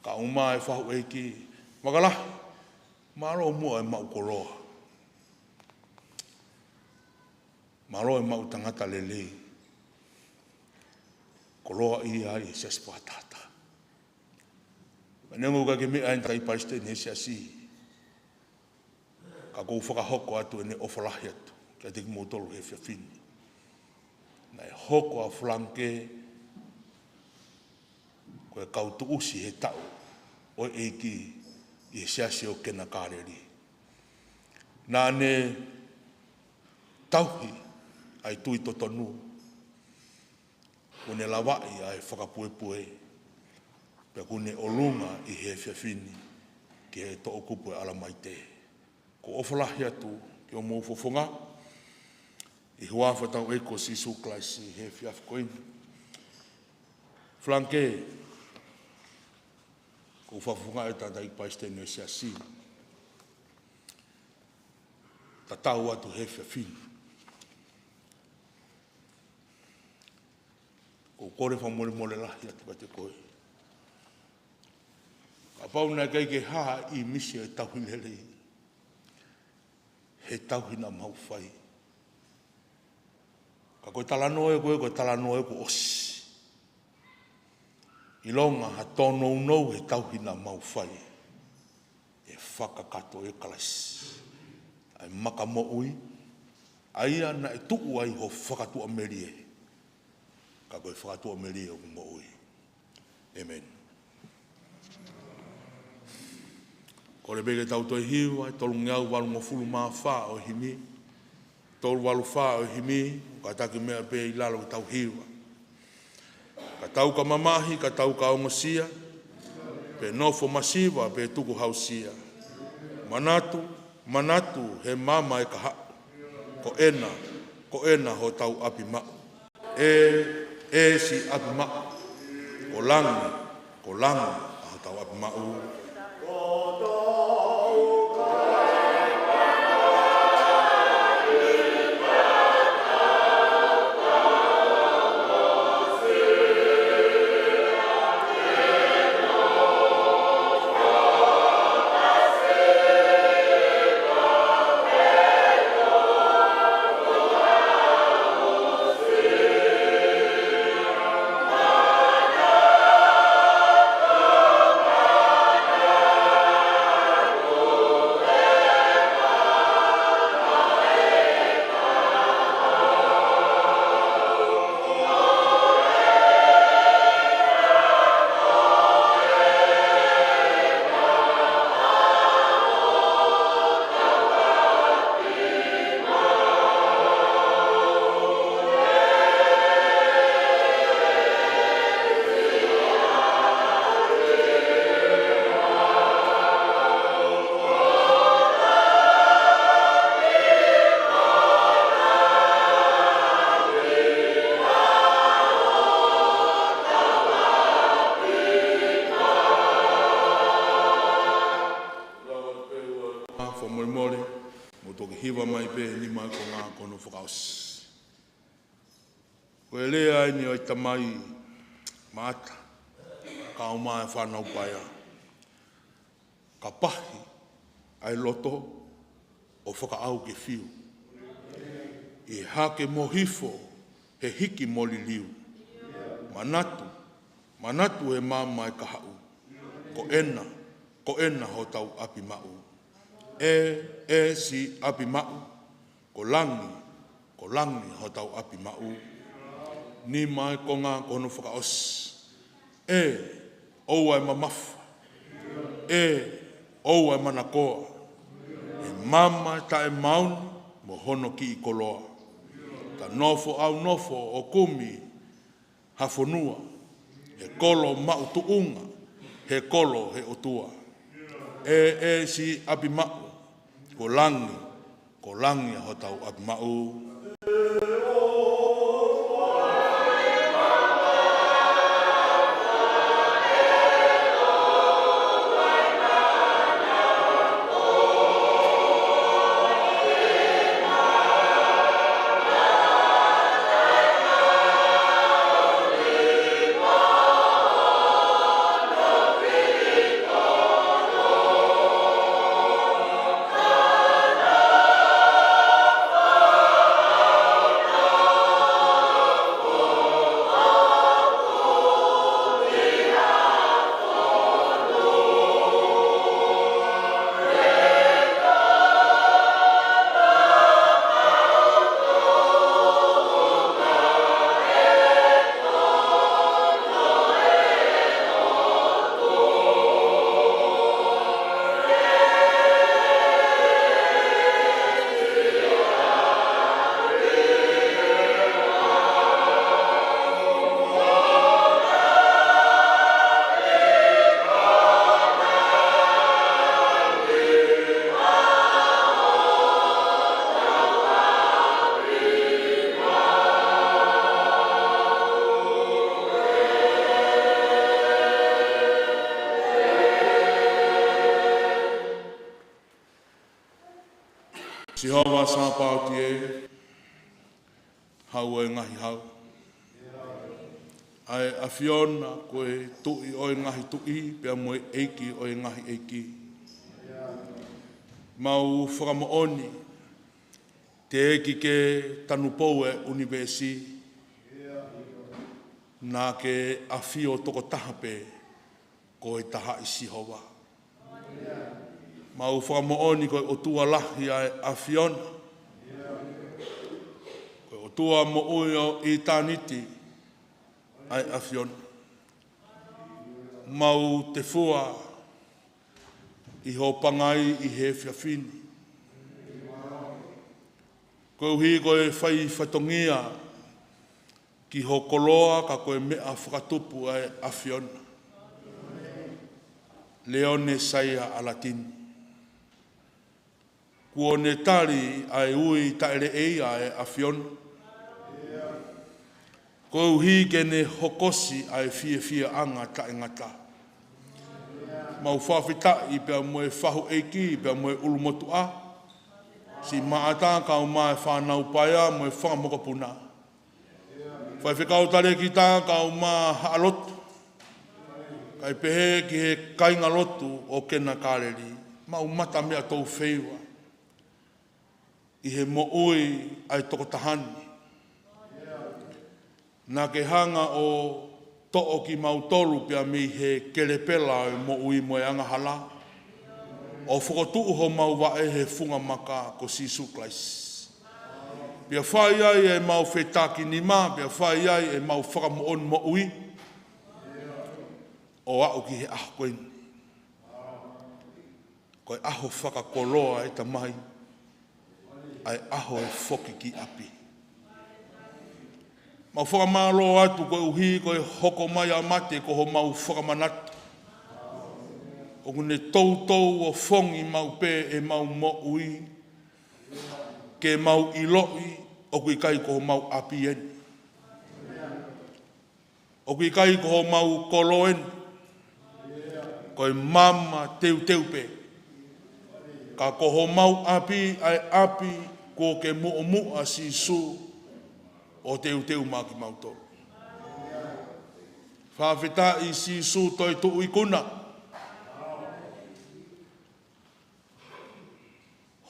kae ʻumaʻā e Fahu ʻEiki. Vakalahi, mālō muʻa e maʻu koloa. Mālō e maʻu tangata lelei. Koloaʻia ai e siasi fakatahataha. Neongo ʻoku ʻikai ke meʻa ʻeni ʻa e palesiteni he siasi, ka ʻoku ou fakahoko atu ʻene ʻofa lahi atu kiate kimoutolu he efiafi ni. Naʻe hoko ʻa Falankē ko e kau tuʻusi he taʻu ʻo e ʻEiki ʻi he siasi ʻo Kena Kāleli. Naʻa ne tauhi ʻa e tui totonu, kuo ne lavaʻi ʻa e fakapuepue, pea kuo ne ʻolunga ʻi he efiafi ni ki he toʻukupu ʻo e ʻAlamaite. ʻOku ou ʻofa lahi atu ki hoʻomou fofonga, ʻi he huafa ʻo hotau ʻEiki ko Sīsū Kalaisi he efiafi ko eni. Falange, ʻoku ou fakafofongaʻi ʻa e tangataʻeiki palesiteni ʻo e siasi. Tatau atu he efiafi ni. ʻOku ou kole fakamolemole lahi atu kiate koe. Kapau naʻe ʻikai ke hā ʻa e ʻīmisi ʻo e tauhi lelei, he tauhi naʻa mau fai. Ka ko e talanoa ē ko ē, ko e talanoa ē kuo ʻosi. ʻIlonga ha tōnounou he tauhi naʻa mau fai, ʻe fakakakato ʻe Kalaisi ʻa e maka moʻui, ʻa ia naʻe tuʻu ai ho fakatuʻamelie, ka ko e fakatuʻamelie ʻoku moʻui. ʻĒmeni. Kole pē ke tau toe hiva ʻa e tolungeau valungofulu mā fā ʻo e himi, tolu valu fā ʻo e himi, kātaki meʻa pē ʻi lalo ke tau hiva. Ka tau ka mamahi, ka tau ka ongosia, pe nofo masiva, pe tukuhausia. Manatu, manatu, he maama ʻe kahaʻu. Ko ena, ko ena hotau ʻapi maʻu. ʻE, ʻe siʻi ʻapi maʻu, ko langi, ko langi ʻa hotau ʻapi maʻu. Fakamolemole, mou toki hiva mai pē nima ʻi he konga ko hono fakaʻosi. Ko e lea eni ʻo e tamai maʻata, kae ʻumaʻā e fānau paea. Ka pahi ʻa e loto ʻo fakaʻau ke fiu, ʻi he hake mo hifo he hiki mo liliu. Manatu, manatu he maama ʻe kahaʻu. Ko ena, ko ena hotau ʻapi maʻu. ʻE, ʻe siʻi ʻapi maʻu, ko langi, ko langi hotau ʻapi maʻu. Nima ʻi he konga ko hono fakaʻosi. ʻE, ʻoua ʻe mamafa. ʻE, ʻoua ʻe manakoa. He maama ʻe taʻemaau ni mo hono kiʻi koloa. Ta nofo ʻaunofo ʻo kumi ha fonua, he kolo maʻu tuʻunga, he kolo he ʻOtua. ʻE, ʻe siʻi ʻapi maʻu, ko langi, ko langi hotau ʻapi maʻu. Sihova Sāpaoti ē, Hau ʻo e ngaahi hau, ʻa e ʻAfiona ko e Tuʻi ʻo e ngaahi tuʻi, pea mo e ʻEiki ʻo e ngaahi ʻeiki. Mau fakamoʻoni, Teʻeki ke tanupou e ʻunivēsi, naʻa ke ʻafio tokotaha pē, ko e taha ʻi Sihova. Mau fakamoʻoni ko e ʻOtua lahi ʻa e ʻAfiona, ko e ʻOtua moʻui ʻo ʻitāniti ʻa e ʻAfiona. Mau tefua ʻi hoʻo pangai ʻi he efiafi ni, koeʻuhi ko e fai fatongia ki ho koloa ka ko e meʻa fakatupu ʻa e ʻAfiona. Leone Saia ʻAlatini. Kuo ne tali ʻa e ui taʻeleʻei ʻa e ʻAfiona, koeʻuhi ke ne hokosi ʻa e fiefiaʻanga taʻengata. Mau fakafetaʻi pea mo e fahu ʻeiki pea mo e ʻulumotuʻa, siʻi maʻata kae ʻumaʻā e fānau paea mo e fanga mokopuna. Faifekau Talēkita kae ʻumaʻā haʻa lotu, kae pehē ki he kāingalotu ʻo Kena Kāleli, mau mata meʻa tou feiva ʻi he moʻui ʻa e tokotaha ni. Naʻa ke hanga ʻo toʻo kimautolu pea mei he kelepela ʻo e moʻui mo e angahala, ʻo fokotuʻu homau vaʻe he funga maka ko Sīsū Kalaisi. Pea fai ai ʻemau fetakinima, pea fai ai ʻemau fakamoʻoni moʻui, ʻo aʻu ki he ʻaho ko eni. Ko e ʻaho fakakoloa ʻe Tamai, ʻa e ʻaho e foki ki ʻapi. Mau fakamālō atu koeʻuhi ko e hoko mai ʻa mate ko homau fakamanatu, ʻoku ne toutou ʻo fongi maʻu pē ʻemau moʻui, ke mau ʻiloʻi ʻoku ʻikai ko homau ʻapi eni, ʻoku ʻikai ko homau kolo eni, ko e mama teuteu pē, ka ko homau ʻapi ʻa e ʻapi kuo ke muʻomuʻa Sīsū ʻo teuteu maʻa kimautolu. Fakafetaʻi Sīsū Toetuʻu Ikuna,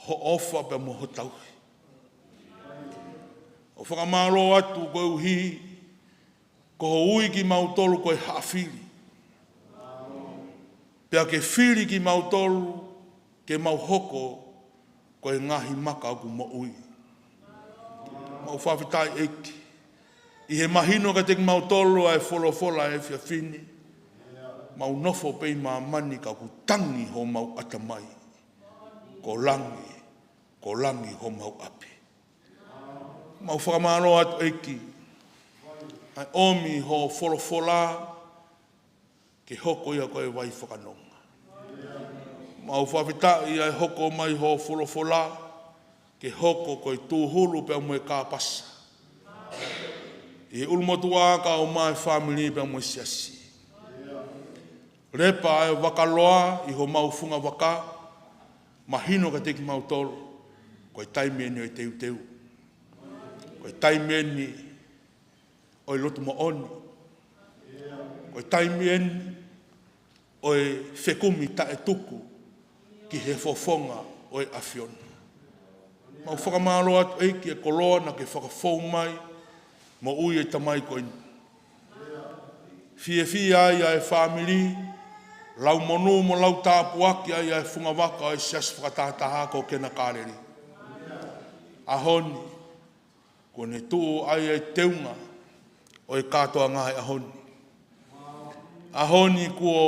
hoʻo ʻofa pea mo hoʻo tauhi. ʻOku fakamālō atu koeʻuhi ko hoʻo ui kimautolu ko e haʻa fili, pea ke fili kimautolu ke mau hoko ko e ngaahi maka ʻoku moʻui. Mau fakafetaʻi ʻEiki, ʻi he mahino kiate kimautolu ʻa e folofola ʻa e efiafi ni, mau nofo pē ʻi māmani ka ʻoku tangi homau ʻatamai, ko langi, ko langi homau ʻapi. Mau fakamālō atu ʻEiki, ʻa e ʻomi hoʻo folofola ke hoko ia ko e vai fakanonga. Mau fakafetaʻi ʻa e hoko mai hoʻo folofola ke hoko ko e tūhulu pea mo e kāpasa ʻi he ʻulumotuʻa kae ʻumaʻā e fāmili pea mo e siasi. Lepa ʻa e vakaloa ʻi homau funga vaka, mahino kiate kimautolu ko e taimi eni ʻo e teuteu, ko e taimi eni ʻo e lotu moʻoni, ko e taimi eni ʻo e fekumi taʻetuku ki he fofonga ʻo e ʻAfiona. Mau fakamālō atu ʻEiki ʻa e koloa naʻa ke fakafou mai moʻui ʻa e tamai ko eni. Fiefia ai ʻa e fāmili, lau monū mo lau tāpuaki ai ʻa e funga vaka ʻo e siasi fakatahataha ko Kena Kāleli. ʻAho ni, kuo ne tuʻu ai ʻa e teunga ʻo e kātoanga he ʻaho ni. ʻAho ni kuo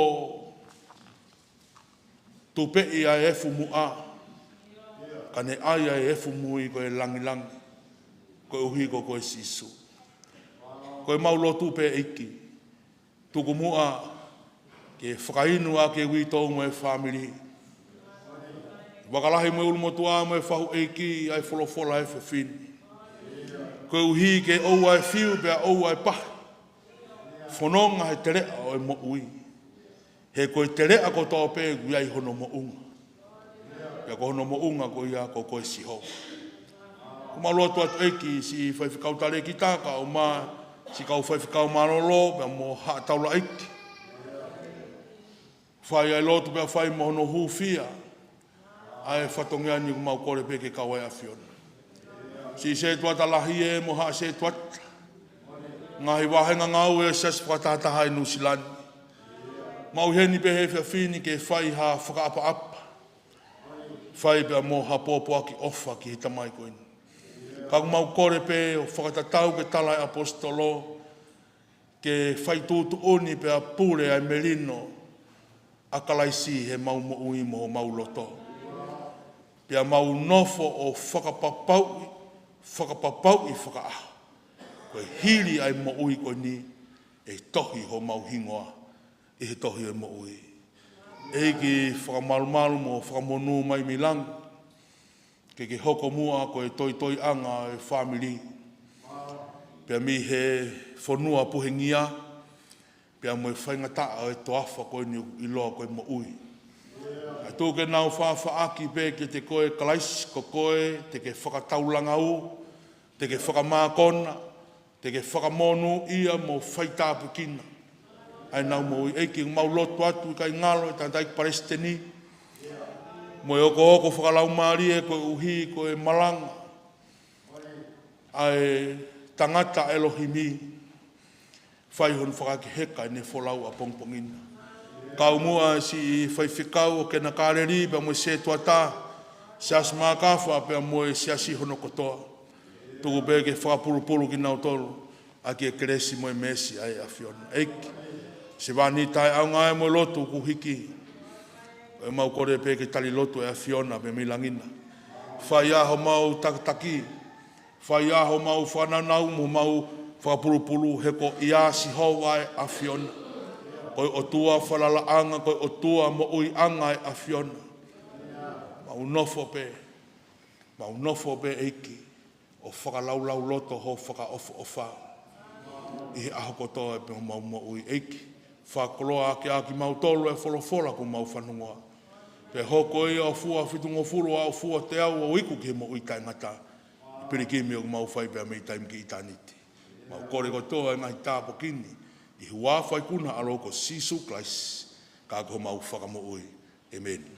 tupeʻi ʻa e efu muʻa, ka ne ʻai ʻa e efu mui ko e langilangi, koeʻuhi ko koe Sīsū. Ko e mau lotu pē ʻEiki, tuku muʻa ke fakainu ʻaki e uitou mo e fāmili, vakalahi mo e ʻulumotuʻa mo e fahu ʻeiki ʻa e folofola ʻa e efiafi ni, koeʻuhi ke ʻoua ʻe fiu pea ʻoua ʻe pahi, fononga he teleʻa ʻo e moʻui, he ko e teleʻa kotoa pē ʻoku ʻi ai hono moʻunga. Pea ko hono moʻunga ko ia ko koe Sihova. ʻOku mau lotu atu ʻEiki siʻi faifekau talēkita kae ʻumaʻā siʻi kau faifekau mālōlō pea mo haʻa taulaʻeiki. Fai ʻa e lotu pea fai mo hono hūfia ʻa e fatongia ni ʻoku mau kole pē ke kau ai ʻAfiona. Siʻi sētuata lahi ē mo haʻa sētuata. Ngaahi vāhenga ngāue ʻo e siasi fakatahataha ʻi Nuʻusila ni. Mau ʻi heni pē he efiafi ni ke fai ha fakaʻapaʻapa. Fai pea mo ha pōpoaki ʻofa ki he tamai ko eni. Ka ʻoku mau kole pē ʻo fakatatau ki he tala ʻa e ʻaposetolo, ke fai tuʻutuʻuni pea pule ʻa e melino ʻa Kalaisi he mau moʻui mo homau loto. Pea mau nofo ʻo fakapapauʻi, fakapapauʻi fakaʻaho. Ko e hili ʻa e moʻui ko eni, ʻe tohi homau hingoa ʻi he tohi ʻo e moʻui. ʻEiki, fakamalumalu mo fakamonū mai mei langi. Ke ke hoko muʻa ko e toitoiʻanga ʻo e fāmili. Pea mei he fonua puhengia, pea mo e faingataʻa ʻo e toafa ko eni ʻoku ʻiloa ko e moʻui. ʻA tuku ke nau fafaʻaki pē kiate koe Kalaisi, ko koe te ke fakataulanga ʻo, te ke fakamākona, te ke fakamonūʻia mo faitāpuekina ʻa ʻenau moʻui. ʻEiki, mau lotu atu ʻikai ngalo e tangataʻeiki palesiteni, mo e okooko fakalaumālie koeʻuhi ko e malanga ʻa e tangata ʻElohimi, fai hono fakaheka ʻene folau ʻapongipongi na. Kau muʻa siʻi faifekau ʻo Kena Kāleli pea mo e sētuata, Siasi Makafa pea mo e siasi hono kotoa. Tuku pē ke fakapulupulu kinautolu ʻaki e kelesi mo e meesi ʻa e ʻAfiona. ʻEiki, sevāniti taʻeʻaonga ē mo e lotu kuo hiki. ʻOku mau kole pē ke tali lotu ʻa e ʻAfiona pē mei langi na. Fai ʻa homau takitaki, fai ʻa homau fānau mo homau fakapulupulu he ko ia Sihova ʻa e ʻAfiona. Ko e ʻOtua falalaʻanga, ko e ʻOtua moʻuiʻanga ʻa e ʻAfiona. Mau nofo pē, mau nofo pē ʻEiki, ʻo fakalaulauloto ho fakaʻofoʻofa ʻi he ʻaho kotoa pē ʻo homau moʻui ʻEiki. Fakakoloa ʻaki ʻa kimautolu ʻa e folofola kuo mau fanongoa. Pea hoko ia ʻo fua fitungofulu ʻa ʻo fua teau ʻo iku ki he moʻui taʻengata. Pilikimi ʻoku mau fai pea mei taimi ki ʻitāniti. Mau kole kotoa e ngaahi tāpuaki ni ʻi he huafa ʻo e ʻAlo ko Sīsū Kalaisi, ka ko homau Fakamoʻui. ʻĒmeni.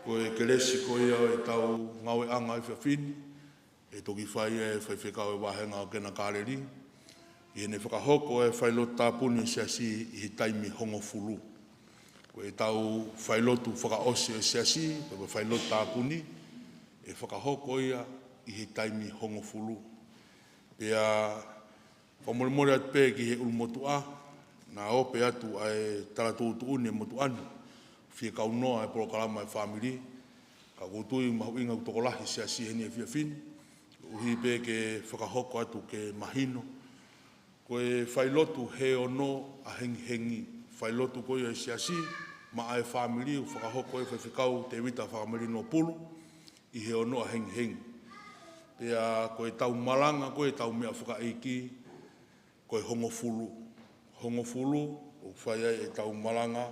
Ko e kelesi ko ia ʻo ʻetau ngāueʻanga ʻi he efiafi ni, ʻe toki fai ʻe he faifekau ʻo e vāhenga ʻo Kena Kāleli ʻi heʻene fakahoko e failotu tāpuni ʻo e siasi ʻi he taimi hongofulu. Ko ʻetau failotu fakaʻosi ʻo e siasi, ko e failotu tāpuni, ʻe fakahoko ia ʻi he taimi hongofulu. Pea fakamolemole atu pē ki he ʻulumotuʻa, naʻa ope atu ʻa e tala tuʻutuʻuni ʻa e motuʻa ni. fie kaunoa e polokalama e fāmili, ka ʻoku ou tui mahuʻinga ʻoku tokolahi e siasi heni he efiafi ni, ʻuhi pē ke fakahoko atu ke mahino. Ko e failotu he ono ʻahengihengi, failotu ko ia e siasi, maʻa e fāmili, ʻoku fakahoko ʻe Faifekau Tēvita Fakamalino Pulu, ʻi he ono ʻahengihengi. Pea ko e tau malanga, ko e tau meʻa fakaʻeiki, ko e hongofulu. Hongofulu, ʻoku fai ai e tau malanga.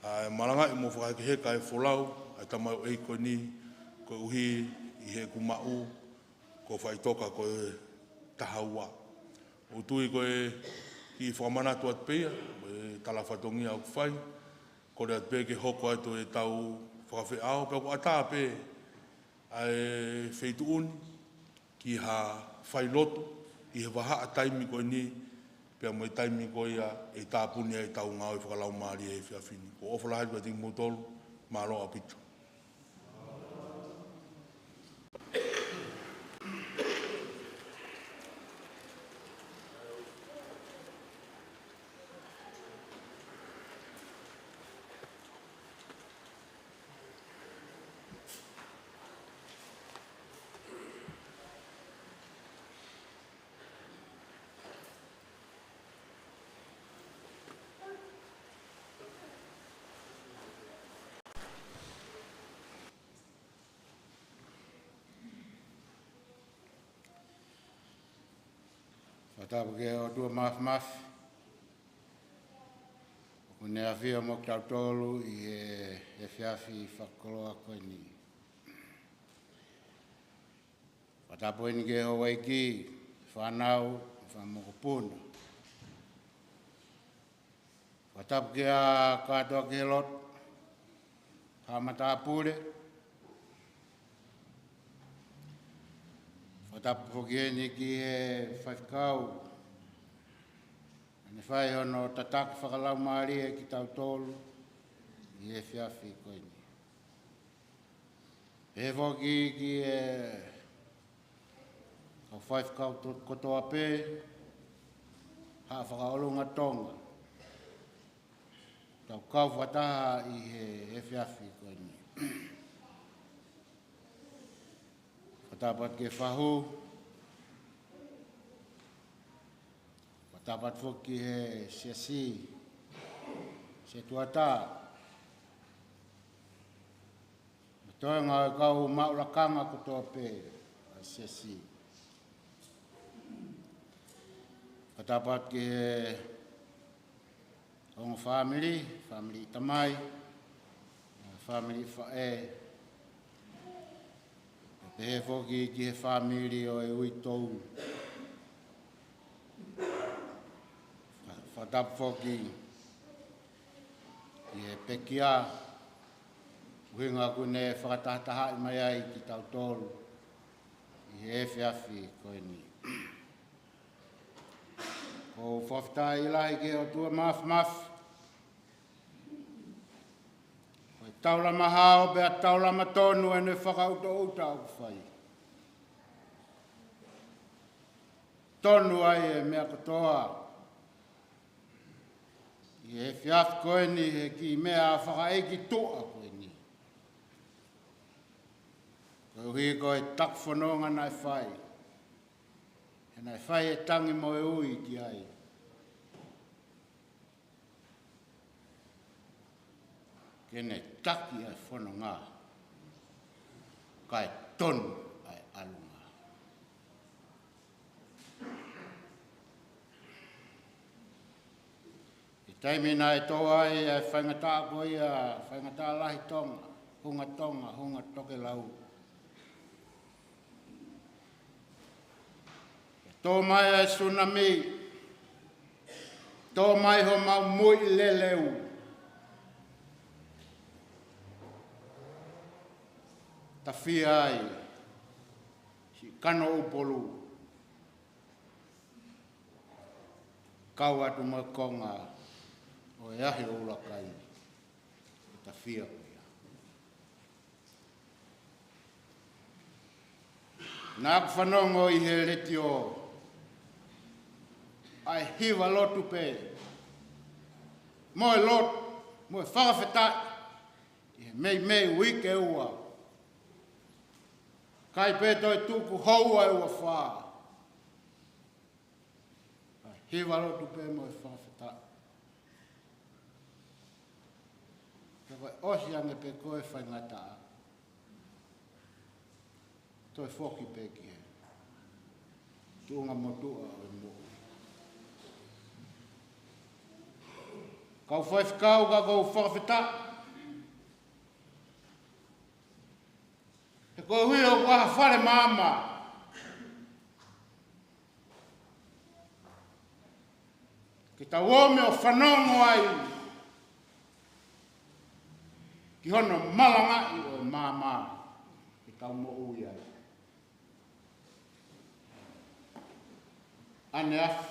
ʻA e malanga ʻi mo fakahekeheka e folau, ʻa e tamaioʻeiki ko eni, koeʻuhi ʻi heʻeku maʻu, ko faʻitoka ko e taha ua. ʻOku ou tui ko e kiʻi fakamanatu atu pē ia, ko e tala fatongia ʻoku fai, kole atu pē ke hoko atu e tau fakafeʻao, pea ʻoku ʻatā pē ʻa e feituʻu ni ki ha failotu ʻi he vahaʻa taimi ko eni, pea mo e taimi ko ia ʻe tāpuni ai e tau ngāue fakalaumālie he efiafi ni. Ko e ʻofa lahi atu kiate kimoutolu, mālō ʻaupito. Fakatapu ki he ʻOtua Māfimafi, ʻoku ne ʻafio mo kitautolu ʻi he efiafi fakakoloa ko eni. Fakatapu eni ki he houʻeiki, fānau, fanga mokopuna. Fakatapu ki he kātoa ki he lotu, haʻa matāpule. Fakatapu foki eni ki he faifekau, ʻa ʻene fai hono tataki fakalaumālie kitautolu ʻi he efiafi ko eni. Pehē foki ki he kau faifekau to-, kotoa pē, Haʻa Fakaʻolunga Tonga, tau kau fakataha ʻi he efiafi ko eni. Fakatapu atu ki he fahu, fakatapu atu foki ki he siasi, setuata, mo e toenga ʻo e kau maʻu lakanga kotoa pē ʻa e siasi. Fakatapu atu ki he ongo fāmili, fāmili tamai, fāmili faʻē, pehē foki ki he fāmili ʻo e uitou. Fakatapu foki ki he pekia, ʻuhinga ʻoku ne fakatahatahaʻi mai ai kitautolu ʻi he efiafi ko eni. ʻOku ou fakafetaʻi lahi ki he ʻOtua Māfimafi, ko e taulama hao pea taulama tonu ʻene fakaʻutoʻuta ʻoku fai. Tonu ai e meʻa kotoa ʻi he efiafi ko eni he kiʻi meʻa fakaʻeiki tuʻa ko eni. Koeʻuhi ko e taki fononga naʻe fai. He naʻe fai e tangi mo e ui ki ai, ke ne taki ʻa e fononga, kae tonu ʻa e ʻalunga. ʻI he taimi naʻe tō ai ʻa e faingataʻa ko ia, faingataʻa lahi Tonga, hunga Tonga, hunga tokelau. Tō mai ʻa e sunami, tō mai homau muiʻi leleu. Tafia ai siʻi kano ʻUpolu, kau atu mo e konga ʻo e Ahi ʻo ʻUlakai, ʻo tafia ko ia. Naʻa ku fanongo ʻi he letiō ʻa e hiva lotu pē, mo e lotu, mo e fakafetaʻi, ʻi he meimei uike ua, ʻikai pē toe tuku houa ʻe ua fā. Ka hiva lotu pē mo e fakafetaʻi. Ka ko e ʻosi ange pē ko e faingataʻa, toe foki pē ki he tuʻunga motuʻa ʻo e moʻui. Kau faifekau, ka ʻoku ou fakafetaʻi he koeʻuhi ʻoku ʻi ai ha fale maama ke tau ō mai ʻo fanongo ai ki hono malangaʻi ʻo e maama ke tau moʻui ai. ʻAneafi,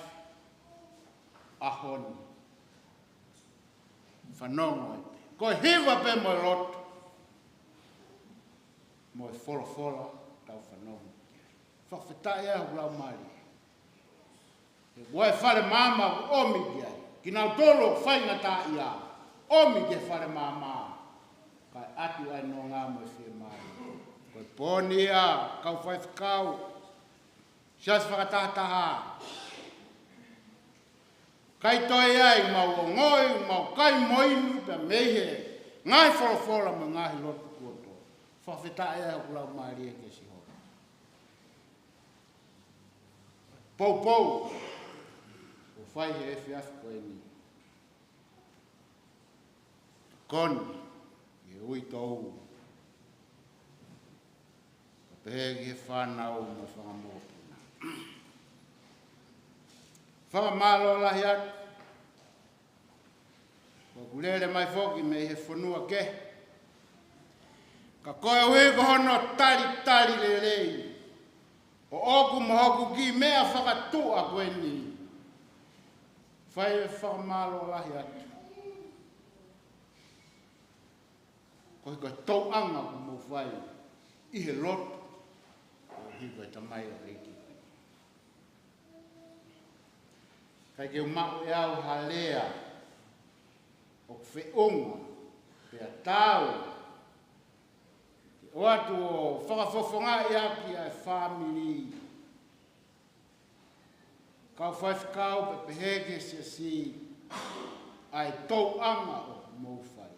ʻaho ni, fanongo ai pē. Ko e hiva pē mo e lotu mo e folofola tau fanongo. Fakafetaʻi ʻa e ʻoku lau mali. He ʻoku ʻi ai e fale maama ʻoku ʻomi ki ai kinautolu ʻoku faingataʻaʻia. ʻOmi ki he fale maama, kae ʻatu ai e nonga mo e fiemālie. Ko e pō ni ia, kau faifekau, siasi fakatahataha, ʻikai toe ʻi ai ʻemau ongoʻi, ʻemau kai mo inu pē mei he ngaahi folofola mo e ngaahi lotu kuo tō. Fakafetaʻi ʻa e ʻoku lau mali kia Sihova. Poupou ʻoku fai he efiafi ko eni. Koni ʻi he uitou, ka pehē ki he fānau mo e fanga mokopuna. Fakamālō lahi atu. ʻOku lele mai foki mei he fonua kehe, ka koeʻuhi ko hono talitali lelei ʻoʻoku mo hoku kiʻi meʻa fakatuʻa ko eni, fai e fakamālō lahi atu. Koeʻuhi ko e tauʻanga ʻoku mou fai ʻi he lotu, koeʻuhi ko e tamaioʻeiki. ʻIkai ke u maʻu ʻe au ha lea ʻoku feʻunga pea taau ke ʻoatu ʻo fakafofongaʻi ʻaki ʻa e fāmili, kau faifekau, pea pehē ki he siasi, ʻa e tauʻanga ʻoku mou fai.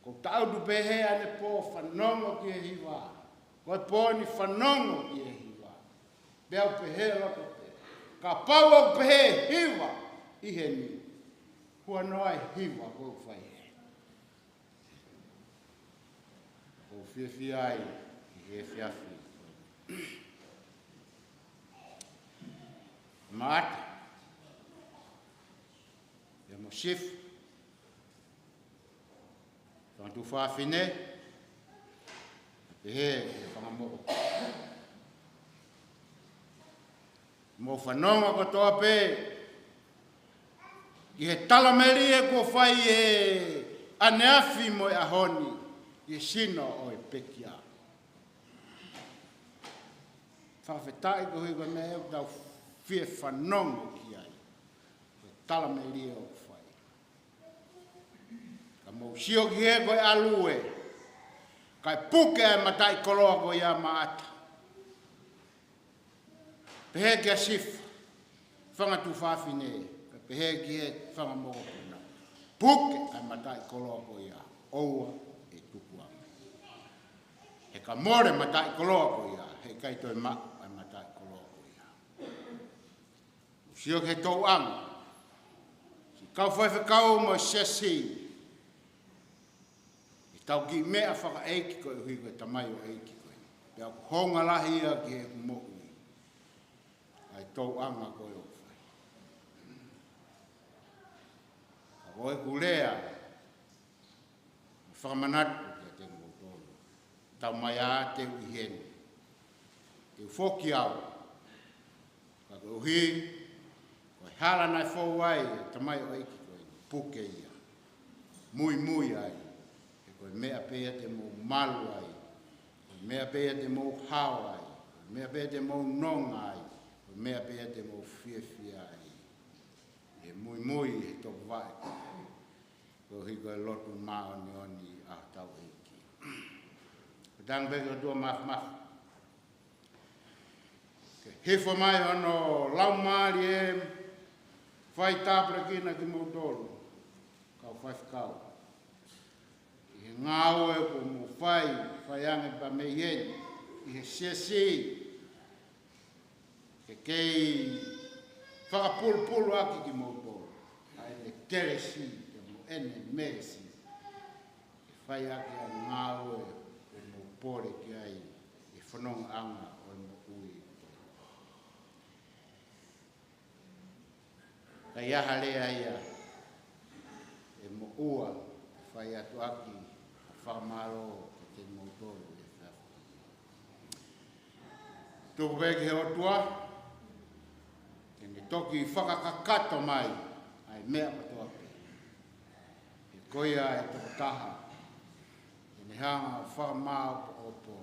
Ko e taʻutu pē he ʻanepō fanongo ki he hiva. Ko e pō ni fanongo ki he hiva. Pea u pehē loto pē, kapau ʻoku pehē hiva ʻi heni, huanoa e hiva ʻoku fai hē. ʻOku ou fiefia ai ʻi he efiafi. Maʻata, ia mo Sifa, fanga tuofāfine, pehē ki he fanga mokopuna. Mou fanongo kotoa pē ki he talamelie kuo fai ʻi he ʻaneafi mo e ʻaho ni ʻi he sino ʻo e pekia. Fakafetaʻi koeʻuhi ko e meʻa ʻoku tau fie fanongo ki ai, ko e talamelie ʻoku fai. Ka mou sio ki he ko e ʻalu ē, kae puke ʻa e mataʻikoloa ko ia, Maʻata. Pehē kia Sifa, fanga tuofāfine, kae pehē ki he fanga mokopuna. Puke ʻa e mataʻikoloa ko ia, ʻoua ʻe tuku ange. He ka mole mataʻikoloa ko ia, heʻikai toe maʻu ʻa e mataʻikoloa ko ia. Sio ki he tauʻanga, siʻi kau faifekau mo e siasi, ʻetau kiʻi meʻa fakaʻeiki koeʻuhi ko e tamaioʻeiki ko eni. Pea ʻoku hounga lahi ia ki heʻeku moʻui, ʻa e tauʻanga ko ē ʻoku fai. Ka ko ʻeku lea, mo fakamanatu kiate kimoutolu. Tau mai ā, te u ʻi heni. Te u foki au. Ka koeʻuhi ko e hala naʻe fou ai e tamaioʻeiki ko eni, puke ia. Muimui ai. He ko e meʻa pē ia te mou malu ai. Ko e meʻa pē ia te mou hao ai. Ko e meʻa pē ia te mou nonga ai. Ko e meʻa pē ia te mou fiefia ai. ʻI he muimui he topuvaʻe. Koeʻuhi ko e lotu māʻoniʻoni ʻa hotau ʻEiki. Ko e tangi pē ki he ʻOtua Māfimafi ke hifo mai hono Laumālie ʻo fai tāpuekina kimoutolu, kau faifekau, ʻi he ngāue kuo mou fai, fai ange pē mei heni ʻi he siasi, ke kei fakapulupulu ʻaki kimoutolu ʻa ʻene kelesi mo ʻene meesi, ke fai ʻaki ʻa e ngāue kuo mou pole ki ai ʻi he fonongaʻanga ʻo e moʻui. Ka ʻi ai ha lea ia ʻe moʻua, fai atu ʻaki ʻa e fakamālō kiate kimoutolu ʻi he efiafi. Tuku pē ki he ʻOtua ke ne toki fakakakato mai ʻa e meʻa kotoa pē. He ko ia ʻe tokotaha, ke ne hanga ʻo fakamāʻopoʻopo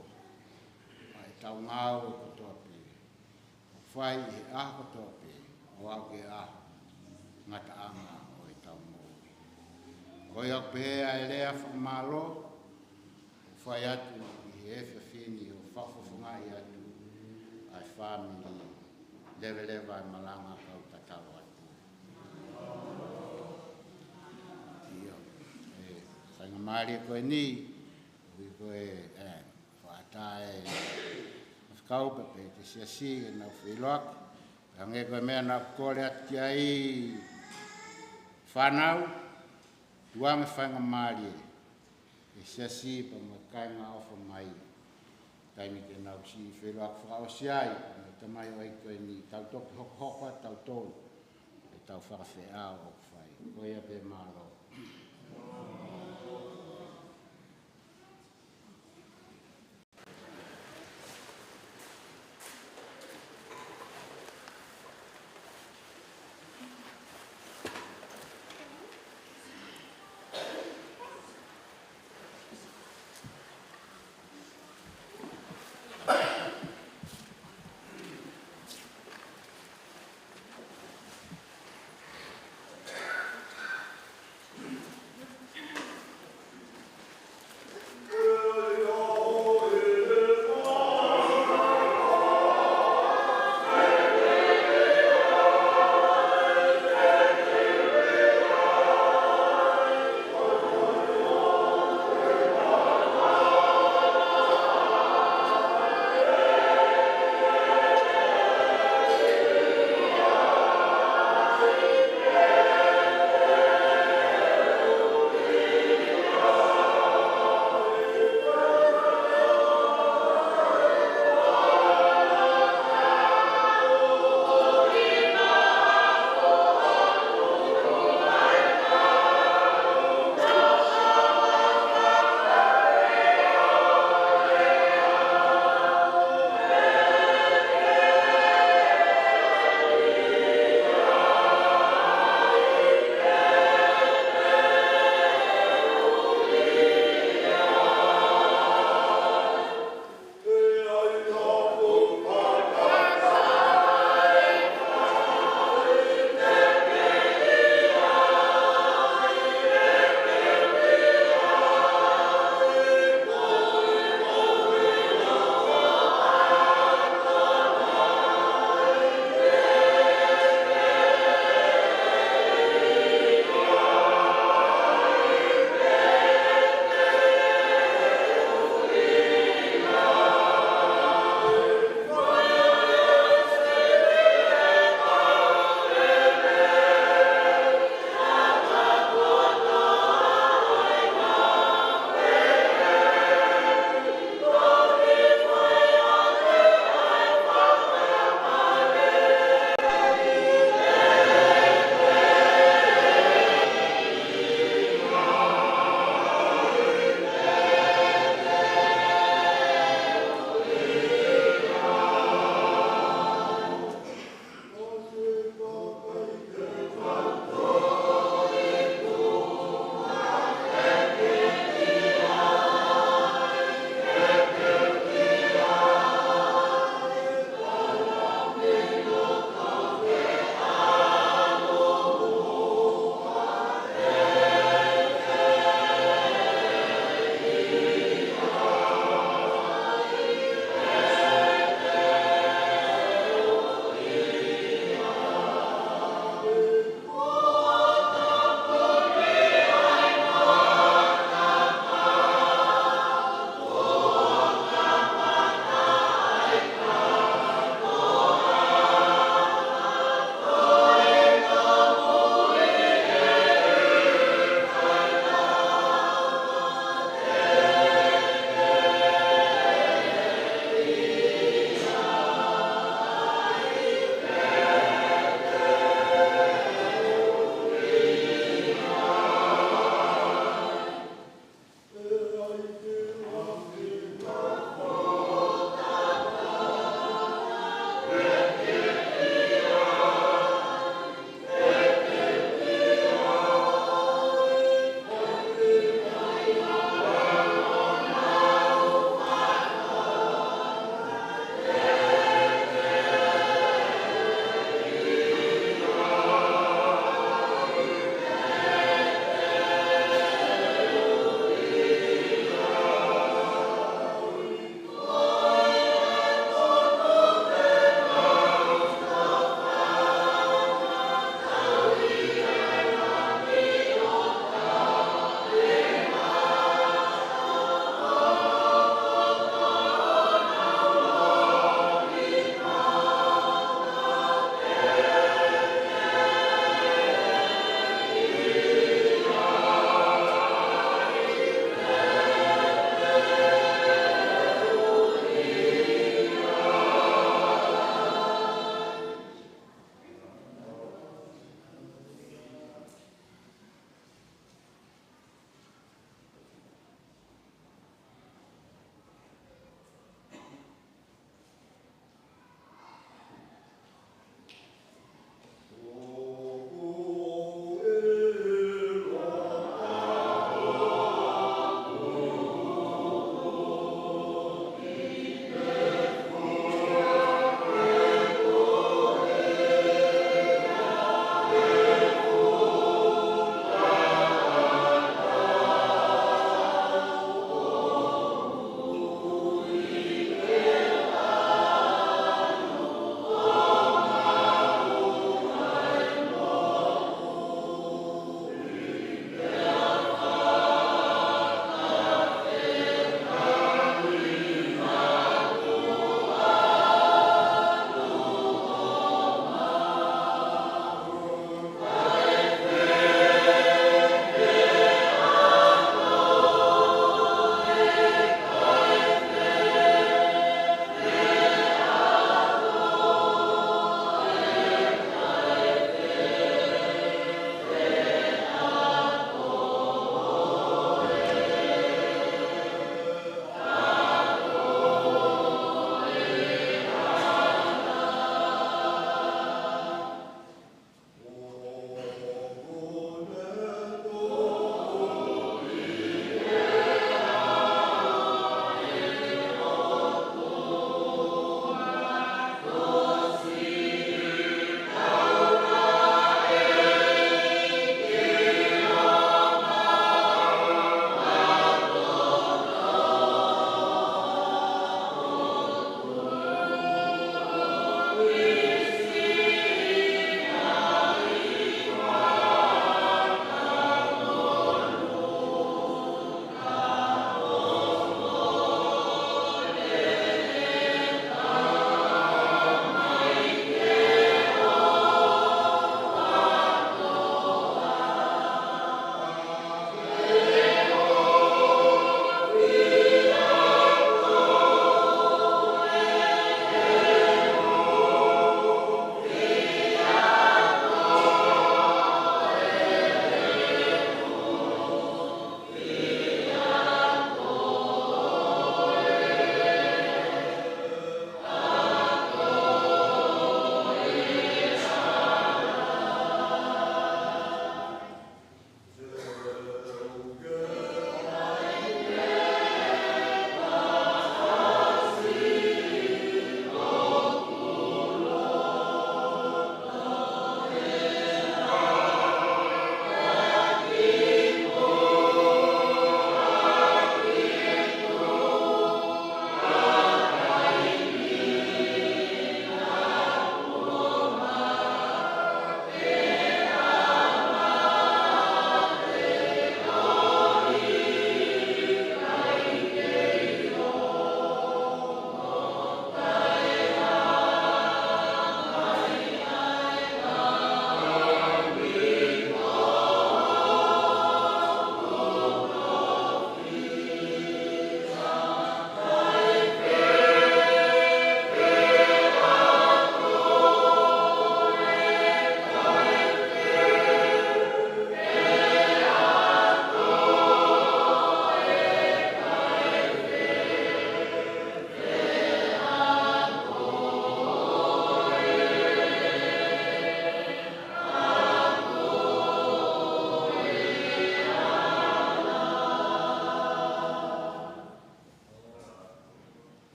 ʻa ʻetau ngāue kotoa pē ʻoku fai ʻi he ʻaho kotoa pē, ʻo aʻu ki he ʻaho ngataʻanga ʻo ʻetau moʻui. Ko ia ʻoku pehē ʻa e lea fakamālō ʻoku fai atu ʻi he efiafi ni, ʻo fakafofongaʻi atu ʻa e fāmili Leveleva ʻa e Malanga, kau tatau atu. ʻIo, ʻa e faingamālie ko eni, ʻoku ʻi ai ko e, ē, fakaʻatā ʻe he faifekau pea pehē ki he siasi ke nau feʻiloaki. Pea hangē ko e meʻa naʻa ku kole atu ki ai, fānau, tuku ange faingamālie ʻe he siasi pea mo e kāinga ʻofa mai, taimi ke nau siʻi feʻiloaki fakaʻosi ai mo e tamai ʻo e ʻEiki ko eni, tau toki hokohoko atu tautolu ʻi heʻetau fakafeʻao ʻoku fai. Ko ia pē, mālō.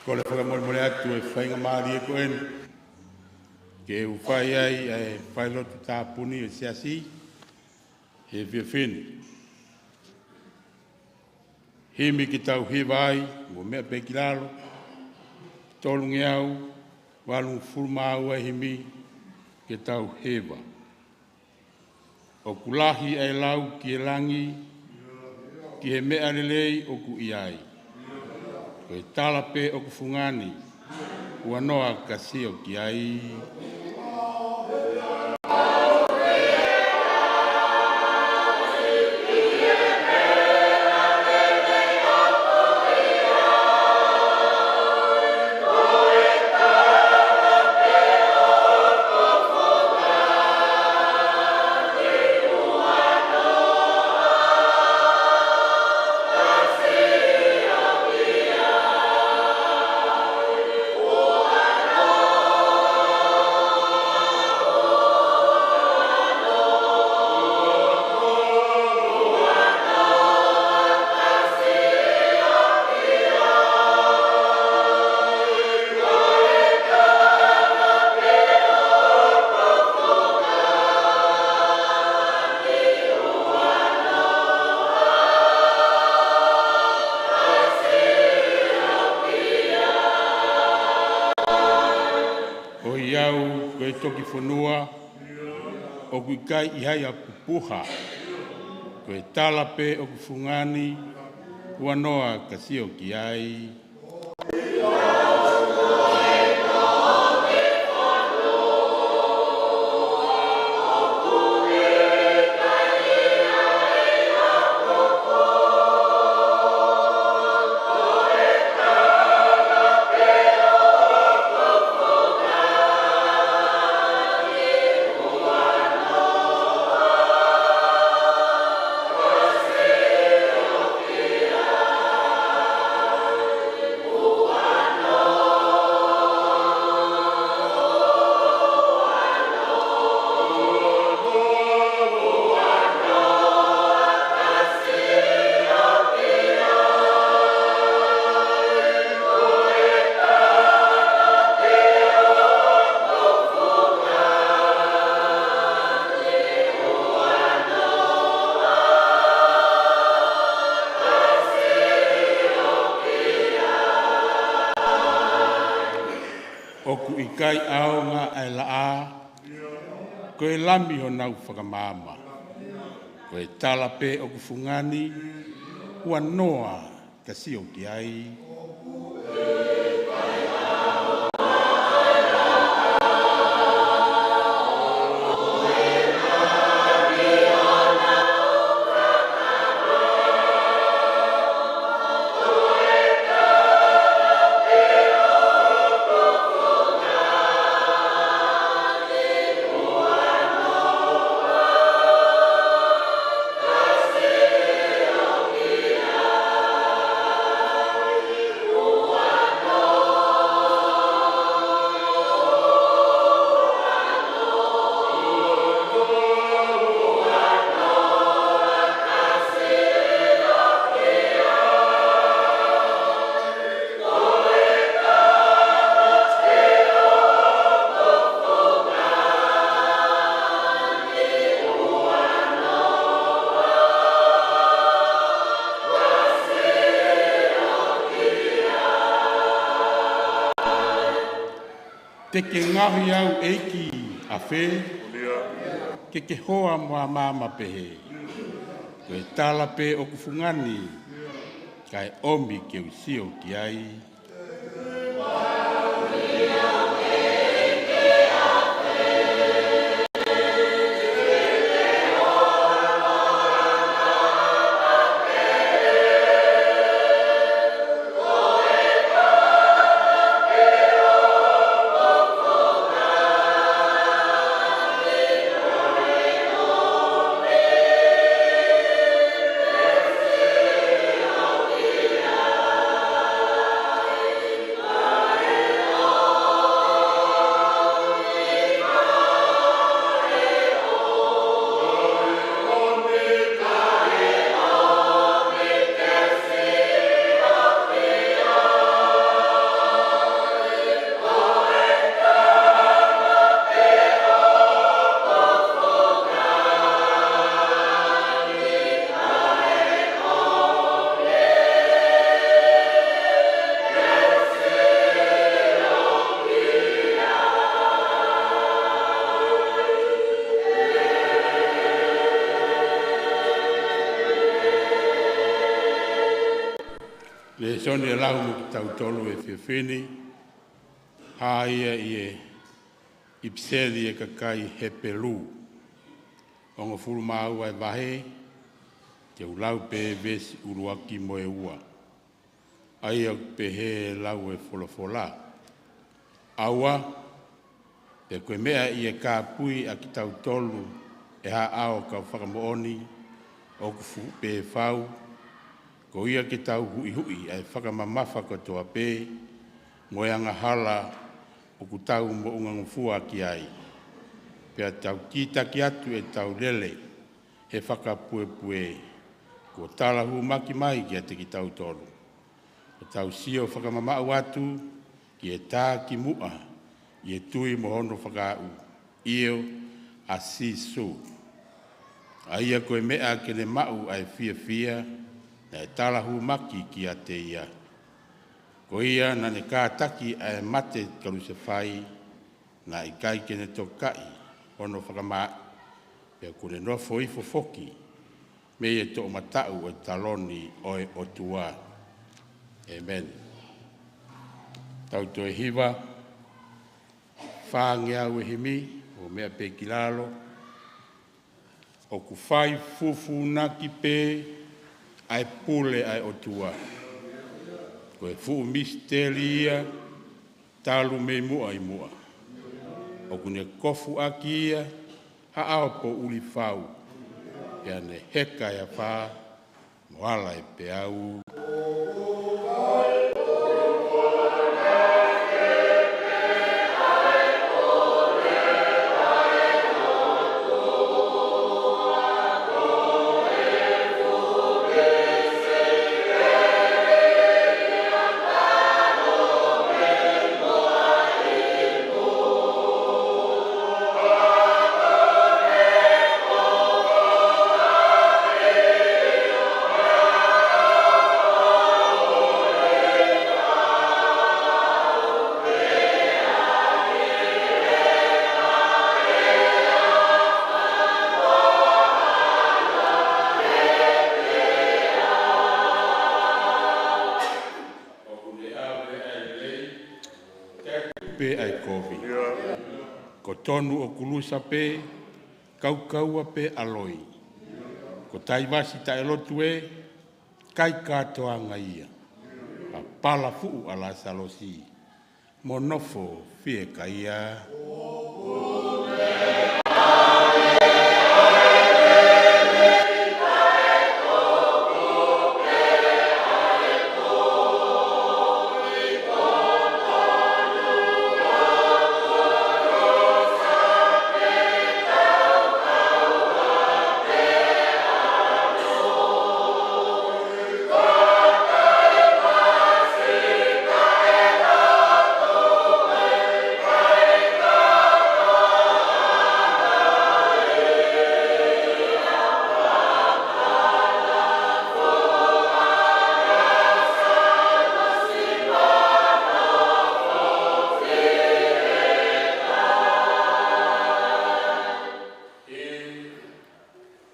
Kole fakamolemole atu e faingamālie ko eni ke u fai ai ʻa e failotu tāpuni ʻo e Siasi he efiafi ni. Himi ke tau hiva ai, mo meʻa pē ki lalo, tolungeau valungofulu mā ua e himi ke tau hiva. ʻOku lahi ʻa e lau ki he langi, ki he meʻa lelei ʻoku ʻi ai. Ko e tala pē ʻoku fungani, ua noa ka sio ki ai. ʻOiauē, ko e toki fonua, ʻoku ʻikai ʻi ai ha pupuha. Ko e tala pē ʻoku fungani, ua noa ka sio ki ai. ʻOku ʻikai ʻaonga ʻa e laʻā, ko e lami honau fakamaama. Ko e tala pē ʻoku fungani, ua noa ka sio ki ai. Te ke ngaohi au ʻEiki ʻafē, ke ke hoa mo ha maama pehē. Ko e tala pē ʻoku fungani, kae ʻomi ke u sio ki ai. Ko ʻene lau mo kitautolu he efiafi ni, hā ia ʻi he ʻipiseli ʻa e kakai Hepelū, hongofulu mā ua ʻa e vahe, te u lau pē veesi ʻuluaki mo e ua. ʻA ia ʻoku pehē ʻa e lau ʻa e folofola. ʻAua, pea ko e meʻa ʻi he kāpui ʻa kitautolu ʻe he haʻao kau fakamoʻoni ʻoku fuʻu pē fau, ko ia ke tau huʻihuʻi ʻa e fakamamafa kotoa pē mo e angahala ʻoku tau moʻungangofua ki ai. Pea tau kītaki atu ʻetau lele he fakapuepue kuo talahūmaki mai kiate kitautolu, ʻo tau sio fakamamaʻu atu ki he tā ki muʻa ʻi he tui mo hono fakaʻau, ʻio, ʻa Sīsū. ʻA ia ko e meʻa ke ne maʻu ʻa e fiefia naʻe talahūmaki kiate ia. Ko ia naʻa ne kātaki ʻa e mate kalusefai, naʻe ʻikai ke ne tokaʻi hono fakamaaʻi, pea kuo ne nofo hifo foki mei he toʻomataʻu ʻo e taloni ʻo e ʻOtua. ʻĒmeni. Tau toe hiva, fāngeau e himi, ʻo meʻa pē ki lalo. ʻOku fai fufūnaki pē ʻa e pule ʻa e ʻOtua. Ko e fuʻu misiteli ia talu mei muʻa ʻi muʻa. ʻOku ne kofuʻaki ia ha ʻao poʻuli fau, pea ne heka ʻa e afā mo ala e peau. ʻOku ne ʻave ʻa e lelei, kae tuku pē ʻa e kovi. Ko tonu ʻoku lusa pē, kaukaua pē ʻa loi. Ko Taivasi taʻelotu ē, kai kātoanga ia. Pea palafuʻu ʻa Lasalosi, mo nofo fiekaia.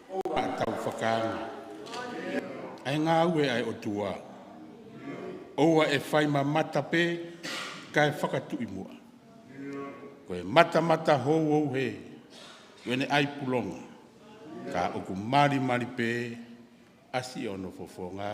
ʻOua ʻe tau fakaanga ʻa e ngāue ʻa e ʻOtua. ʻOua ʻe fai mamata pē kae fakatuʻi muʻa. Ko e matamata houhou hē, ko ʻene ʻai pulonga, ka ʻoku malimali pē ʻa siʻono fofonga.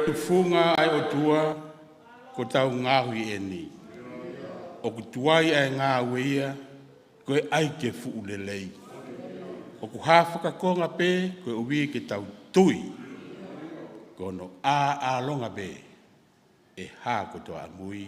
Tufunga ʻa e ʻOtua, ko ʻetau ngaohi ʻeni. ʻOku tuai ʻa e ngāue ia, ko e ʻai ke fuʻu lelei. ʻOku hā fakakonga pē koeʻuhi ke tau tui, ko hono ʻāʻālonga pē ʻe hā kotoa ʻamui.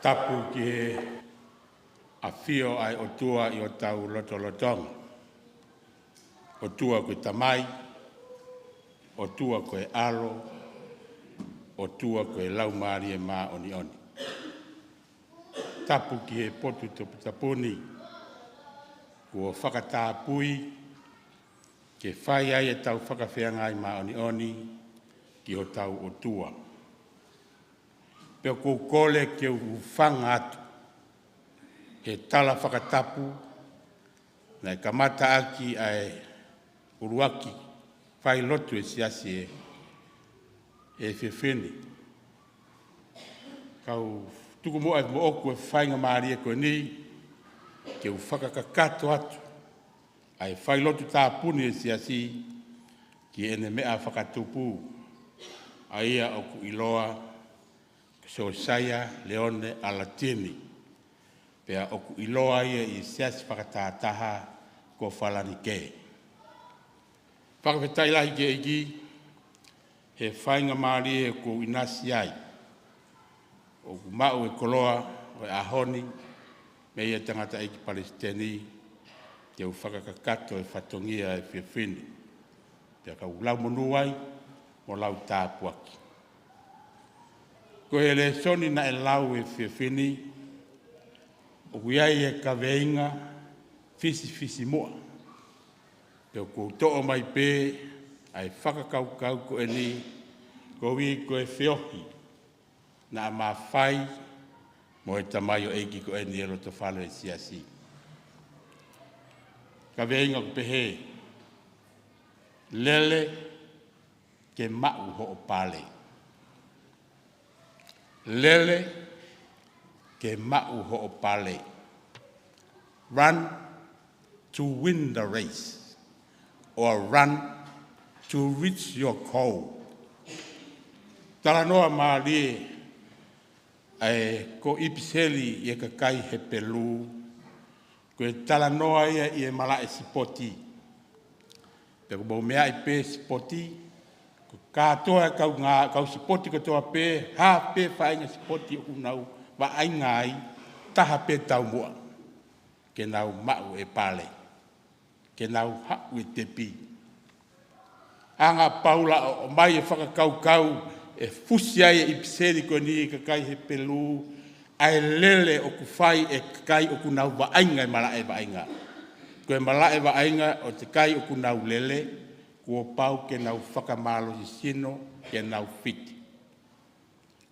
Tapu ki he ʻafio ʻa e ʻOtua ʻi hotau lotolotonga. ʻOtua ko e Tamai, ʻOtua ko e ʻAlo, ʻOtua ko e Laumālie Māʻoniʻoni. Tapu ki he potu toputapu ni, kuo fakatapui ke fai ai ʻetau fakafeangai māʻoniʻoni ki hotau ʻOtua. Pea ʻoku ou kole ke u hūfanga atu he tala fakatapu naʻe kamata ʻaki ʻa e ʻuluaki failotu ʻa e siasi ʻi he efiafi ni. Kau tuku muʻa ʻa e moʻoku ʻo e faingamālie ko eni ke u fakakakato atu ʻa e failotu tāpuni ʻa e siasi ki heʻene meʻa fakatupu, ʻa ia ʻoku ʻiloa ko Siosaia Leone Alatini, pea ʻoku ʻiloa ia ʻi he siasi fakatātaha ko Falanike. Fakafetaʻi lahi ki he ʻEiki he faingamālie ʻoku ou ʻinasi ai ʻoku maʻu e koloa ʻo e ʻaho ni mei he tangataʻeiki palesiteni ke u fakakakato e fatongia ʻo e efiafi ni. Pea kau lau monū ai mo lau tāpuaki. Ko e lēsoni naʻe lau ʻi he efiafi ni, ʻoku ʻi ai e kaveinga fisifisimuʻa. Pea ʻoku ou toʻo mai pē ʻa e fakakaukau ko eni, koeʻuhi ko e feohi naʻa ma fai mo e tamaioʻeiki ko eni ʻi he lotofale ʻo e siasi. Kaveinga ʻoku pehē: Lele ke maʻu hoʻo pale. Lele ke maʻu hoʻo pale. Run to win the race, or run to reach your goal. Talanoa mālie ʻa e ko e ʻipiseli ʻi he kakai Hepelū, ko e talanoa ia ʻi he malaʻe sipoti. Pea ʻoku mou meaʻi pē sipoti, ko e kātoa e kau ngā, kau sipoti kotoa pē, hā pē faʻahinga sipoti ʻoku nau vaʻinga ai, taha pē taumuʻa: ke nau maʻu e pale, ke nau haʻu e tepi. Hanga ʻe Paula ʻo ʻomai e fakakaukau ʻe fusi ai e ʻipiseli ko eni ki he kakai Hepelū, ʻa e lele ʻoku fai ʻe he kakai ʻoku nau vaʻinga he malaʻe vaʻinga. Ko e malaʻe vaʻinga ʻo e kakai ʻoku nau lele, kuo pau ke nau fakamālohisino ke nau fiti.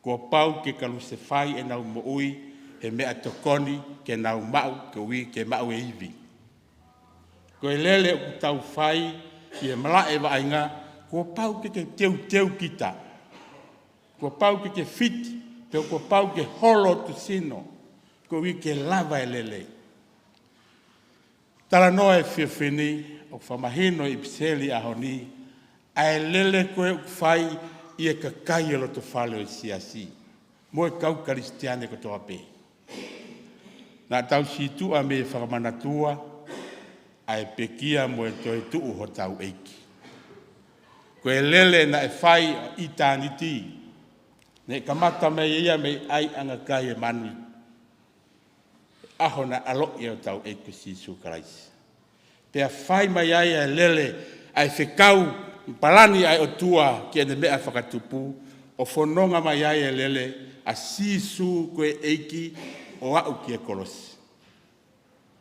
Kuo pau ke kalusefai ʻenau moʻui he meʻatokoni ke nau maʻu, koeʻuhi ke maʻu e ivi. Ko e lele ʻoku tau fai ʻi he malaʻe vaʻinga, kuo pau ke ke teuteu kita. Kuo pau ke ke fiti, pea kuo pau ke holo hoto sino, koeʻuhi ke lava e lele. Talanoa e efiafi ni, ʻoku fakamahino ʻi he ʻipiseli ʻaho ni, ʻa e lele ko ē ʻoku fai ʻi he kakai ʻi he lotofale ʻo e siasi, mo e kau Kalisitiane kotoa pē. Naʻa tau sītuʻa mei he fakamanatua ʻa e pekia mo e toetuʻu hotau ʻEiki. Ko e lele naʻe fai ʻi ʻitāniti, naʻe kamata mai ia mei he ʻaiʻanga kai ʻo e manu, ʻaho naʻe ʻaloʻi ai hotau ʻEiki ko Sīsū Kalaisi. Pea fai mai ai ʻa e lele, ʻa e fekau palani ʻa e ʻOtua ki heʻene meʻa fakatupu, ʻo fononga mai ai e lele ʻa Sīsū ko e ʻEiki ʻo aʻu ki he kolosi.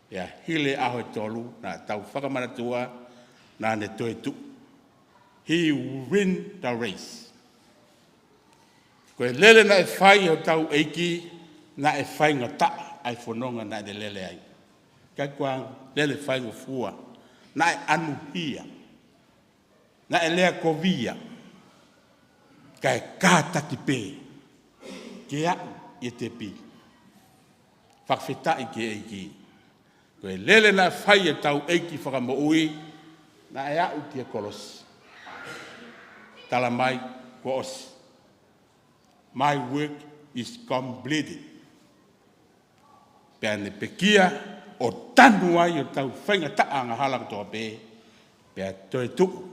Pea hili e ʻaho ʻe tolu, naʻa tau fakamanatua, naʻa ne toetuʻu. He win the race. Ko e lele naʻe fai ʻe hotau ʻEiki, naʻe faingataʻa ʻa e fononga naʻa ne lele ai. ʻIkai ko ha lele faingofua, naʻe ʻanuhia, naʻe lea kovi ia, kae kātaki pē ke aʻu ʻi he tepi. Fakafetaʻi ki he ʻEiki. Ko e lele naʻe fai ʻe hotau ʻEiki Fakamoʻui, naʻe aʻu ki he kolosi. Tala mai, kuo ʻosi. My work is completed. Pea ne pekia ʻo tanu ai hotau faingataʻa angahala kotoa pē, pea toetuʻu,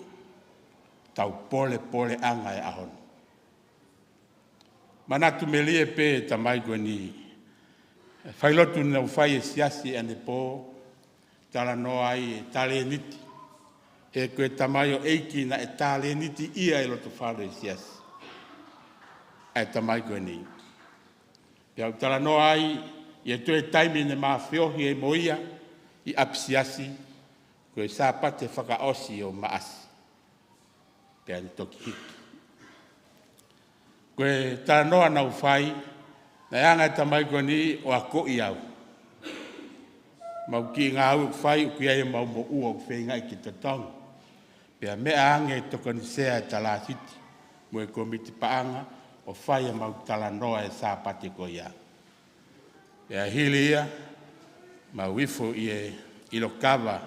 tau polepoleʻanga he ʻaho ni. Manatu melie pē e tamai ko eni, failotu naʻe fai ʻe he siasi ʻanepō, talanoa ai e talēniti. He ko e tamaioʻeiki naʻe talēniti ia ʻi loto falu ʻo e siasi. ʻA e tamai ko eni. Pea u talanoa ai, ʻi he toe taimi naʻa ma feohi ai mo ia, ʻi ʻapisiasi, ko e Sāpate fakaʻosi ʻo Maʻasi. Pea ne toki hiki. Ko e talanoa naʻa ku fai, naʻe anga e tamai ko eni ʻo akoʻi au. Mau kiʻi ngāue ʻoku fai, ʻoku ʻi ai ʻemau moʻua ʻoku feingaʻi ke totongi. Pea meʻa ange e tokoni sea e talāsiti, mo e kōmiti paʻanga, ʻo fai ʻemau talanoa e Sāpate ko ia. Pea hili ia, mau ifo ʻi he ʻilo kava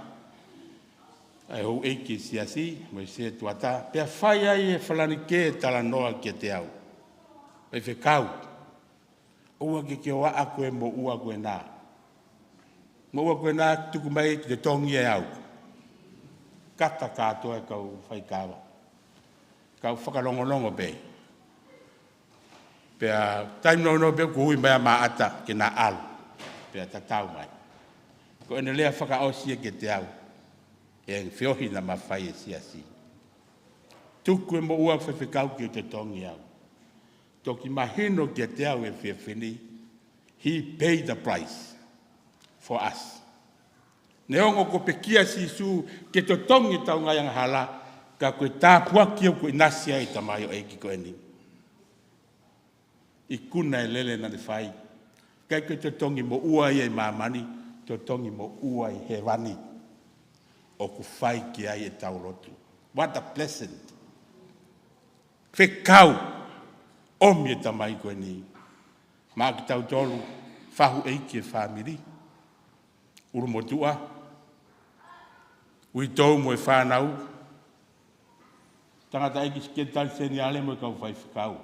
ʻa e houʻeiki siasi, mo e sētuata, pea fai ai e falanike talanoa kiate au. Faifekau, ʻoua ke ke ʻoaʻa ko e moʻua ko ena. Moʻua ko ena tuku mai ke totongi ʻe au. Kata kātoa e kau faikava. Kau fakalongolongo pē. Pea taimi nounou pē kuo ui mai ʻa Maʻata ke na ʻalu. Pea tatau mai. Ko ʻene lea fakaʻosi ia kiate au. ʻI he feohi naʻa ma fai ʻe siasi. Tuku e moʻua faifekau ke totongi au. Toki mahino kiate au he efiafi ni. He paid the price for us. Neongo kuo pekia Sīsū ke totongi ʻetau ngaahi angahala, ka ko e tāpuaki ʻoku ʻinasi ai e tamaioʻeiki ko eni. ʻIkuna e lele naʻa ne fai. ʻIkai ko e totongi moʻua ia ʻi māmani, totongi moʻua ʻi hēvani. ʻOku fai ki ai ʻetau lotu. What a blessing. Fekau, ʻomi e tamai ko eni. Maʻa kitautolu, fahu ʻeiki e fāmili. ʻUlumotuʻa, uitou mo e fānau, tangataʻeiki sekelitali seniale mo e kau faifekau.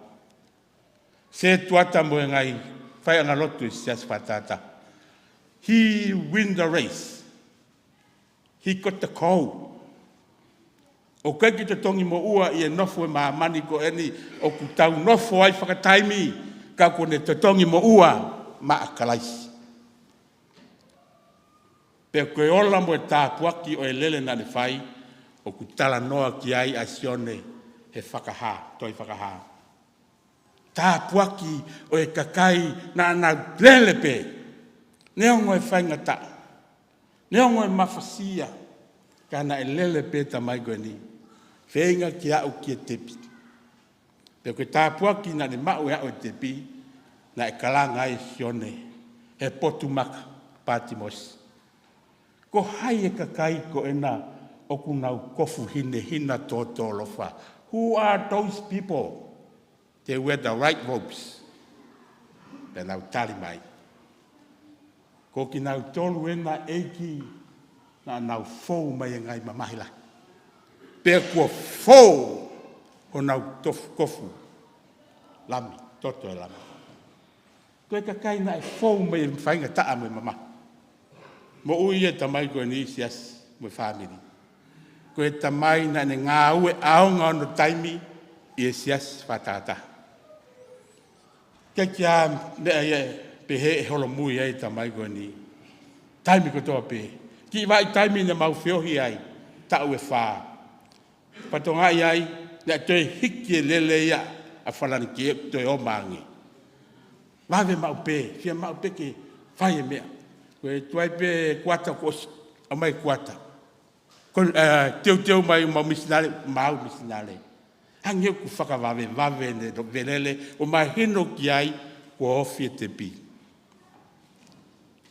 Sētuata mo e ngaahi faiʻanga lotu e siasi fakatātā. He win the race. He got the gold. ʻOku ʻikai ke totongi moʻua ʻi he nofo e māmani ko eni ʻoku tau nofo ai fakataimi, ka kuo ne totongi moʻua maʻa Kalaisi. Pea ko e ola mo e tāpuaki ʻo e lele naʻa ne fai, ʻoku talanoa ki ai ʻa Sione he Fakahā, tohi Fakahā. Tāpuaki ʻo e kakai naʻa nau lele pē. Neongo e faingataʻa. Neongo e mafasia. Ka naʻe lele pē tamai ko eni. Feinga ke aʻu ki he tepi. Pea ko e tāpuaki naʻa ne maʻu e aʻu e tepi, naʻe kalanga ai ʻa Sione, he potu maka, Patimosi. Ko hai e kakai ko ena ʻoku nau kofu hinehina tōtōlofa? Who are those people? They wear the white robes. Pea nau tali mai. Ko kinautolu ena ʻEiki naʻa nau fou mai e ngaahi mamahi lahi. Pea kuo fou honau tofu kofu lami, toto e lami. Ko e kakai naʻe fou mai e faingataʻa mo e mamahi. Moʻui e tamai ko eni siasi mo e fāmili. Ko e tamai naʻa ne ngāue ʻaonga hono taimi ʻi he siasi fakatātā. ʻIkai ke ʻi ai ha meʻa ia ʻe pehē ʻe holomui ai e tamai ko eni. Taimi kotoa pē. Kiʻi vaʻi taimi naʻa mau feohi ai. Taʻu ʻe fā. Fatongia ai, naʻe toe hiki e lele ia ʻa Falani ke toe ō mai ange. Vave maʻu pē, fiemaʻu pē ke fai e meʻa. Ko e tuai pē kuata kuo ʻosi, ʻomai kuata. Ko, eh, teuteu mai ʻemau misinale, mau misinale. Hangē ʻoku fakavavevave ʻene lele, ʻo mahino ki ai, kuo ofi e tepi.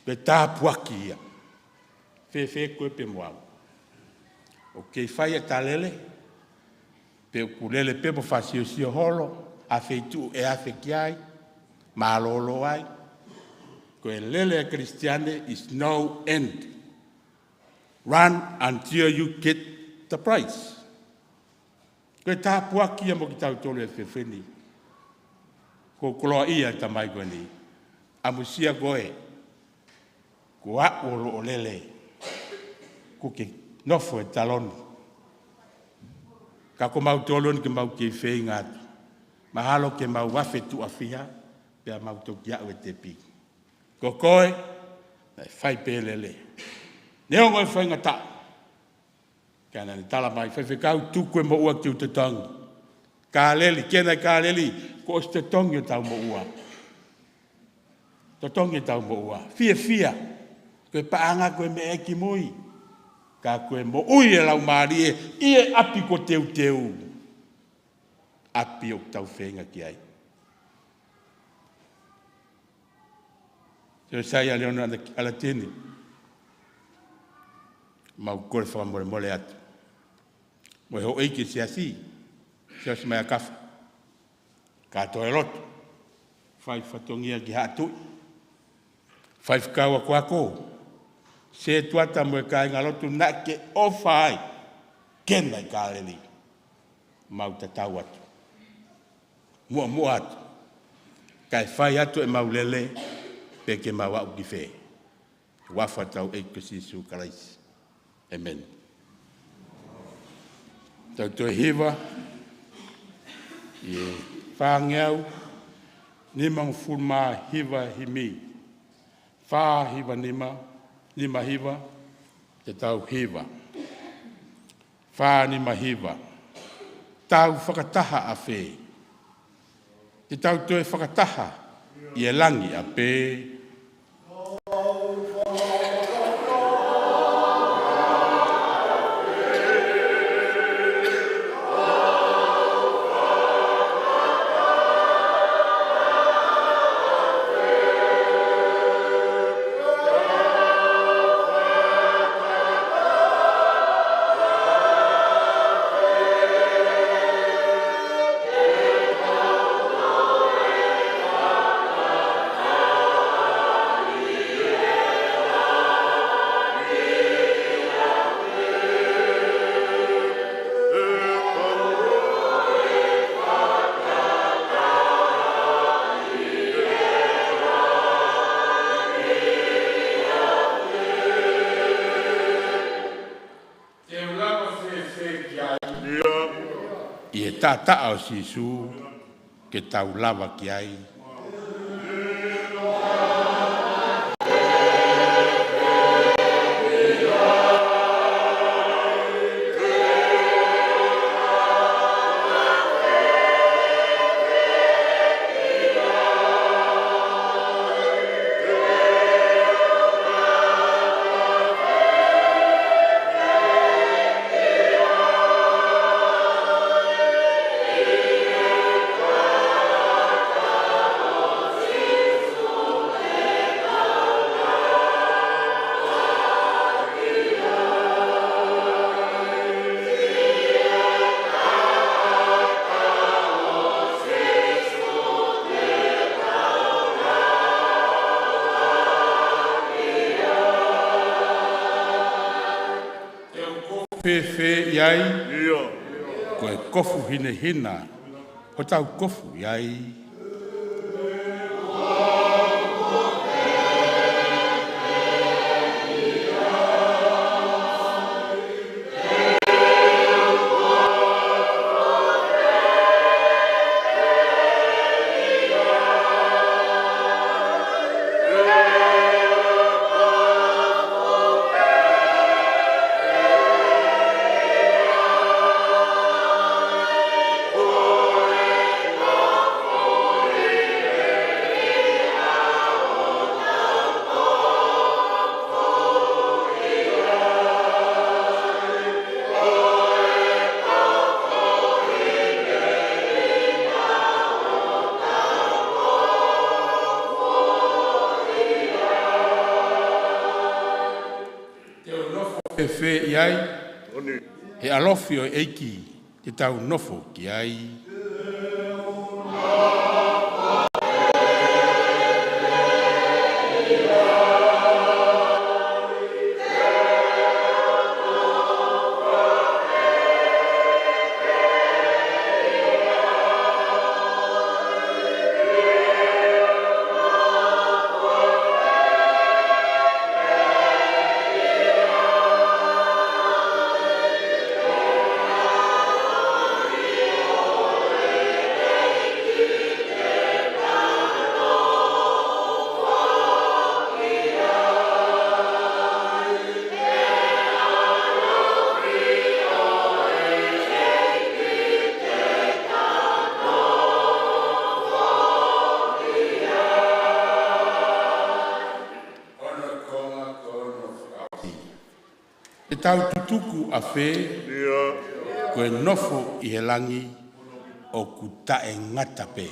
Ko e tāpuaki ia. Fēfē koe pea mo au? ʻOku kei fai ʻeta lele, pe ʻoku lele pē mo fasiosio holo, ʻa e feituʻu ʻe afe ki ai, mālōlō ai. Ko e lele ʻa e Kalisitiane is no end. Run until you get the prize. Ko e tāpuaki ia mo kitautolu he efiafi ni. Ko e koloaʻia ʻa e tamai ko eni. ʻAmusia koe. Ko au ʻoku ou lele. Kuo ke nofo he taloni. Ka ko mautolu eni ke mau kei feinga atu. Mahalo ke mau afe tuʻa fiha, pea mau toki aʻu he tepi. Ko koe, naʻe fai pē lele. Neongo e faingataʻa. Ka naʻa ne tala mai, Faifekau, tuku e moʻua ke u totongi. Kāleli, Kena ʻi Kāleli, kuo ʻosi totongi hotau moʻua. Totongi hotau moʻua. Fiefia, ko e paʻanga ko e meʻa ʻe kimui. Ka ko e moʻui ʻa e laumālie, ʻi he ʻapi kuo teuteu. ʻApi ʻoku tau feinga ki ai. Siosiua Leona Alatini, mau kole fakamolemole atu. Mo e houʻeiki e siasi, Siosiua Maia Kafa. Kātoa e lotu. Fai fatongia ki Haʻa Tuʻi. Faifekau akoako. Setuata mo e kāingalotu naʻa ke ʻofa ai. Kena ʻi Kāleli. Mau tatau atu. Muʻomuʻa atu. Kae fai atu ʻemau lele, pe ke mau aʻu ki fē. Huafa hotau ʻEiki ko Sīsū Kalaisi. ʻĒmeni. Tau toe hiva. ʻI he fāngeau, nimangofulu mā hiva himi. Fā hiva nima, nima hiva, te tau hiva. Fā nima hiva. Tau fakataha ʻa fē? Te tau toe fakataha ʻi he langi ʻa pē. ʻI he taʻataʻa ʻo Sīsū, ke tau lava ki ai. Te u kofu fēfē ʻi ai? ʻIo. Ko e kofu hinehina, hotau kofu ʻi ai. Fē ʻi ai? He ʻalofi ʻo e ʻEiki te tau nofo ki ai. Te tau tutuku ʻafē? Ko e nofo ʻi he langi ʻoku taʻengata pē.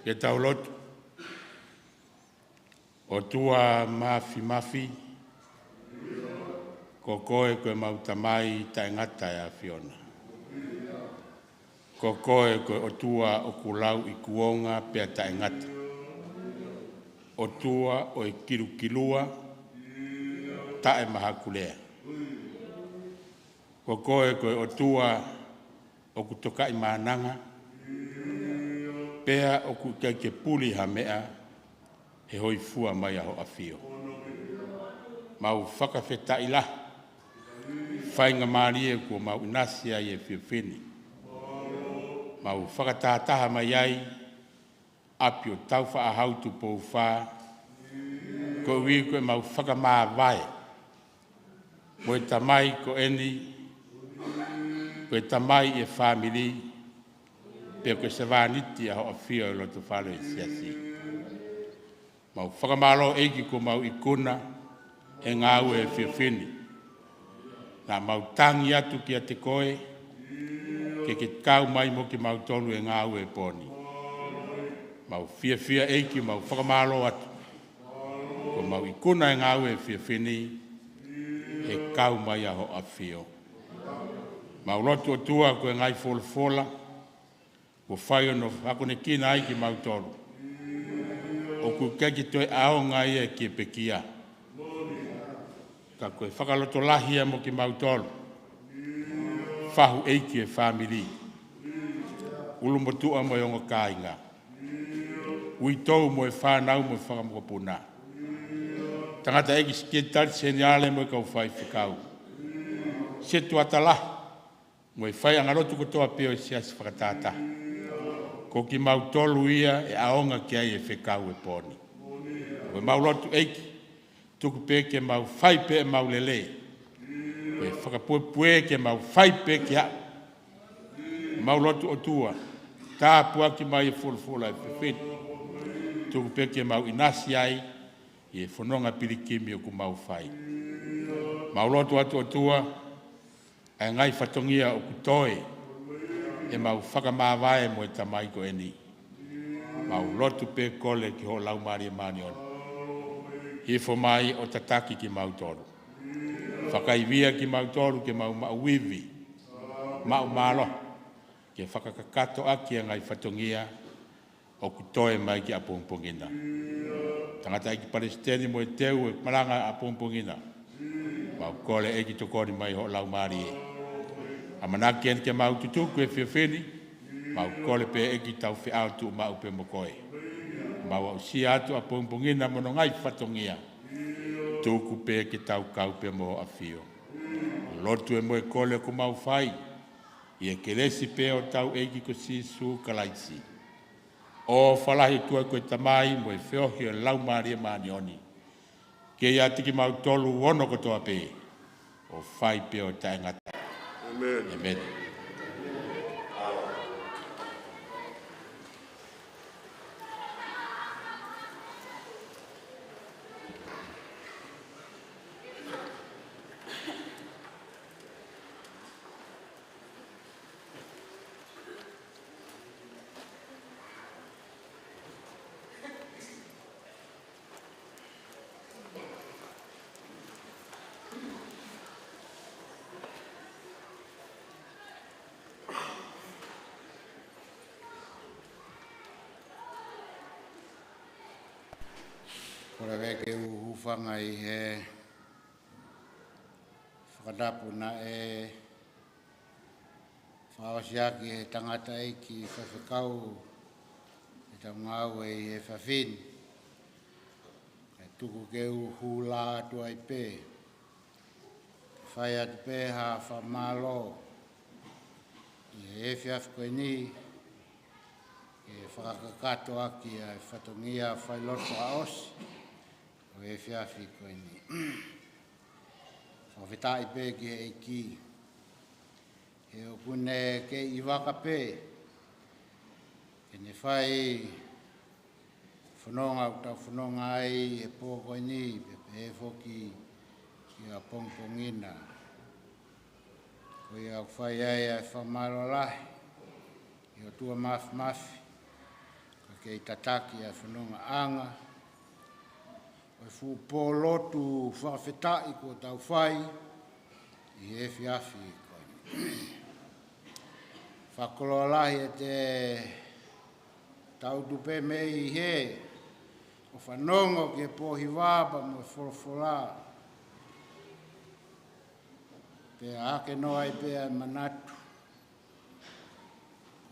Ke tau lotu. ʻOtua Māfimafi, ko koe ko ʻemau Tamai taʻengata ʻa e ʻAfiona. Ko koe ko e ʻOtua ʻoku lauikuonga pea taʻengata. ʻOtua ʻo e kilukilua, taʻemahakulea. Ko koe ko e ʻOtua ʻoku tokaʻi mānanga, pea ʻoku ʻikai ke puli ha meʻa he hōifua mai ʻa hoʻo ʻAfio. Mau fakafetaʻi lahi, faingamālie kuo mau ʻinasi ai he efiafi ni. Mau fakatahataha mai ai, ʻapi ʻo Taufaʻāhau Tupou Fā, koeʻuhi ko ʻemau fakamāvae mo e tamai ko eni, ko e tamai ʻi he fāmili, pea ko e sevāniti ʻa hoʻo ʻAfio ʻi loto fale ʻo e siasi. Mau fakamālō ʻEiki kuo mau ikuna he ngāue he efiafi ni. Naʻa mau tangi atu kiate koe, ke ke kau mai mo kimautolu he ngāue he pō ni. Mau fiefia ʻEiki, mau fakamālō atu. Kuo mau ikuna he ngāue he efiafi ni, he kau mai ʻa hoʻo ʻAfio. Mau lotu ʻOtua ko e ngaahi folofola kuo fai hono akonekina ai kimautolu, ʻoku ʻikai ke toe ʻaonga ia ki he pekia. Ka ko e fakalotolahi ia mo kimautolu, fahu ʻeiki e fāmili, ʻulumotuʻa mo e ongo kāinga, uitou mo e fānau mo e fanga mokopuna, tangataʻeiki sekelitali seniale mo e kau faifekau, setuata lahi, mo e faiʻanga lotu kotoa pē ʻo e siasi fakatātā. Ko kimautolu ia ʻe ʻaonga ki ai e fekau he pō ni. Ko ʻemau lotu ʻEiki, tuku pē ke mau fai pē ʻemau lelei, ko e fakapuepue ke mau fai pē ke aʻu. Mau lotu ʻOtua, tāpuaki mai e folofola he efiafi ni. Tuku pē ke mau ʻinasi ai ʻi he fononga pilikimi ʻoku mau fai. Mau lotu atu ʻOtua, ʻa e ngaahi fatongia ʻoku toe ʻemau fakamāvae mo e tamai ko eni. Mau lotu pē kole ki hoʻo Laumālie Māʻoniʻoni, hifo mai ʻo tataki kimautolu. Fakaivia kimautolu ke mau maʻu ivi, maʻu mālohi, ke fakakakato ʻaki ʻa e ngaahi fatongia ʻoku toe mai ki ʻapongipongi na. Tangataʻeiki palesiteni mo e teu e malanga ʻapongipongi na. Mau kole ʻEiki tokoni mai hoʻo Laumālie. ʻAmanaki eni ke mau tutuku he efiafi ni, mau kole pē ʻEiki ke tau feʻao tuʻumaʻu pē mo koe. Mau aʻusia atu ʻapongipongi na mo hono ngaahi fatongia, tuku pē ke tau kau pē mo ho ʻAfio. Lotu ē mo e kole ʻoku mau fai ʻi he kelesi pē ʻo hotau ʻEiki ko Sīsū Kalaisi, ʻofa lahi ʻa e ʻOtua ko e Tamai mo e feohi ʻo e Laumālie Māʻoniʻoni, ke ʻiate kimautolu ʻoku ono kotoa pē, ʻo fai pē ʻo taʻengata. ʻĒmeni. ʻĒmeni. Kole pē ke u hūfanga ʻi he fakatapu naʻe fakaʻosi ʻaki ʻe he tangataʻeiki faifekau ʻetau ngāue ʻi he efiafi ni. Kae tuku ke u hū lā atu ai pē, fai atu pē ha fakamālō ʻi he efiafi ko eni, ke fakakakato ʻaki ʻa e fatongia failotu fakaʻosi ʻo e efiafi ko eni. Fakafetaʻi pē ki he ʻEiki, he ʻoku ne kei ʻi vaka pē ke ne fai fononga ʻoku tau fononga ai he pō ko eni, pea pehē foki ki ʻapongipongi na. Ko ia ʻoku fai ai ʻa e fakamālō lahi ki he ʻOtua Māfimafi, ʻoku kei tataki ʻa e fonongaʻanga ʻo e fuʻu pōlotu fakafetaʻi kuo tau fai ʻi he efiafi ko eni. Fakakoloa lahi ʻete tau tuʻu pē mei hē ʻo fanongo ki he pō hiva pea mo e folofola, pea hake noa ai pē ʻa e manatu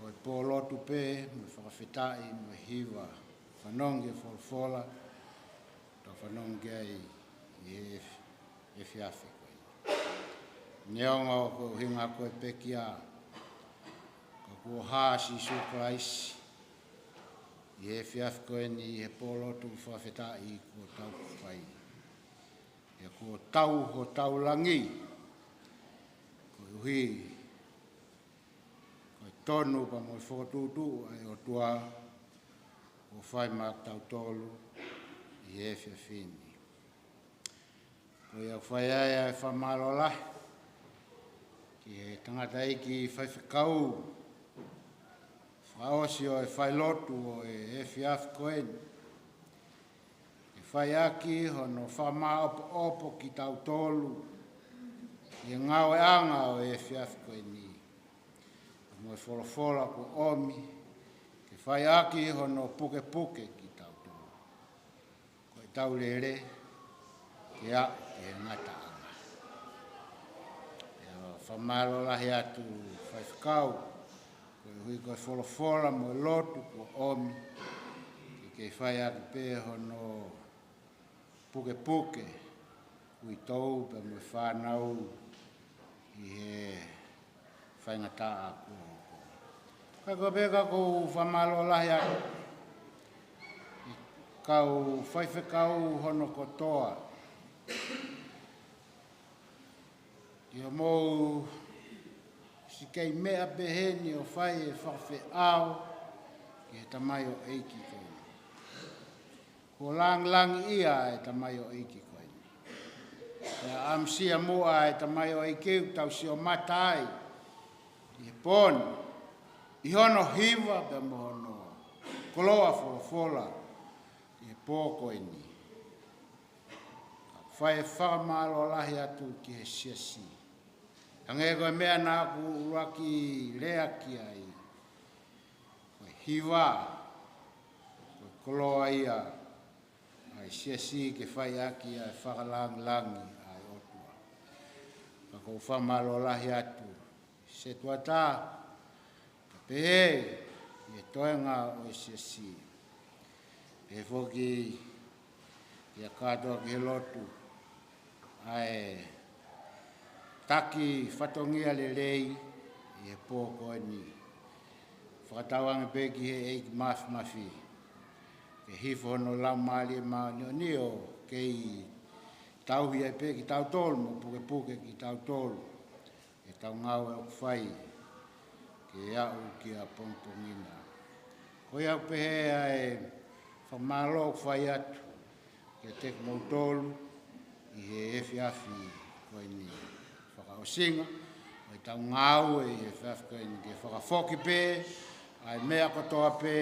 ʻo e pōlotu pē mo e fakafetaʻi mo e hiva, fanongo ki he folofola, tau fanongo ki ai ʻi he efi-, efiafi ko eni. Neongo ko e ʻuhinga ko e pekia, ka kuo hā ʻa Sīsū Kalaisi ʻi he efiafi ko eni ʻi he pōlotu fakafetaʻi kuo tau fai. He kuo tau hotau langi, koeʻuhi ko e tonu pea mo e fokotuʻutuʻu ʻa e ʻOtua kuo fai maʻatautolu ʻi he efiafi ni. Ko ia ʻoku fai ai ʻa e fakamālō lahi ki he tangataʻeiki faifekau fakaʻosi ʻo e failotu ʻo e efiafi ko eni, ke fai ʻaki hono fakamāʻopoʻopo kitautolu ʻi he ngāueʻanga ʻo e efiafi ko eni, mo e folofola kuo ʻomi ke fai ʻaki hono pukepuke kitautolu. Ko ʻetau lele ke aʻu ki he ngataʻanga. ʻIo, fakamālō lahi atu faifekau, koeʻuhi ko e folofola mo e lotu kuo ʻomi, ke kei fai ʻaki pē hono pukepuke uitou pea mo e fānau ʻi he faingataʻa kuo hoko. Ka ko e pē ka ʻoku ou fakamālō lahi atu ʻi he kau faifekau hono kotoa ʻi hoʻomou siʻi kei meʻa pehē ni ʻo fai e fakafeʻao ki he tamaioʻeiki ko eni. Kuo langilangiʻia e tamaioʻeiki ko eni. Pea ʻamusia muʻa e tamaioʻeiki ʻoku tau sio mata ai ʻi he pō ni, ʻi hono hiva pea mo hono koloa folofola ʻi he pō ko eni. Ka ʻoku fai e fakamālō lahi atu ki he siasi. Hangē ko e meʻa naʻa ku ʻuluaki lea ki ai, ko e hiva, ko e koloa ia ʻa e siasi ke fai ʻaki ʻa e fakalangilangi ʻa e ʻOtua. Ka ʻoku ou fakamālō lahi atu Setuata, pehē ʻi he toenga ʻo e siasi. Pehē foki ia kātoa ki he lotu ʻa e taki fatongia lelei ʻi he pō ko eni. Fakatauange pē ki he ʻEiki Māfimafi ke hifo hono Laumālie Māʻoniʻoni ʻo kei tauhi ai pē kitautolu mo pukepuke kitautolu ʻetau ngāue ʻoku fai ke aʻu ki he pongipongi na. Ko ia ʻoku pehē ʻa e fakamālō ʻoku fai atu kiate kimoutolu ʻi he efiafi ko eni. Fakaʻosinga ʻo ʻetau ngāue ʻi he efiafi ko eni ke fakafoki pē ʻa e meʻa kotoa pē,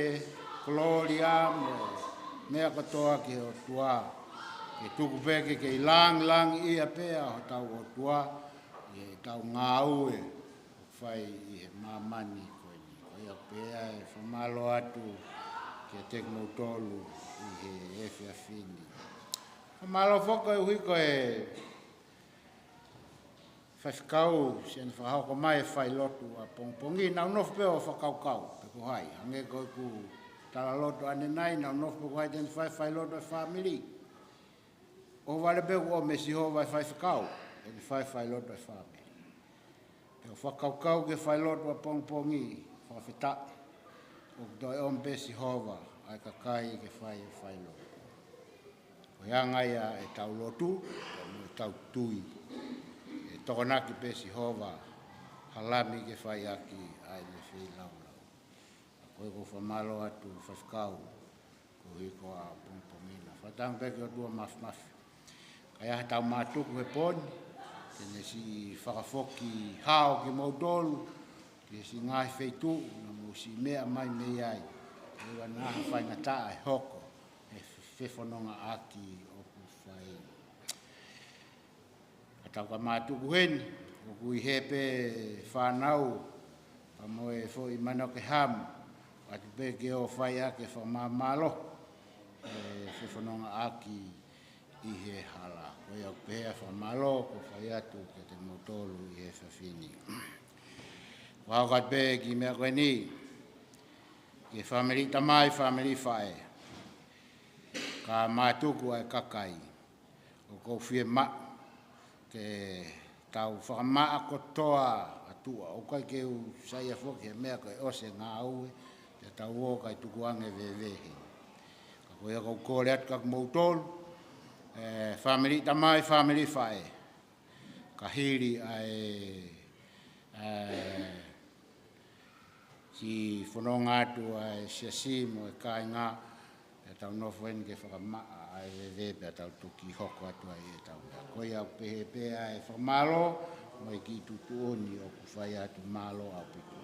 kolōlia mo e meʻa kotoa ki he ʻOtua. Ke tuku pē ke kei langilangiʻia pē ʻa hotau ʻOtua ʻi heʻetau ngāue ʻoku fai ʻi he māmani ko eni. Ko ia pē ʻa e fakamālō atu kiate kimoutolu ʻi he efiafi ni. Fakamālō foki koeʻuhi ko e faifekau siʻene fakahoko mai e failotu ʻapongipongi, naʻá ku nofo pē ʻo fakakaukau pe ko hai, hangē ko ʻeku talaloto ʻanenai, naʻá ku nofo pe ko hai te ne fai failotu e fāmili. ʻOhovale pē ʻoku ʻomai ʻe Sihova e faifekau ke ne fai failotu e fāmili. Pea u fakakaukau ki he failotu ʻapongipongi, fakafetaʻi ʻoku toe ʻomai pē ʻe Sihova ʻa e kakai ke fai e failotu. Ko e anga ia ʻetau lotu, pea mo ʻetau tui. ʻE tokonaki pē ʻe Sihova ha lami ke fai ʻaki ʻa ʻene feilaulau. Ko ia ʻoku ou fakamālō atu faifekau koeʻuhi ko ʻapongipongi na. Fakatauange pē ki he ʻOtua Māfimafi, ka ʻi ai haʻatau mātuku he pō ni, ke ne siʻi fakafoki hao kimoutolu ki he siʻi ngaahi feituʻu naʻa mou siʻi meʻa mai mei ai, ʻoua naʻa ha faingataʻa ʻe hoko he fefonongaʻaki ʻoku fai. Ka tau ka mātuku heni, ʻoku ʻi hē pē fānau, pea mo e foʻi manoke hamu, ʻoatu pē ke ō fai ʻaki e fakamāmālohi he fefonongaʻaki ʻi he hala. Ko ia ʻoku pehē ʻa e fakamālō ʻoku fai atu kiate kimoutolu ʻi he efiafi ni. Fakahoko atu pē kiʻi meʻa ko eni, ki he fāmili tamai, fāmili faʻē, ka mātuku ʻa e kakai. ʻOku ou fiemaʻu ke tau fakamaʻa kotoa ʻa tuʻa. ʻOku ʻikai ke u saiʻia foki he meʻa ko e ʻosi e ngāue, te tau ō kae tukuange veve heni. Ka ko ia ʻoku ou kole atu kia kimoutolu, e, fāmili tamai, fāmili faʻē, ka hili ʻa e, e, siʻi fononga atu ʻa e siasi mo e kāinga, pea tau nofo heni ke fakamaʻa ʻa e veve pea tau toki hoko atu ai ʻetau meʻa. Ko ia ʻoku pehē pē ʻa e fakamālō mo e kiʻi tuʻutuʻuni ʻoku fai atu, mālō ʻaupito.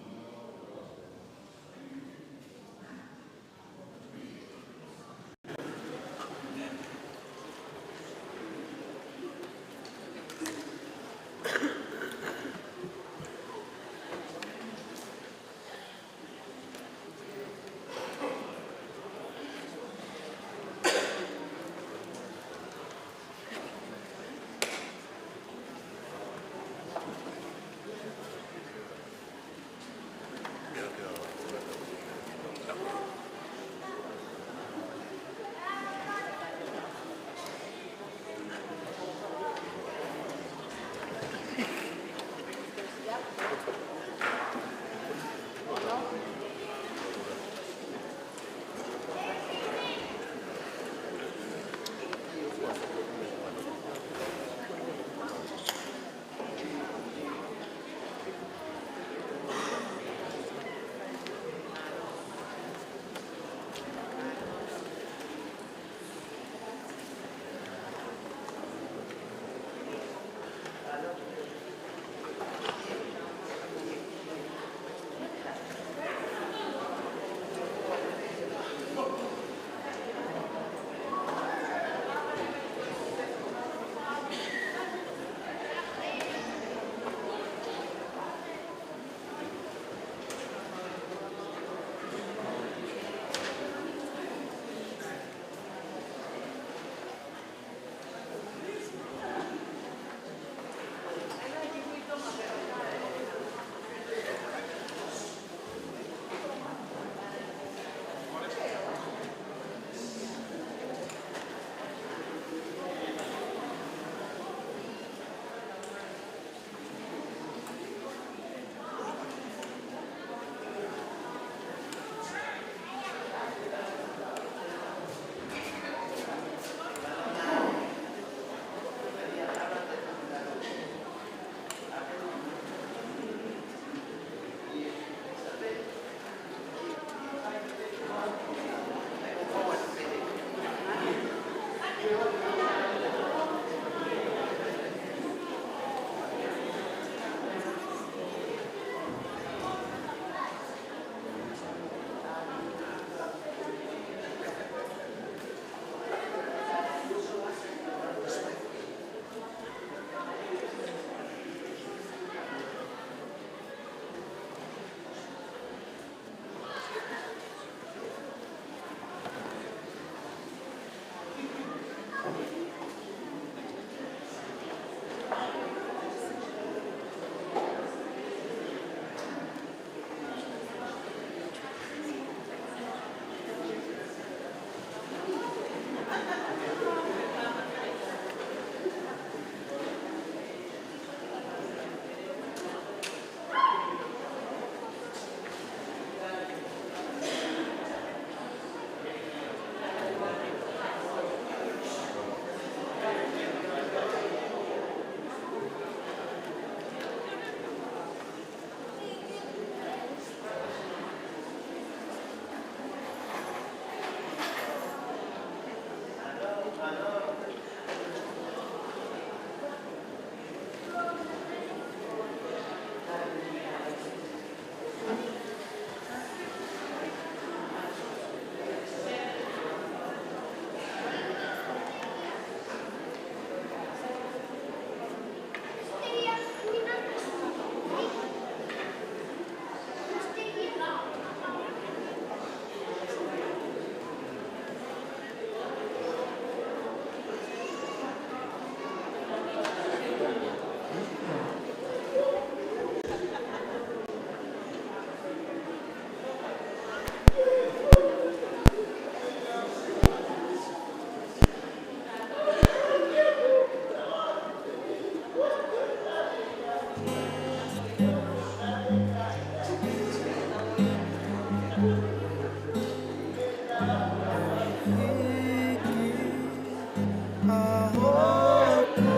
ʻOku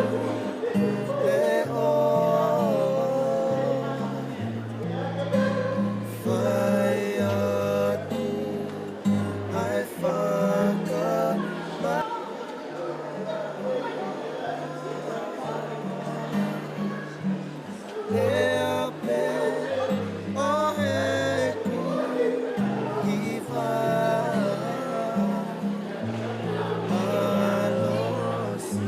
te ʻo fai atu ai fakama. Lea pē ʻo ʻeku hiva. Malosi.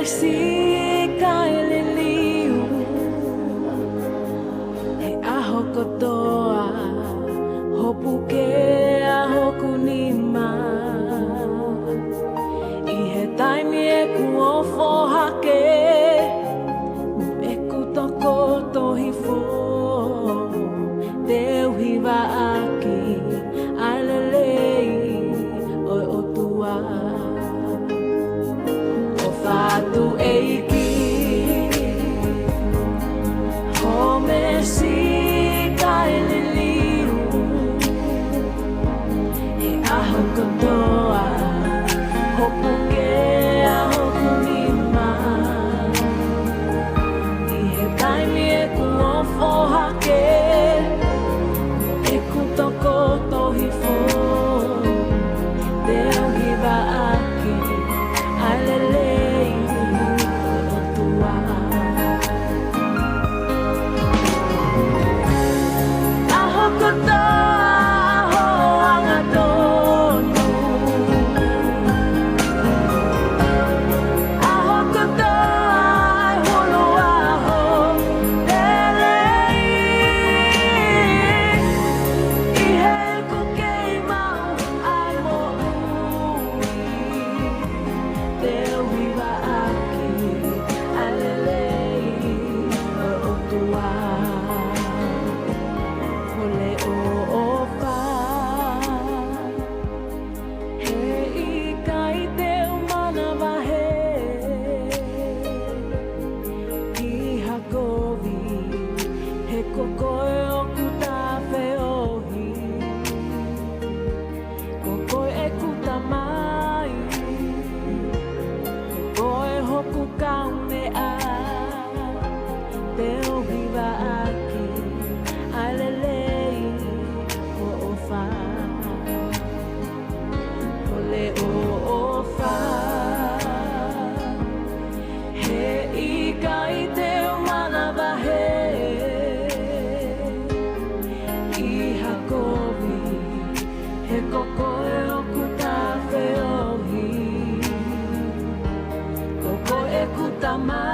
Siʻi kai liliu he ʻaho kotoa, hopo ke ʻa hoku nima. ʻI he taimi ʻeku ofo hake, mo ʻeku tokoto hifo, te u hivaʻaki ʻa e lelei ʻo e ʻOtua. ʻOfa atu ʻEiki, home siʻi kai liliu he ʻaho kotoa, hopo ke ʻa hoku nima. ʻI he taimi ʻeku ofo hake, ʻeku tokoto hifo, te u hivaʻaki ʻa e lelei ʻo e ʻOtua. ʻAho kotoa ʻa hoʻo angatonu, ʻaho kotoa ʻa e hulu ʻa ho lelei. ʻI heʻeku kei maʻu ʻa e moʻui, te u hivaʻaki ʻa e lelei ʻo e ʻOtua. Kole ʻofa he ʻikai te u manavahē ki ha kovi, he ko koe ʻoku ta feohi. Ko koe ʻeku Tamai, ko koe hoku Kaumeʻa, te u hivaʻaki ʻa e lelei hoʻo ʻofa. Kole ʻofa he ʻikai te u manavahē ki ha kovi, he ko koe ʻoku ta feohi. Ko koe ʻeku Tamai,